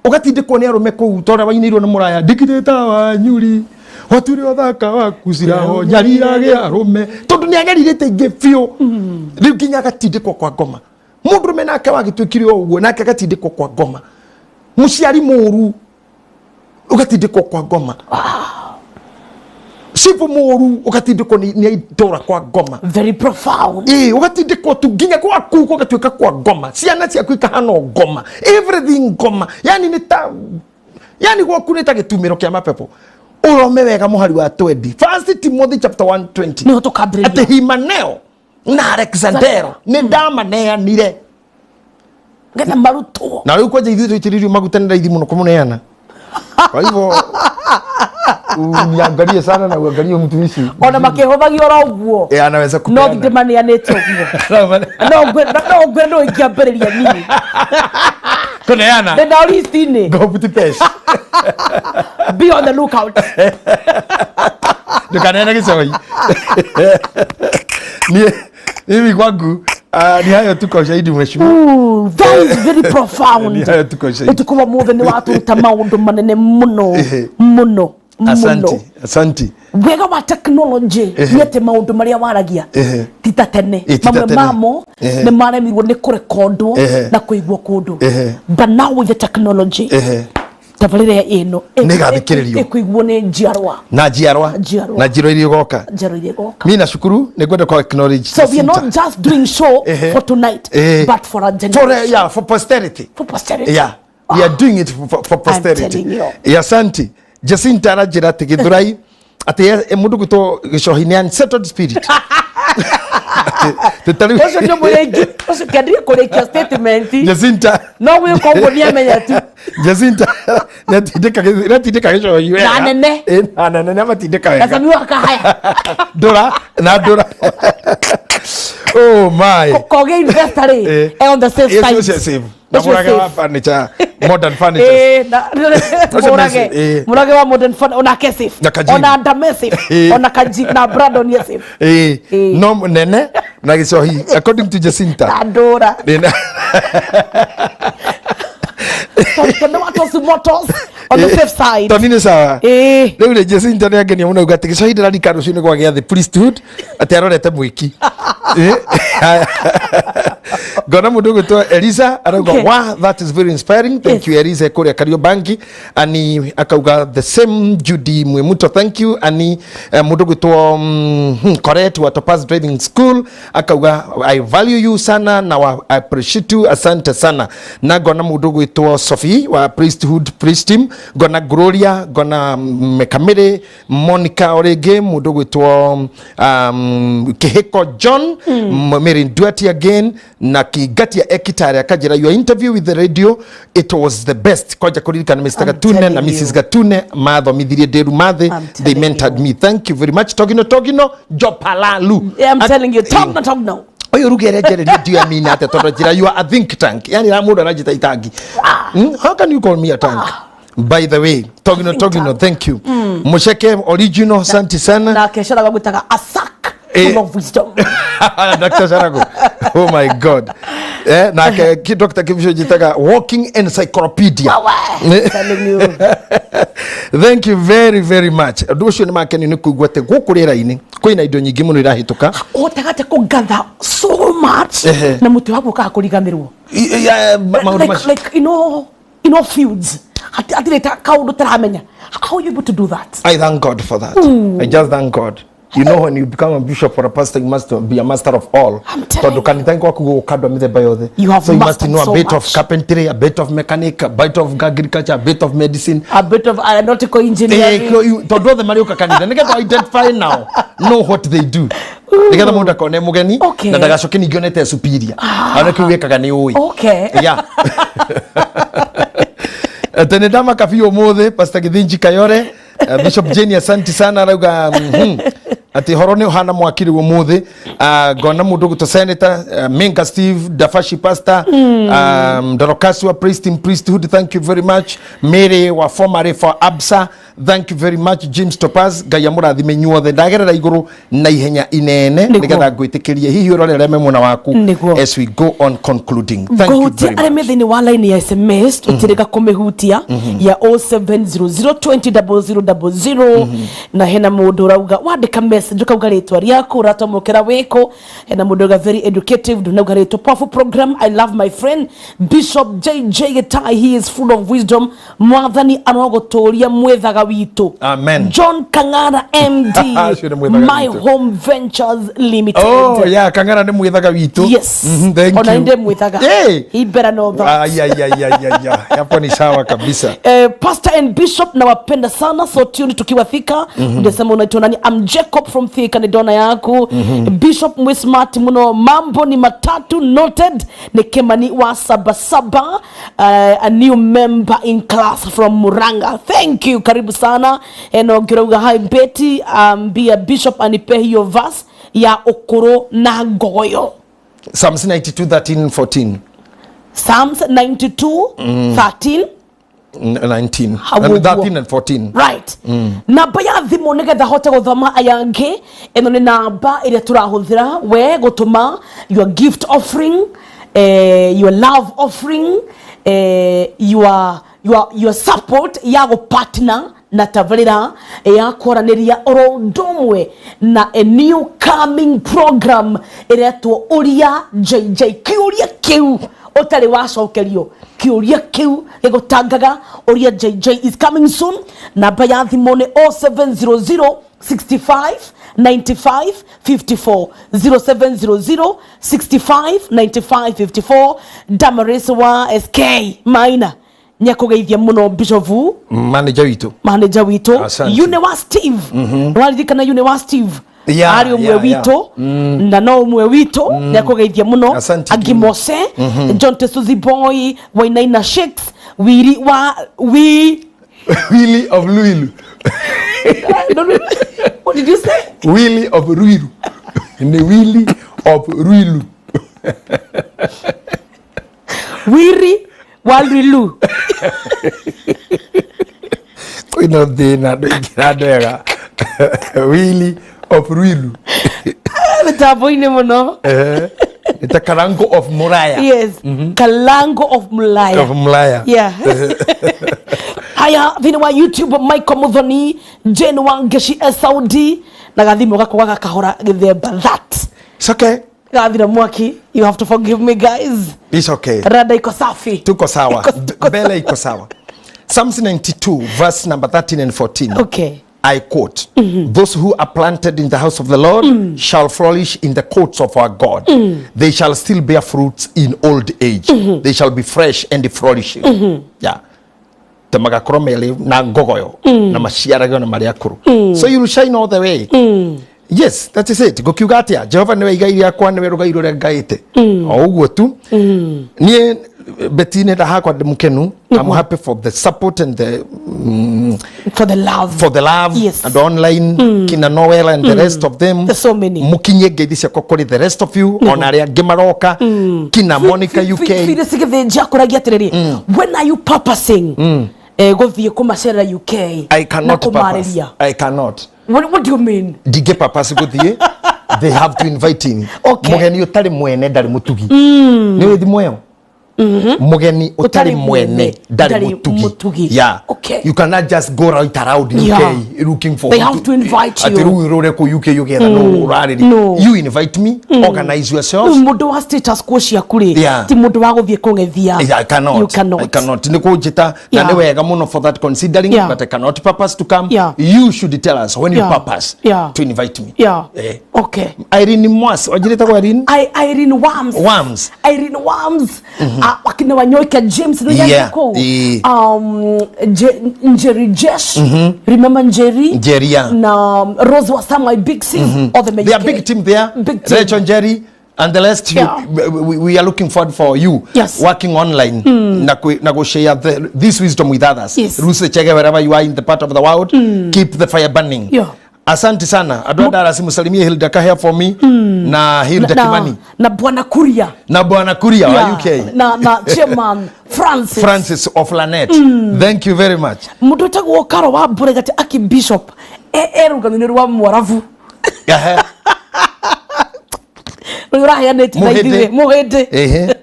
ũgatindĩkwo nĩ arũme kũu ta ũrĩa wainĩirwo nĩ mũraya ndikirĩta wanyuri wature ũthaka waku ciraho nyarira gĩa arũme tondũ nĩ anyarirĩte ingĩ biũ rĩu nginya agatindĩkwo kwa ngoma. Mũndũrũme nake wagĩtuĩkire o ũguo nake agatindĩkwo kwa ngoma. Mũciari mũru ũgatindĩkwo kwa ngoma. Cibu mũru ũgatindĩkwo nĩ itũra kwa ngoma. Very profound. Ĩĩ, ũgatindĩkwo tu nginya gwaku gũgatuĩka kwa ngoma. Ciana ciaku ikahana o ngoma. Everything ngoma. Yani nĩ ta, yani gwaku nĩ ta gĩtumĩro kĩa mapepo. Ũrome wega mũhari wa 20. First Timothy chapter 1:20. Nĩho tũkambĩrĩria. Atĩ Himaneo na Alexandero nĩ ndamaneanire. Ngetha marutwo. Na rĩu kwanja ithuĩ tũitĩrĩirio maguta nĩ raithi mũno kũmũneana. Kwa hivyo uniangalie sana na uangalie mtumishi. Ona makĩhũthagio oro ũguo. Eh, anaweza No kupeana. ndĩmaneanĩte ũguo. No ngwĩre no ingĩambĩrĩria niĩ. Kuneana. Ndĩna list-inĩ. Ngobuti pesa. Be on the lookout. Ndũkaneane gĩcoi. Niĩ mimi kwangu ni hayo tu kwa ushahidi mheshimiwa. Ooh, that is very profound. Ni hayo tu kwa ushahidi. Ũtukũ wa mũthĩ nĩ watũruta maũndũ manene mũno Ehe. mũno mũno. Asante, asante. Wega wa technology nĩ atĩ maũndũ marĩa waragia Ehe. ti ta tene. Ĩ, ti ta Mamwe tene. mamo Ehe. nĩ maremirwo nĩ kũrekondwo Ehe. na kũigwo kũndũ. Ehe. But now with the technology Ehe. tabarĩra ĩno Nĩ ĩgathikĩrĩrio. ĩkũiguo nĩ njiarwa. Na njiarwa. Njiarwa. Na njiro iria igoka. Njiarwa iria igoka. Mi nashukuru nĩ ngwenda kwa acknowledge So we are not Jacinta. just doing show Ehe. for tonight, Eh. but for a For, generation. yeah, for posterity. For posterity. Yeah. We are doing it for posterity. telling you. Yeah, asante. Jacinta aranjĩra atĩ Gĩthũrai atĩ mũndũ gwĩtwo Gĩcohi nĩ unsettled spirit. Atĩ ta rĩu- Ũcio nĩ mũrĩngi, ũcio kĩandirie kũrĩkia statement. Jacinta. No gwĩka ũguo nĩ amenya tu. Jacinta nĩatindĩka Gĩcohi wega. Na nene. Ĩ, na nene nĩamatindĩka wega. Gacami wa kahaya. Ndũra na ndũra. Oh my. Kogĩa investor rĩ, Eh. on the safe Yes, side. ũcio safe. Na Ũcio mũrage wa safe. furniture, modern furniture. Eh, na Ũcio mũrage. eh. Mũrage wa modern fun onake safe. Na Kajiri. Ona Adame safe. Eh. Ona Kaji na Brandon ye safe. Eh, Eh. no nene na Gĩcohi according to Jacinta. Na ndũra. Nene. Tondũ wa Tosi Motors on the safe side. Toni nĩ sawa. Eh. Rĩu rĩ Jacinta nĩ angenia mũno auga atĩ Gĩcohi ndĩrarika rũciũ nĩ gwa gĩathĩ priesthood atĩ arorete mwĩki. Eh. Ngona mũndũ ũgwĩtwo Eliza arauga Okay. wow, that is very inspiring. Thank Yes. you Eliza kũrĩa Kariobangi. Ani akauga the same Judy Mwimuto, thank you. Ani mũndũ ũgwĩtwo Koret wa Topaz Driving School akauga I value you sana na wa I appreciate you, asante sana. Na ngona mũndũ ũgwĩtwo Sophie wa Priesthood Priest Team, ngona Gloria, ngona Mekamere Monica orĩngĩ, mũndũ ũgwĩtwo Kĩhĩko John, Mary Nduati again na Kingatia Ekitare akanjĩra your interview with the radio it was the best. Kwanja kũririkana Mr. I'm Gatune na telling Mrs. you. Gatune mathomithirie ndĩru mathĩ, I'm they telling mentored you. me, thank you very much. Togino togino Jopalalu. Yeah, I'm telling you, talk no, talk no. Ũyũ ruge arenjereria ndiũĩ amina atĩa tondũ njĩra you are a think tank, yani ra mũndũ aranjĩta itangi. How can you call me a tank? By the way, togino togino, thank you. Musheke original, asante sana. Nake Sharago gwĩtaga a sack Eh. full of wisdom. Dr. Sharago. Oh my God. Eh, na Dr. Kibicho jitaga walking encyclopedia. Wawe, telling you. Thank you very very much. Ũndũ ũcio nĩ makenio nĩ kũigua atĩ gũkũ rĩera-inĩ kwĩna indo nyingĩ mũno irahĩtũka. Ũhotaga atĩa kũ gather so much Ehe. na mũtwe waku ũkaga kũriganĩrwo? Maũndũ Like, macio. like in all fields hatirĩ ta kaũndũ taramenya. How are you able to do that? I thank God for that. I just thank God. You know, when you become a bishop or a pastor, you must be a master of all. I'm telling Tondũ kanitha gwaku gũgũka andũ a mĩthemba yothe. You have So you must mastered know a so bit of much. carpentry, a bit of mechanic, a bit of agriculture, a bit of medicine. A bit of aeronautical engineering. Tondũ othe marĩũka kanitha nĩgetha identify now, know what they do, nĩgetha mũndũ akone mũgeni na ndagacoke ningĩ onete superior ona kĩu gĩkaga nĩ ũĩ. Yeah. Atĩ nĩ ndamaka biũ ũmũthĩ. Pastor Githinji Kayore, Bishop Jane, asanti sana. Arauga atĩ horo nĩ ũhana mwaki rĩu ũmũthĩ. Ngona mũndũ ũgwĩtwo Senator Minga Steve Dafashi, Pastor Dorokasi wa Priest in Priesthood, thank you very much. Mary wa formerly for Absa, thank you very much. James Topaz, Ngai amũrathime inyuothe. Ndagerera igũrũ na ihenya inene nĩgetha ngwĩtĩkĩrie hihi ũrore arĩa me mwena waku as we go on concluding. Thank you Ngũhutia very arĩa me much. Thĩinĩ wa line ya SMS tũtirĩga kũmĩhutia ya 0700200000, na hena mũndũ ũrauga wandĩka message ũkauga rĩtwa rĩaku, ũratwamũkĩra wĩkũ. Hena mũndũ ũrauga very educative, ndunauga rĩtwa. Powerful program. I love my friend Bishop JJ Gĩtai. He is full of wisdom. Mwathani arogũtũria mwĩthaga witũ. Amen. John Kang'ara MD, Acio nĩ mwĩthaga My witũ. Home Ventures Limited. Oh, yeah, Kang'ara nĩ mwĩthaga witũ. Yes. Thank Ona you. inde mwithaga. Hey. He better know that. Ai, ai, ai, ai, ai, ai. Hapo ni sawa kabisa. Pastor and Bishop, nawapenda sana, so tune tukiwa Thika. Unasema unaitwa nani? I'm Jacob from Thika, ni dona yaku. Bishop mwi smart muno, mambo ni matatu noted. Ni Kemani wa Sabasaba, a new member in class from Muranga. Thank you, karibu sana. Eno ngirauga hi Betty, ambia Bishop anipe hiyo verse ya ukuru na ngoyo. Psalms 92 13 14. Psalms 92 13 19. Hau And ũguo. 13 and 14. Right, namba ya thimũ nĩgetha hote gũthoma aya angĩ, ĩno nĩ namba ĩrĩa tũrahũthĩra we gũtũma your gift offering, your love offering, your support ya gũpartner na tabarĩra ya kwaranĩria oro ũndũ ũmwe na a new coming program ĩretwo Ũria JJ. Kĩũria kĩu ũtarĩ wacokerio, kĩũria kĩu gĩgũtangaga, Ũria JJ is coming soon. Namba ya thimũ nĩ 0700 65 95 54, 0700 65 95 54. Damaris wa SK Maina nĩakũgeithia mũno bishofu. Manager witũ. Manager witũ. Asante. Yune wa Steve, nĩwaririkana Yune wa Steve? Yeah, Arĩ ũmwe witũ na no ũmwe witũ, nĩakũgeithia mũno. Asante. Angĩ Mose John Tesuzi Boy Wainaina Shakes Wiri wa wi Willy of Ruiru. What did you say? Willy of Ruiru. Ni Willy of Ruiru. Wiri wa Lwilu. Kwĩna thĩna andũ aingĩ na andũ ega. Willy of Ruiru. Mĩtambo-inĩ mũno. Nĩ ta Karango of Muraya. Yes, Kalango of Mlaya. Of Mlaya. Yeah. Haya, thĩinĩ wa YouTube, Michael Muthoni, Jane Wangeshi Saudi, na gathimũ gakwa gakahora gĩthemba that It's okay. gathira mwaki. You have to forgive me, guys. It's okay. Rada iko safi. Tuko sawa. Tuko Mbele iko sawa. Psalms 92 verse number 13 and 14. I quote, "Those who are planted in the house of the Lord shall flourish in the courts of our God. They shall still bear fruits in old age. They shall be fresh and flourishing." Yeah. Ta magakorwo merĩ na ngogoyo na maciaragio na marĩ akũrũ. So you will shine all the way. Yes, that is it. Ngũkiuga atĩa? Jehova nĩwe igai rĩakwa, nĩwe rũgai rũrĩa ngaĩte. O ũguo tu. Niĩ Betty nĩ ndahakwa ndĩ mũkenu. I'm happy for the support and the For the love. For the love and online, kina Noel and the rest of them. There's so many. Mukinye ngeithi ciakwa kũrĩ the rest of you, ona arĩa angĩ maroka, kina Monica UK. Phyllis Gĩthĩnji akũragia atĩrĩrĩ, when are you purposing gũthiĩ kũmacerera UK I cannot na purpose. kũmarĩria? I cannot. What do you mean? Ndingĩ purpose gũthiĩ. They have to invite me. Mũgeni ũtarĩ mwene ndarĩ mũtugi. Nĩ wĩ thimo ĩyo? Mũgeni ũtarĩ mwene ndarĩ ndarĩ mũtugi. Mũtugi. Yeah. Okay. You cannot just go right around UK looking for They who have to invite Atĩ you. rĩu ũrũre kũ UK ũgĩetha nũ ũrarĩria. No. You invite me, organize yourselves. Rĩu mũndũ wa status quo ciaku rĩ, Yeah. ti mũndũ wa gũthiĩ kũng'ethia. Yeah, I cannot. You cannot. I cannot. Nĩ kũnjĩta na nĩ wega mũno for that considering, but I cannot purpose to come. You should tell us when you purpose to invite me. Eh. Okay. Irene Mwas, wajirĩtagwo Irene? Irene Wams. Wams. Irene Wams. Ah, wakina Wanyoike James nĩ kũu. Njeri Jesh. Remember Njeri? Njeri, yeah. Na Rose Wasa, my big sis. All the They are big team there. Big team. Rachel Njeri and the rest, we are looking forward for you working online na go share this wisdom with others. Ruth Chege, wherever you are in the part of the world, keep the fire burning. Asante sana. Andũ a Dallas, msalimie Hilda Kahia for me na Hilda Kimani Na Bwana Kuria. Na Bwana Kuria wa UK. Na Chairman Francis. Francis of Lanet. Thank you very much. Mũndũ wĩtagwo Karo wa Mbũrega aki Bishop e rũgano-inĩ rwa Mwarabu. Ehe. Rũrĩa ũraheanĩte na Mũhĩndĩ. ithuĩ Mũhĩndĩ. Ehe.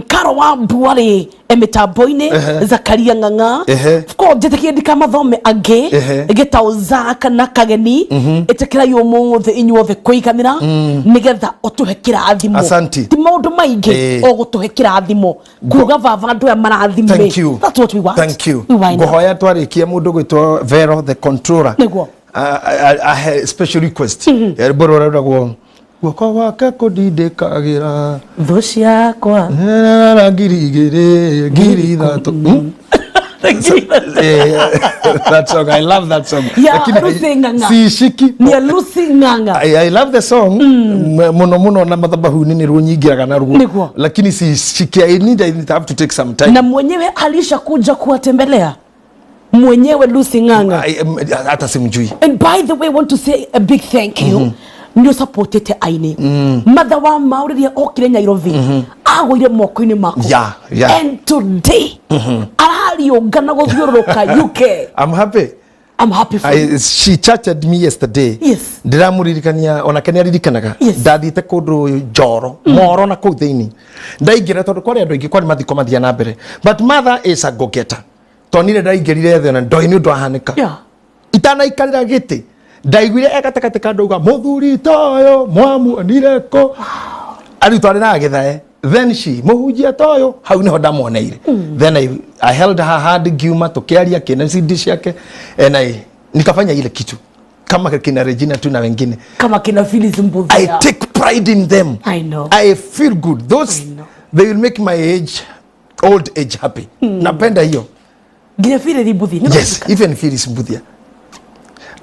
Karo wa Mbua rĩ e mĩtambo-inĩ. Zakaria Ng'ang'a. Of course, njĩtĩkĩrie ndikamathome angĩ. Gĩtaũ Zak na Kageni, ĩtĩkĩrai ũmũthĩ inyuothe kũiganĩra nĩgetha ũtũhe kĩrathimo. Asante. Ti maũndũ maingĩ, o gũtũhe kĩrathimo, kuga baba andũ aya marathime. Thank you. That's what we want. Thank you. We wind up. Ngũhoya twarĩkia mũndũ gwĩtwo Vero the controller. Nĩguo. I special request. Ya rwĩmbo rũrĩa rwĩtagwo guoko gwake kũndindĩkagĩra thũ ciakwa na 2000 3000. That song, I love that song. Ya, Lakini Lucy Ng'ang'a. siishiki. Ni ya Lucy Ng'ang'a. I love the song muno muno na mathabahu-inĩ nĩruo nyingĩraga naruo. Nĩguo. Lakini siishiki. I have to take some time. Na mwenyewe alishakuja kuwatembelea mwenyewe Lucy Ng'ang'a. Hata simjui. And by the way, I want to say a big thank you. Nĩ ũsupportĩte aini. Matha wa Mau rĩrĩa okire Nairobi, agũire moko-inĩ maku. And today, arariũngana gũthiũrũrũka UK. I'm happy. I'm happy for you. She chatted me yesterday. Ndĩramũririkania onake nĩ aririkanaga. Ndathiĩte kũndũ Njoro, Moro na kũu thĩinĩ. Ndaingĩra tondũ kwarĩ andũ aingĩ, kwarĩ mathiko mathia na mbere. But mother is a go-getter. Tonire ndaingĩrire thĩ ona ndoĩ nĩ ũndũ wahanĩka. Itanaikarĩra gĩtĩ ndaiguire e gatagatĩ ka andũ auga mũthuri toyo mwamuonire kũ, arutwo arĩ na agĩthae, then she mũhunjia toyo hau nĩho ndamwoneire. Then I held her hand ngiuma tũkĩaria kĩna CD ciake and I nikafanya ile kitu kama kina Regina tu na wengine. Kama kina Phyllis Mbuthia. I take pride in them. I know. I feel good. Those I know. they will make my old age happy. Napenda hiyo. Nginya Phyllis Mbuthia. Yes, even Phyllis Mbuthia.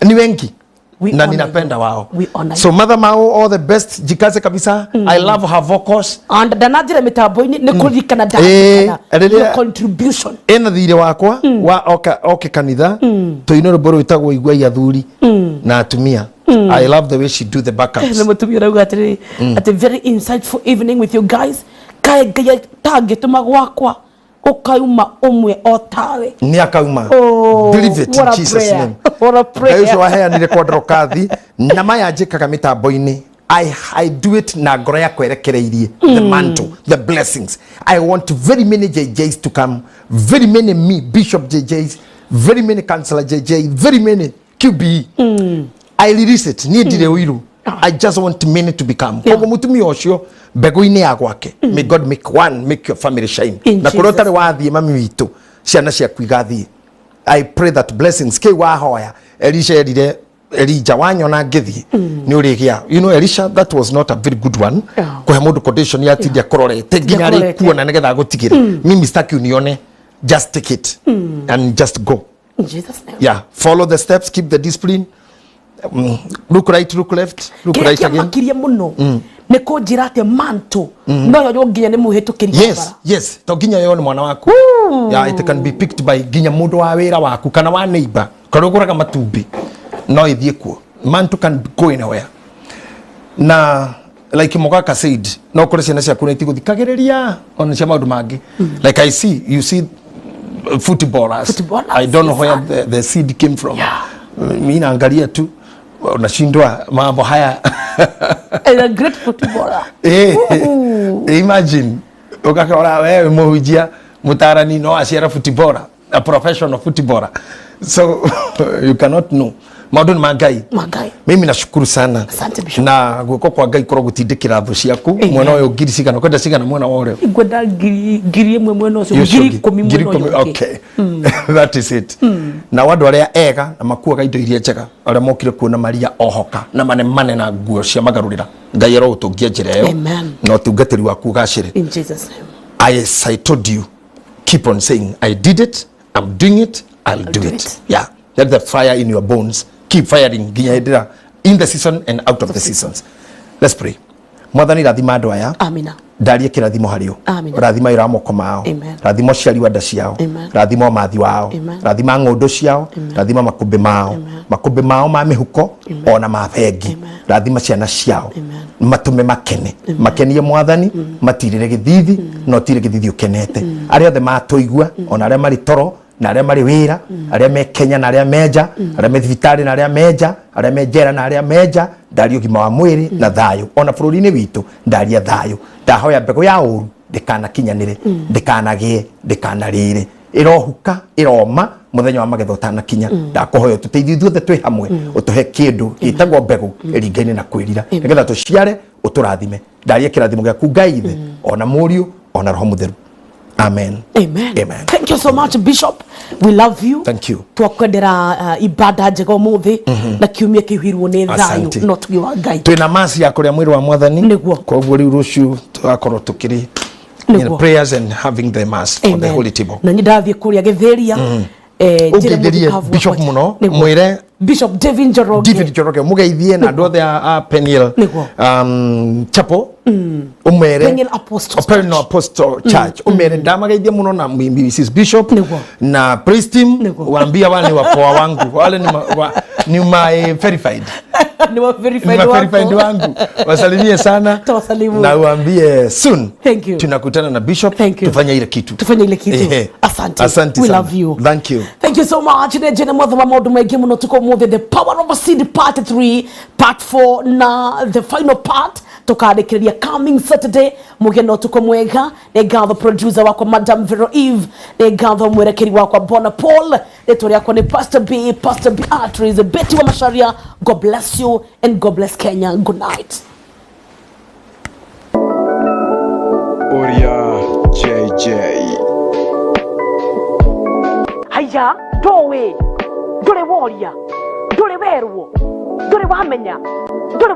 Ni wengi. We Na honor ninapenda you. wao. We honor So Mother Mao, all the best. Jikaze kabisa. I love her vocals. And ndananjĩra mĩtambo-inĩ nĩ kũririkana ndaririkana Rĩrĩa your contribution. Ena thirĩ wakwa wa oke kanitha tũine rwĩmbo rwĩtagwo Iguai athuri na atumia. I love the way she do the backups. Na mũtumia ũrauga atĩrĩrĩ, atĩ very insightful evening with you guys. Kaĩ Ngai atangĩtũma gwakwa ũkauma ũmwe o tawe. Nĩ akauma. Oh, Believe it in what a Jesus' prayer. name. What a prayer. Ngai ũcio waheanire kwa Ndorokathi na maya njĩkaga mĩtambo-inĩ. I do it na ngoro yakwa ĩrekereirie the mantle, the blessings. I want very many JJs to come, very many me, Bishop JJs, very many Counselor JJ, very many QBE. I release it. Niĩ ndirĩ ũiru. I just want many to become. Koguo mũtumia ũcio mbegũ-inĩ ya gwake, may God make one, make your family shine. In Na kũrĩa Jesus' ũtarĩ wathiĩ mami witũ, ciana ciaku igathiĩ. I pray that blessings kĩu wahoya Elisha erire Elijah wanyona ngĩthiĩ nĩ ũrĩgĩa. You know Elisha, that was not a very good one. Kũhe mũndũ condition ya atinda kũrorete nginya kũrorete. arĩkuona nĩgetha agũtigĩre. Mimi sitaki unione, just take it and just go. In Jesus' name. Yeah, follow the steps, keep the discipline. Look right, look left, look Kĩrĩa right again. kĩamakirie mũno nĩ kũnjĩra atĩ mantle no yoywo nginya nĩ mũhĩtũkĩri wa Yes, bara. yes, to nginya yo nĩ mwana waku. Yeah, it can be picked by nginya mũndũ wa wĩra waku kana wa neighbor kana ũgũraga matumbĩ no ĩthiĩ kuo. Mantle can go anywhere. Na like Mogaka said, no kũrĩ ciana ciaku nĩ itigũthikagĩrĩria ona cia maũndũ mangĩ. Like I see, you see footballers. Footballers, I don't know yes, where the seed came from. Mimi naangalia tu unashindwa mambo haya. And a great footballer. Imagine ukakora wewe muhunjia mutarani no aciara footballer. A professional footballer. So you cannot know. Maũndũ nĩ ma Ngai. Mangai. Mimi nashukuru sana. Asante, Bishop. Na guoko kwa Ngai korwo gũtindĩkĩra thũ ciaku. Amen. Mwena ũyũ ngiri cigana, kwenda cigana mwena wa ũrĩo? Ngwenda 1,000 mwena ũcio, Ũcio ngiri ũngĩ. ikũmi Ngiri mwena ikũmi, ũyũ ũngĩ. okay. That is it. Na andũ arĩa ega na makuaga indo iria njega, arĩa mokire kuona Maria ohoka na manemane na nguo cia magarũrĩra, Ngai arogũtũngia njĩra ĩyo. Amen. Na ũtungatĩri waku ũgacĩre. In Jesus name. As I told you, keep on saying, I did it, I'm doing it, I'll do do it. it. Yeah. Let the fire in your bones keep firing nginya hĩndĩ ĩrĩa in the season and out of the seasons. Let's pray. Mwathani, rathima andũ aya. Amina. Ndarie kĩrathimo harĩ o. Amina. Rathima wĩra wa moko mao. Amen. Rathima ũciari wa nda ciao. Amen. Rathima ũmathi wao. Amen. Rathima ng'ũndũ ciao. Rathima makũmbĩ mao. Amen. Makũmbĩ mao ma mĩhuko ona ma bengi. Amen. Rathima ciana ciao. Amen. Matũme makene, makenie Mwathani, matirĩre gĩthithi na ũtire gĩthithi ũkenete. Arĩa othe matũigua, ona arĩa marĩ toro na arĩa marĩ wĩra, arĩa me Kenya na arĩa menja, arĩa me thibitarĩ na arĩa menja, arĩa me njera na arĩa menja, ndaria ũgima wa mwĩrĩ na thayũ. Ona bũrũri-inĩ witũ ndaria thayũ. Ndahoya mbegũ ya ũru ndĩkanakinyanĩre, ndĩkanagĩe, ndĩkanarĩre, ĩrohuka ĩroma mũthenya wa magetha ũtanakinya. Ndakũhoya ũtũteithie ithuothe twĩ hamwe, ũtũhe kĩndũ gĩtagwo mbegũ ĩringaine na kwĩrira, nĩgetha tũciare, ũtũrathime. Ndaria kĩrathimo gĩaku Ngai ithe, ona Mũriũ, ona Roho Mũtheru. Amen. Amen. Amen. Thank you so much, Bishop. We love you. Thank you. Twakwendera ibada njega ũmũthĩ na kiumia kĩihũirwo nĩ thayũ Asante. na ũtugi wa Ngai. Twĩna masi ya kũrĩa mwĩrĩ wa Mwathani. Nĩguo. Koguo rĩu rũciũ tũgakorwo tũkĩrĩ in Nĩguo. prayers and having the mass for the holy table. Na nĩ ndathiĩ kũrĩa gĩthĩria, njĩre Ũngeithĩrie mũthikabu Bishop wakwa. mũno. Nĩguo. Mwĩre Bishop David Njoroge. David Njoroge mũgeithie na andũ othe a Peniel Nĩguo. Chapel, umere Peniel Apostles Peniel Apostle Church, umere ndamageithie mũno na Mrs Bishop Nĩguo. na praise team. Nĩguo. Waambia wale ni wapoa wangu, wale ni, ni my verified Ni wa ni verified ma wako. verified wangu, wasalimie sana. Tawasalimu. Na uambie soon Thank you. tunakutana na Bishop. Thank you. Tufanye ile kitu. Tufanye ile kitu. Ehe. Asante. Asante We sana. love you. Thank you. Thank you so much. Nĩ njĩra mwatho wa maũndũ maingĩ mũno tuko ũmũthĩ, the power of a seed part 3, part 4 na the final part tũkandĩkĩrĩria coming Saturday. Mũgĩe na ũtukũ mwega. Nĩ ngatho producer wakwa Madam Vero Eve, nĩ ngatho mwerekeri wakwa Bona Paul, rĩtwa rĩakwa nĩ Pastor B, Pastor Beatrice Betty wa Macharia. God bless you and God bless Kenya. Good night. Oria JJ. Haya, ndoĩ ndũrĩ woria, ndũrĩ werwo, ndũrĩ wamenya, ndũrĩ.